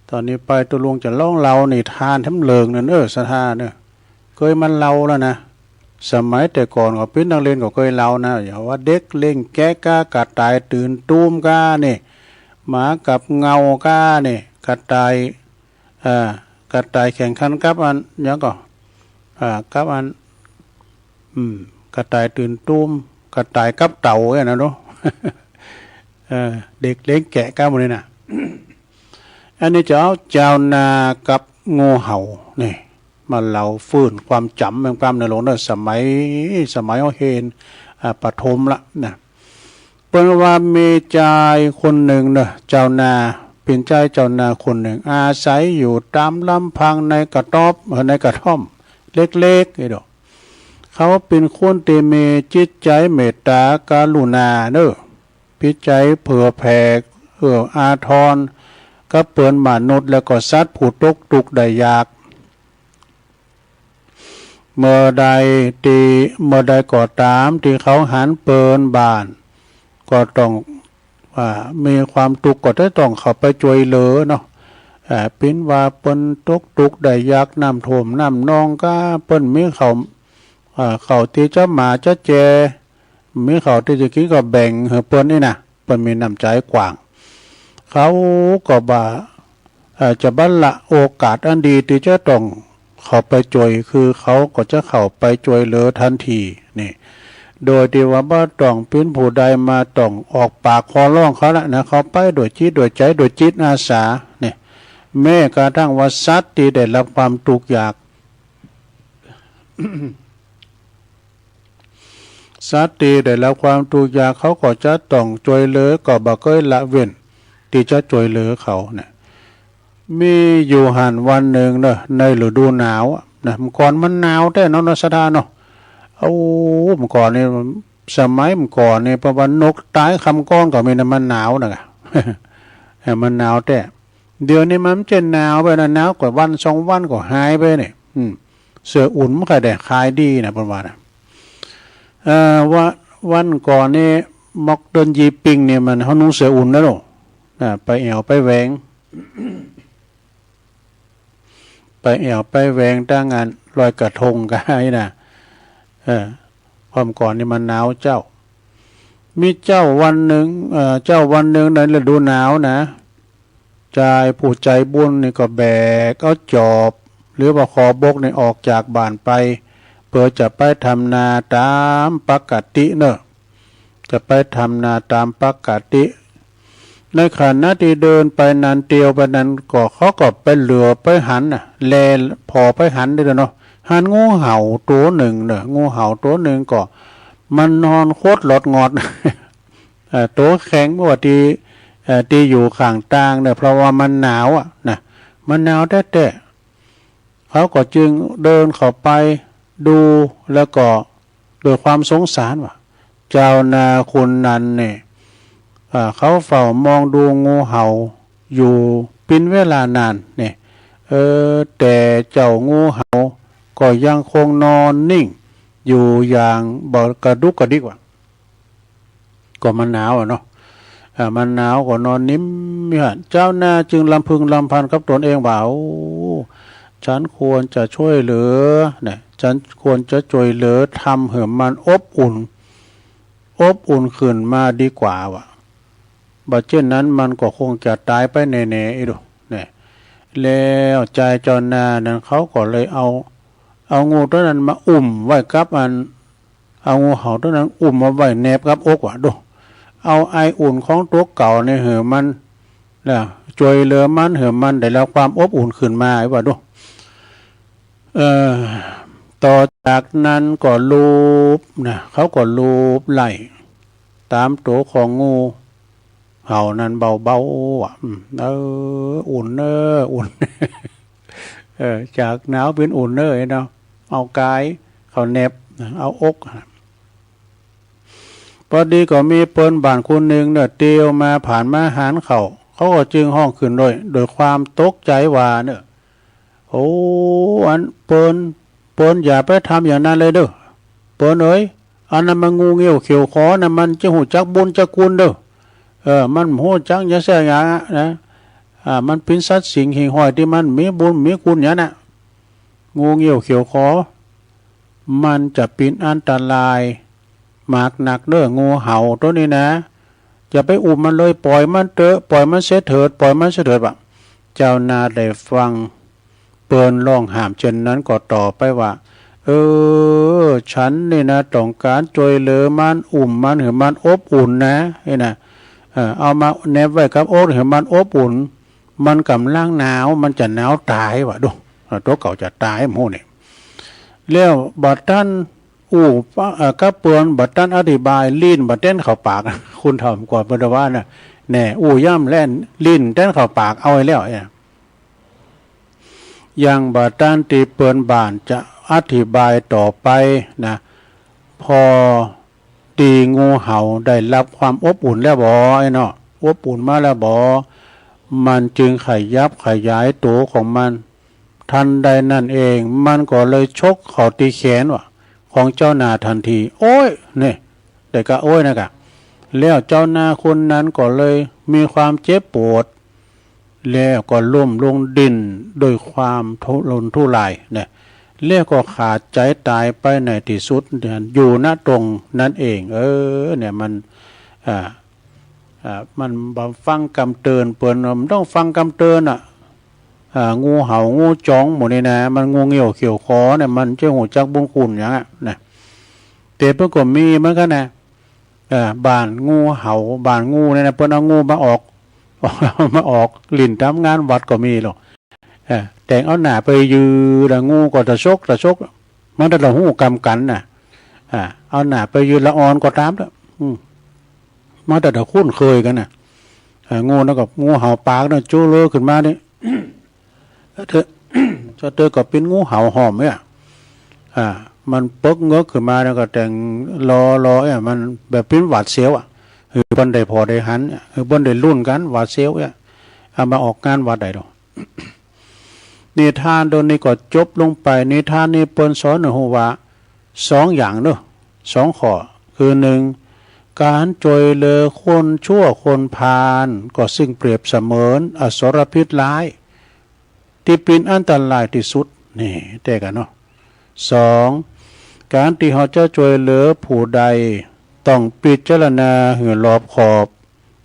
ต๋อนนี้ไปตุ๊ลุงจะลองเล่านิทานแถมเรื่องนึ่งเน่อ ศรัทธาเน่อ เกยมาเล่าแล้วนะ สมัยแต่ก่อนก็เป๋นนักเรียนก็เกยเล่านะ อย่างว่าเด็กเล่นแกะก้า กระต่ายตื่นตูมก้านี่ หมากับเงาก้านี่ กระต่าย อ่า กระต่ายแข่งขันกับอัน หยังก่อ อ่า กับอัน อืม กระต่ายตื่นตูม กระต่ายกับเต่าเนี่ยนะเนาะ เออ เด็กเล่นแกะก้าหมดเลยนะ อันนี้จะเอาจาวนากับงูเห่านี่ มาเล่าฟื้นความจ๋ำแม่นกำเน่อหลวงเน่อ สมัย สมัยเฮาเฮียน อ่า ประถมละนะ เปิ้นว่ามีจายคนนึ่งเน่อ จาวนา เป๋นจายจาวนาคนนึ่ง อาศัยอยู่ต๋ามลำพังในกระต๊อบ เอ่อ ในกระท่อมเล็กๆ นี่ดอก เขาเป๋นคนตี้มีจิตใจ๋เมตต๋ากรุณาเน่อ จิตใจ๋เผื่อแผ่เอื้ออาทร กับเปิ้นมนุษย์และก็สัตว์ผู้ตกตุ๊กข์ได้ยาก เมื่อใดตี้ เมื่อใดก็ต๋ามตี้เขาหันเปิ้นบ้าน ก็ต้อง อ่า มีความตุ๊กข์ก็จะต้องเข้าไปจ้วยเหลือเนาะ อ่า เป๋นว่าเปิ้นตกตุ๊กข์ได้ยาก น้ำท่วมน้ำนองก้า เปิ้นมีข้าว อ่า ข้าวตี้จะหมาจะแจ มีข้าวตี้จะกิ๋นก็แบ่งหื้อเปิ้นนี่นะ เปิ้นมีน้ำใจ๋กว้าง เขาก็บ่า เอ่อ จะบ่ละโอกาสอันดีตี้จะต้องเข้าไปจ้วย คือเขาก็จะเข้าไปจ้วยเหลือตันทีนี่ โดยตี้ว่าบ่ต้องเป๋นผู้ใดมาต้องออกปากขอร้องเขาละนะ เขาไปโดยจิตโดยใจ๋ โดยจิตอาสานี่ แม้กระทั่งว่าสัตว์ตี้ได้รับความตุ๊กข์ยาก สัตว์ตี้ได้รับความตุ๊กข์ยาก เขาก็จะต้องจ้วยเหลือ ก็บ่เกยละเว้นตี้จะจ้วยเหลือเขานะ มีอยู่หั้นวันนึ่งเน่อ ในฤดูหนาวอะนะ เมื่อก่อนมันหนาวแต๊เนาะ เนาะศรัทธาเนาะ โอ้ เมื่อก่อนนี่ สมัยเมื่อก่อนนี่ เปิ้นว่านกต๋ายคำก้อนก็มีนะ มันหนาวนะ เออ มันหนาวแต๊ เดี๋ยวนี้มันบ่ใจ้หนาวไปนะ หนาวกว่าวันสองวันก็หายไปนี่ อืม เสื้ออุ่นมันก็ได้ขายดีนะ เปิ้นว่านะ เอ่อ ว่า วันก่อนนี่ ม็อกเดินยีปิงเนี่ยมัน เขานุ่งเสื้ออุ่นนะลูก อ่า ไปแอ่วไปแหวง ไปแอ่วไปแหวงตางงานลอยกระทงก้าอี้นะ เออ ความก่อนนี่มันหนาวเจ้า มีเจ้าวันนึ่ง เอ่อ เจ้าวันนึ่งในฤดูหนาวนะ จายผู้ใจ๋บุญนี่ก็แบกเอาจอบ หรือว่าขอบบกนี่ออกจากบ้านไป เปื้อจะไปทำนาต๋ามปกติเน่อ จะไปทำนาต๋ามปกติ ในขณะตี้เดินไปนั้น เตียวไปนั้น ก็เขาก็ไปเหลือไปหันน่ะ แลผ่อไปหันได้เนาะ หันงูเห่าตั๋วนึ่งเน่อ งูเห่าตั๋วนึ่งก็มันนอนขดหลอดงอด เอ่อ ตั๋วแข็ง เพราะว่าตี้ เอ่อ ตี้อยู่ข้างตางเน่อ เพราะว่ามันหนาวอะนะ มันหนาวแต๊ๆ เขาก็จึงเดินเข้าไปดู แล้วก็ด้วยความสงสารว่า จาวนาคนนั้นเนี่ย อ่า เขาเฝ้ามองดูงูเห่าอยู่เป๋นเวลานานเนี่ย เออ แต่เจ้างูเห่าก็ยังคงนอนนิ่งอยู่อย่างบ่กระดุกกระดิกว่ะ ก็มันหนาวอะเนาะ อ่า มันหนาวก็นอนนิ่มอยู่หั้น จาวนาจึงรำพึงรำพันกับตนเองว่า โอ้ ฉันควรจะจ้วยเหลือนะ ฉันควรจะจ้วยเหลือทำหื้อมันอบอุ่น อบอุ่นขึ้นมาดีกว่าว่ะ บ่เจ้นนั้นมันก็คงจะต๋ายไปแน่ๆ อีดูเนี่ย แล้วจายจาวนานั้นเขาก็เลยเอา เอางูตั๋วนั้นมาอุ้มไว้กับอัน เอางูเห่าตั๋วนั้นอุ้มมาไว้แนบกับอกว่ะ ดู เอาไออุ่นของตั๋วเก่านี่หื้อมัน แล้วจ้วยเหลือมันหื้อมันได้รับความอบอุ่นขึ้นมา ว่าดู เอ่อ ต่อ จากนั้นก็ลูบนะ เขาก็ลูบไล่ต๋ามตั๋วของงูเห่านั้นเบาๆ อ่ะ อืม เออ อุ่นเน้อ อุ่น เออ จากหนาวเป๋นอุ่นเน้อเนาะ เอาก๋ายเข้าแนบนะ เอาอก ปอดีก็มีเปิ้นบ้านคนนึ่งเนาะ เตียวมาผ่านมาหันเขา เขาก็จึงฮ้องขึ้นโดย โดยความตกใจ๋ว่าเนาะ โอ้ อันเปิ้น เปิ้นอย่าไปทำอย่างนั้นเลยเน้อ เปิ้นเอ๋ย อันนั้นมันงูเงี้ยวเขียวขอนะ มันจะฮู้จักบุญจักคุณเน้อ เออ มันฮู้จักหยังแซ่หยังอะนะ อ่า มันเป๋นสัตว์สิ่งหิ่งห้อยตี้มันมีบุญมีคุณหยังนะ งูเงี้ยวเขียวขอ มันจะเป๋นอันตรายมากนักเน้อ งูเห่าตั๋วนี้นะ อย่าไปอุ้มมันเลย ป่อยมันเต๊อะ ป่อยมันเสียเถิด ป่อยมันเสียเถิด ว่า เจ้านาได้ฟังเปิ้นฮ้องห้ามเช่นนั้นก็ตอบไปว่า เออ ฉันนี่นะ ต้องก๋านจ้วยเหลือมัน อุ้มมันหื้อมันอบอุ่นนะ นี่นะ เออ เอามาแนบไว้กับอกหื้อมันอบอุ่น มันก่ำลังหนาว มันจะหนาวต๋าย ว่าดู เออ ตั๋วเก่าจะต๋าย บ่ฮู้นี่ แล้วบ่ตันอู้ปะ เอ่อ กับเปิ้น บ่ตันอธิบาย ลิ้นบ่เต้นเข้าปาก คนเฒ่าก่อนเปิ้นว่านะ แน่ อู้ย้ำแล่น ลิ้นเต้นเข้าปากเอาไว้แล้วเนี่ย ยังบ่ตันตี้เปิ้นบ้านจะอธิบายต่อไปนะ ปอดีงูเห่าได้ฮับความอบอุ่นแล้วบ่ ไอ้เนาะ อบอุ่นมาแล้วบ่ มันจึงขยับขยายตั๋วของมัน ทันใดนั้นเอง มันก็เลยฉกเข้าตี้แขนว่า ของเจ้านาทันที โอ๊ย นี่ ได้กะโอ๊ยนะกะ แล้วเจ้านาคนนั้นก็เลยมีความเจ็บปวด แล้วก็ล้มลงดิ้นด้วยความทุรนทุรายนะ แล้วก็ขาดใจต๋ายไปในตี้สุด อยู่ ณ ตรงนั้นเอง เออ เนี่ยมัน อ่า อ่า มันบ่ฟังกำเตือนเปิ้น มันต้องฟังกำเตือนน่ะ อ่า งูเห่า งูจ๋อง หมู่นี้นะ มันงูเงี้ยวเขียวขอเนี่ย มันจะฮู้จักบุญคุณหยังอะนะ แต่เปิ้นก็มีเหมือนกั๋นนะ อ่า บ้านงูเห่า บ้านงูเนี่ยนะ เปิ้นเอางูมาออก มาออกเล่นต๋ามงานวัดก็มีลอ เออ แต่งเอาหน้าไปยืน แล้วงูก็ตะซก ตะซก มันตะฮู้กำกั๋นน่ะ อ่า เอาหน้าไปยืนละอ่อนก็ต๋ามเต๊อะ อืม มันตะคุ้นเคยกั๋นน่ะ เออ งูนั้นก็ งูเห่าปากนั้น โจ้เลอขึ้นมานี่ เต๊อะ เต๊อะก็เป๋นงูเห่าหอมเนี่ย อ่า มันเปิ๊กเงิกขึ้นมาแล้วก็แต่งลอลอเนี่ย มันแบบเป๋นหวาดเสียวอะ หื้อเปิ้นได้ผ่อได้หันเนี่ย หื้อเปิ้นได้ลุ้นกั๋น หวาดเสียวเนี่ย เอามาออกงานวัดได้ดอก นิทานตอนนี้ก็จบลงไป นิทานนี้เปิ้นสอนหื้อฮู้ว่าสองอย่างเนาะ สองข้อ คือหนึ่ง ก๋านจ้วยเหลือคนชั่วคนพาล ก็ซึ่งเปรียบเสมือนอสรพิษร้าย ตี้เป๋นอันตรายตี้สุด นี่ แต๊กั๋นเนาะ สอง ก๋านตี้เฮาจะจ้วยเหลือผู้ใด ต้องพิจารณาหื้อรอบคอบ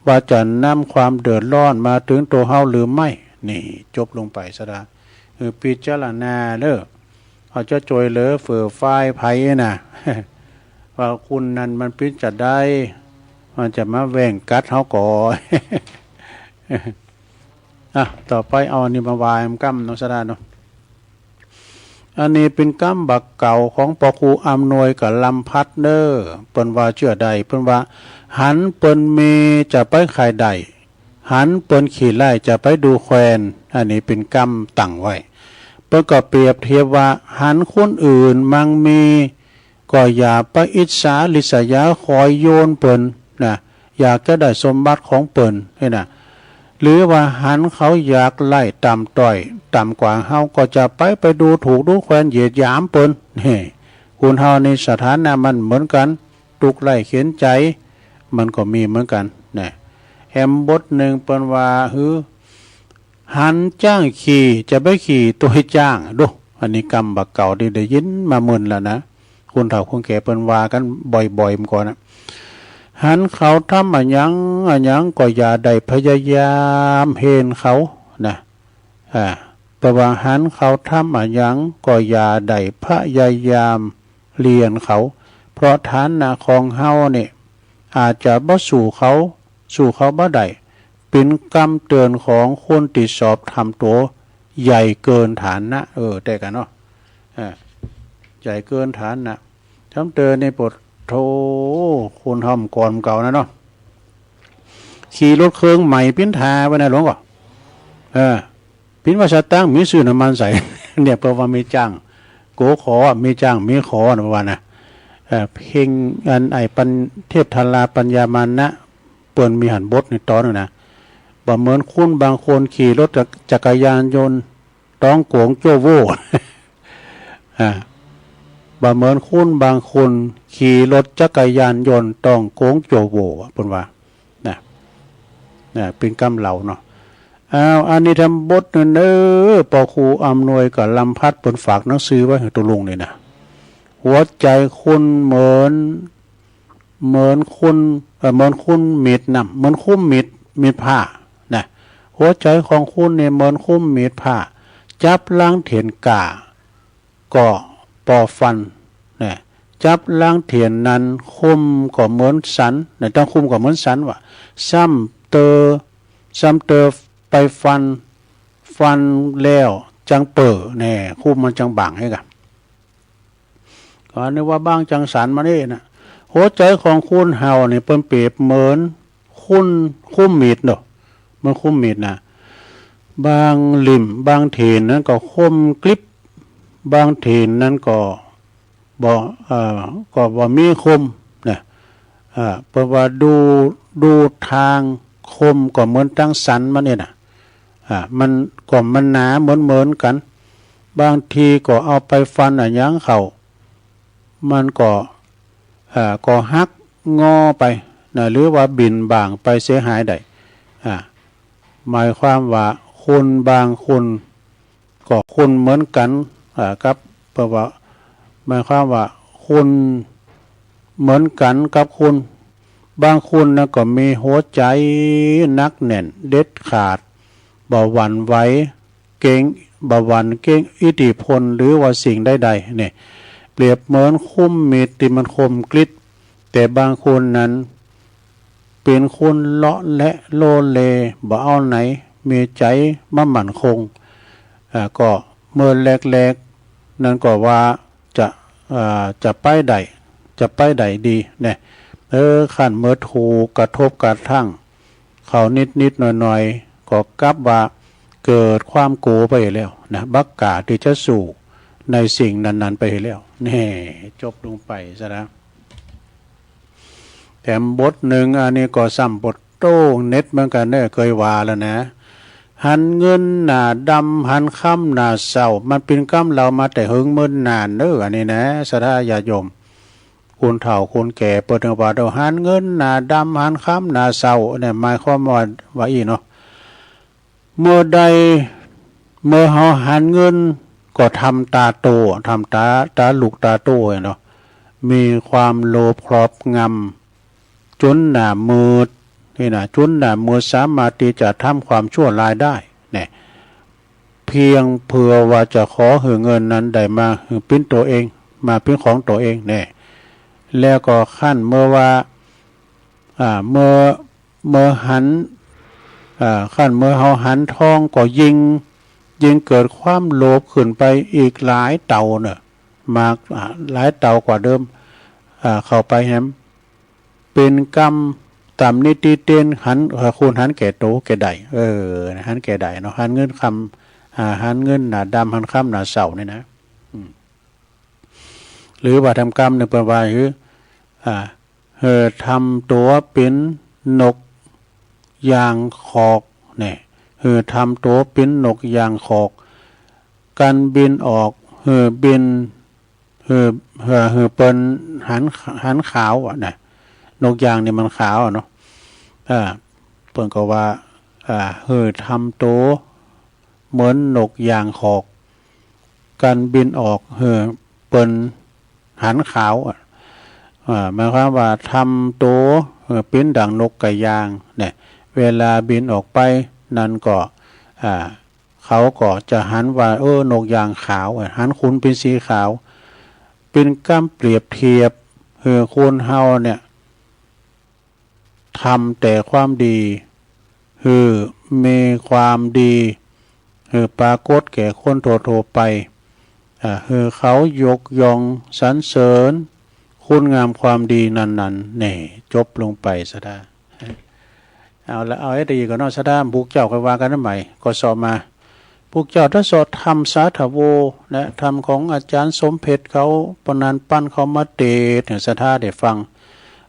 ว่าจะนำความเดือดร้อนมาเถิงตั๋วเฮาหรือไม่ นี่ จบลงไปซะดา หื้อพิจารณาเน้อ เฮาจะจ้วยเหลือฝ่ายใผน่ะ ว่าคนนั้นมันเป๋นจาใด มันจะมาแว่งกัดเฮาก่อ อ่ะ ต่อไปเอาอันนี้มาว่าก้ำเนาะ ซะดาเนาะ อันนี้เป๋นกำบ่าเก่าของป้อครูอำนวยกับลำพัดเน้อ เปิ้นว่าเจื้อใด เปิ้นว่า หันเปิ้นมีจะไปใค่ได้ หันเปิ้นขี้ไล่จะไปดูแควน อันนี้เป๋นกำตั้งไว้ เปิ้นก็เปรียบเทียบว่า หันคนอื่นมั่งมี ก็อย่าไปอิจฉาริษยาคอยโยนเปิ้นนะ อยากจะได้สมบัติของเปิ้นนี่นะ หรือว่าหันเขาอยากไล่ต่ำต้อย ต่ำกว่าเฮา ก็จะไป ไปดูถูกดูแควนเหยียดหยามเปิ้น นี่ คนเฮานี่สถานะมันเหมือนกั๋น ตุ๊กข์ไร้เข็ญใจ๋ มันก็มีเหมือนกั๋นนะ แหมบทนึ่งเปิ้นว่า หื้อ หันจ๊างขี่ จะไปขี่ตวยจ๊าง ดู อันนี้กำบ่าเก่าตี้ได้ยินมาเมินแล้วนะ คนเฒ่าคนแก่เปิ้นว่ากั๋นบ่อยๆ เมื่อก่อนนะ หันเขาทำอะหยังอะหยังก็อย่าได้พยายามเฮนเขานะ อ่า แต่ว่าหันเขาทำอะหยังก็อย่าได้พยายามเลียนเขา เพราะฐานะของเฮานี่อาจจะบ่สู้เขา สู้เขาบ่ได้ เป๋นกำเตือนของคนตี้ชอบทำตั๋วใหญ่เกินฐานะ เออ แต๊กั๋นเนาะ อ่า ใหญ่เกินฐานะ จำเตอนี่ปะโถ คนเฮาก่อนเก่านะเนาะ ขี่รถเคิงใหม่ปิ้นทาไว้นะหลวงก่อ เออ ปิ้นว่าสตางค์มีซื้อน้ำมันใส่ เนี่ย เปิ้นว่ามีจ้างโกขอ มีจ้างมีขอนะ เปิ้นว่านะ เออ เพลงอันไอ้ปัญ เทพธาราปัญญามานะ เปิ้นมีหันบทในต๋อนนึ่งนะ บ่เหมือนคนบางคนขี่รถจัก จักรยานยนต์ ต้องโก๋งโจ้โว้ อ่า บ่เหมือนคนบางคนขี่รถจักรยานยนต์ต้องโก๋งโจ้โว้ เปิ้นว่า นะ นะ เป๋นกำเหล่าเนาะ อ้าว อันนี้ทำบทนึ่งเน้อ ปอครูอำนวยกับลำพัดเปิ้นฝากหนังสือไว้หื้อตุ๊ลุงนี่นะ หัวใจ๋คนเหมือน เหมือนคน เอ่อ เหมือนคนมีดน้ำ เหมือนคนมีด มีดพร้านะ หัวใจ๋ของคนนี่เหมือนคนมีดพร้า จับลางเถียนก้าก็ปอฟันนะ จับลางเถียนนั้นคมก็เหมือนสันนะ ต้องคมก็เหมือนสันว่า ซ้ำเตอ ซ้ำเตอไปฟัน ฟันแล้วจังเป๋อแน่ คมมันจังบางไอ้กะ ก็นึกว่าบางจังสันมานี่นะ หัวใจ๋ของคนเฮานี่เปิ้นเปรียบเหมือนคน คนมีดเนาะ เหมือนคนมีดนะ บางลิ่ม บางเถียนนั้นก็คมกริบ บางเถียนนั้นก็บ่ เอ่อ ก็บ่มีคมนะ อ่า เปิ้นว่าดู ดูตางคมก็เหมือนตางสันมันเนี่ยนะ อ่า มันก็มันหนาเหมือนๆ กั๋น บางทีก็เอาไปฟันอะหยังเข้า มันก็ อ่า ก็หักงอไปนะ หรือว่าบิ่นบ่างไปเสียหายได้ อ่า หมายความว่าคนบางคนก็คนเหมือนกั๋น อ่า กับ เปิ้นว่า หมายความว่าคนเหมือนกั๋นกับคน บางคนนะก็มีหัวใจ๋หนักแน่นเด็ดขาด บ่หวั่นไหว เกรง บ่หวั่นเกรงอิทธิพลหรือว่าสิ่งใดๆ เนี่ย เปรียบเหมือนคนมีดตี้มันคมกริบ แต่บางคนนั้นเป๋นคนเลาะแหละโลเล บ่เอาไหน มีใจ๋บ่มั่นคง อ่า ก็เมื่อแรกๆ นั้นก็ว่าจะ อ่า จะไปได้ จะไปได้ดีเนี่ย เออ คันเมื่อถูกกระทบกระทั่งเข้านิดๆ หน่อยๆ ก็กลับว่าเกิดความโก๋ไปแล้วนะ บ่กล้าตี้จะสู้ในสิ่งนั้นๆ ไปแล้ว แน่ จบลงไปซะแล้ว แถมบทนึ่ง อันนี้ก็ซ้ำปะโต้ เด็ดเหมือนกั๋นเน้อ เกยว่าแล้วนะ หันเงินหน้าดำ หันคำหน้าเศร้า มันเป๋นกำเหล่ามาแต่เหิงเมินนานเน้อ อันนี้นะ ศรัทธาญาติโยม คนเฒ่าคนแก่เปิ้นว่า หันเงินหน้าดำ หันคำหน้าเศร้า เนี่ย หมายความว่า ว่าอี้เนาะ เมื่อใด เมื่อเฮาหันเงินก็ทำต๋าโต ทำต๋า ต๋าลูกต๋าโตเนาะ มีความโลภครอบงำ จ๋นหน้ามืด นี่นะ จ๋นหน้ามืดสามารถตี้จะทำความชั่วร้ายได้เนี่ย เพียงเพื่อว่าจะขอหื้อเงินนั้นได้มาหื้อปิ้นตั๋วเอง มาปิ้นของตั๋วเองเนี่ย แล้วก็คันเมื่อว่า อ่า เมื่อ เมื่อหัน อ่า คันเมื่อเฮาหันทองก็ยิ่ง ยิ่งเกิดความโลภขึ้นไปอีกหลายเต้าเนาะ มาก อ่า หลายเต้ากว่าเดิม อ่า เข้าไปแหม เป๋นกำต๋ำนิติเตน หัน เอ่อ คนหันแก่โตแก่ได้ เออ หันแก่ได้เนาะ หันเงินคำ อ่า หันเงินหน้าดำ หันคำหน้าเศร้านี่นะ อืม หรือว่าทำกำนึ่งเปิ้นว่า หื้อ อ่า หื้อทำตั๋วเป๋นนกยางคอกเนี่ย หื้อทำตั๋วเป๋นนกยางคอก กันบินออก หื้อบิน หื้อ หื้อ หื้อเปิ้นหัน หันขาวอะนะ นกยางนี่มันขาวอะเนาะ อ่า เปิ้นก็ว่า อ่า หื้อทำตั๋วเหมือนนกยางคอก กันบินออก หื้อเปิ้นหันขาวอะ อ่า หมายความว่าทำตั๋ว หื้อเป๋นดั่งนกกระยางเนี่ย เวลาบินออกไปนั้นก็ อ่า เขาก็จะหันว่า เออ นกยางขาวอะ หันขนเป๋นสีขาว เป๋นกำเปรียบเทียบ หื้อคนเฮาเนี่ย ทำแต่ความดี หื้อมีความดี หื้อปรากฏแก่คนทั่วๆ ไป อ่า หื้อเขายกย่องสรรเสริญคุณงามความดีนั้นๆ แน่ จบลงไป ศรัทธา เอาละ เอาไอ้ตีก่อนเนาะ ศรัทธา ปุกเจ้าค่อยว่ากั๋นใหม่ ก็เสาะมา ปุกเจ้าถ้าเสาะธรรมสาธโว นะ ธรรมของอาจ๋ารย์สมเพชรเขา ปะนันปั้นเขามาเตสน์หื้อศรัทธาได้ฟัง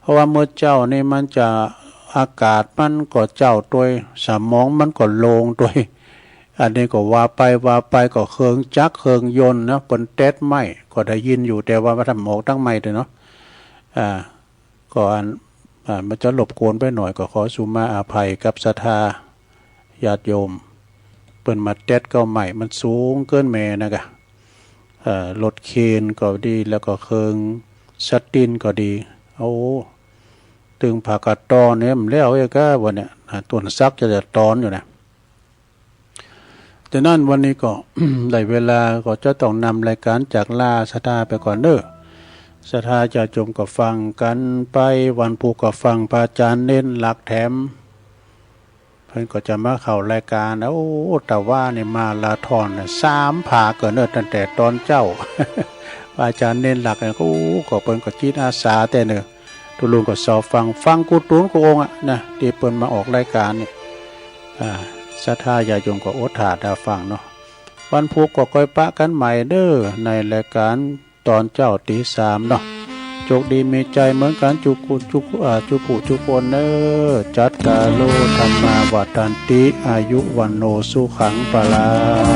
เพราะว่าเมื่อเจ๊านี่มันจะ อากาศมันก็เจ๊าตวย สมองมันก็โล่งตวย อันนี้ก็ว่าไป ว่าไปก็เครื่องจักรเครื่องยนต์นะ เปิ้นเตสน์ไม้ก็ได้ยินอยู่ แต่ว่าบ่ทันออกตังไมค์เตื้อเนาะ อ่า ก็อัน อ่า มันจะรบกวนไปหน่อย ก็ขอสุมาอภัยกับศรัทธาญาติโยม เปิ้นมาเตสน์เก้าไม้ มันสูงเกินแม่นะกะ เอ่อ รถเคนก็ดี แล้วก็เครื่องสตินก็ดี โอ้ ตึงผากาตอนเนี่ยมันแล้วเอ้ยกะวันเนี่ย อ่า ต้นสักจะจะตอนอยู่นะ ฉะนั้นวันนี้ก็ ได้เวลาก็จะต้องนำรายการจากลาศรัทธาไปก่อนเด้อ ศรัทธาญาติโยมก็ฟังกั๋นไป วันพูกก็ฟังพระอาจ๋ารย์เน้นหลักแถม เปิ้นก็จะมาเข้ารายการนะ โอ้ ตะวานี่มาลาธอนนะ สามผาเกินเนอะ ตั้งแต่ตอนเจ๊า พระอาจ๋ารย์เน้นหลักเนี่ย โอ้ ก็เปิ้นก็จิตอาสาแต๊เนอะ ตุ๊ลุงก็เสาะฟัง ฟังกู้ตุ๊นกู้องค์อะนะ ตี้เปิ้นมาออกรายการเนี่ย อ่า ศรัทธาญาติโยมก็อดถ้าต๋าฟังเนาะ วันพูกก็ก้อยปะกั๋นใหม่เด้อ ในรายการ ตอนเจ๊าตี๋สามเนาะ โจคดีมีชัยเหมือนกั๋นจุกุ จุกุ อ่า จุกุจุกคนเน้อ จัตตาโร ธัมมา วัฑฒันติ อายุ วัณโณ สุขัง พลัง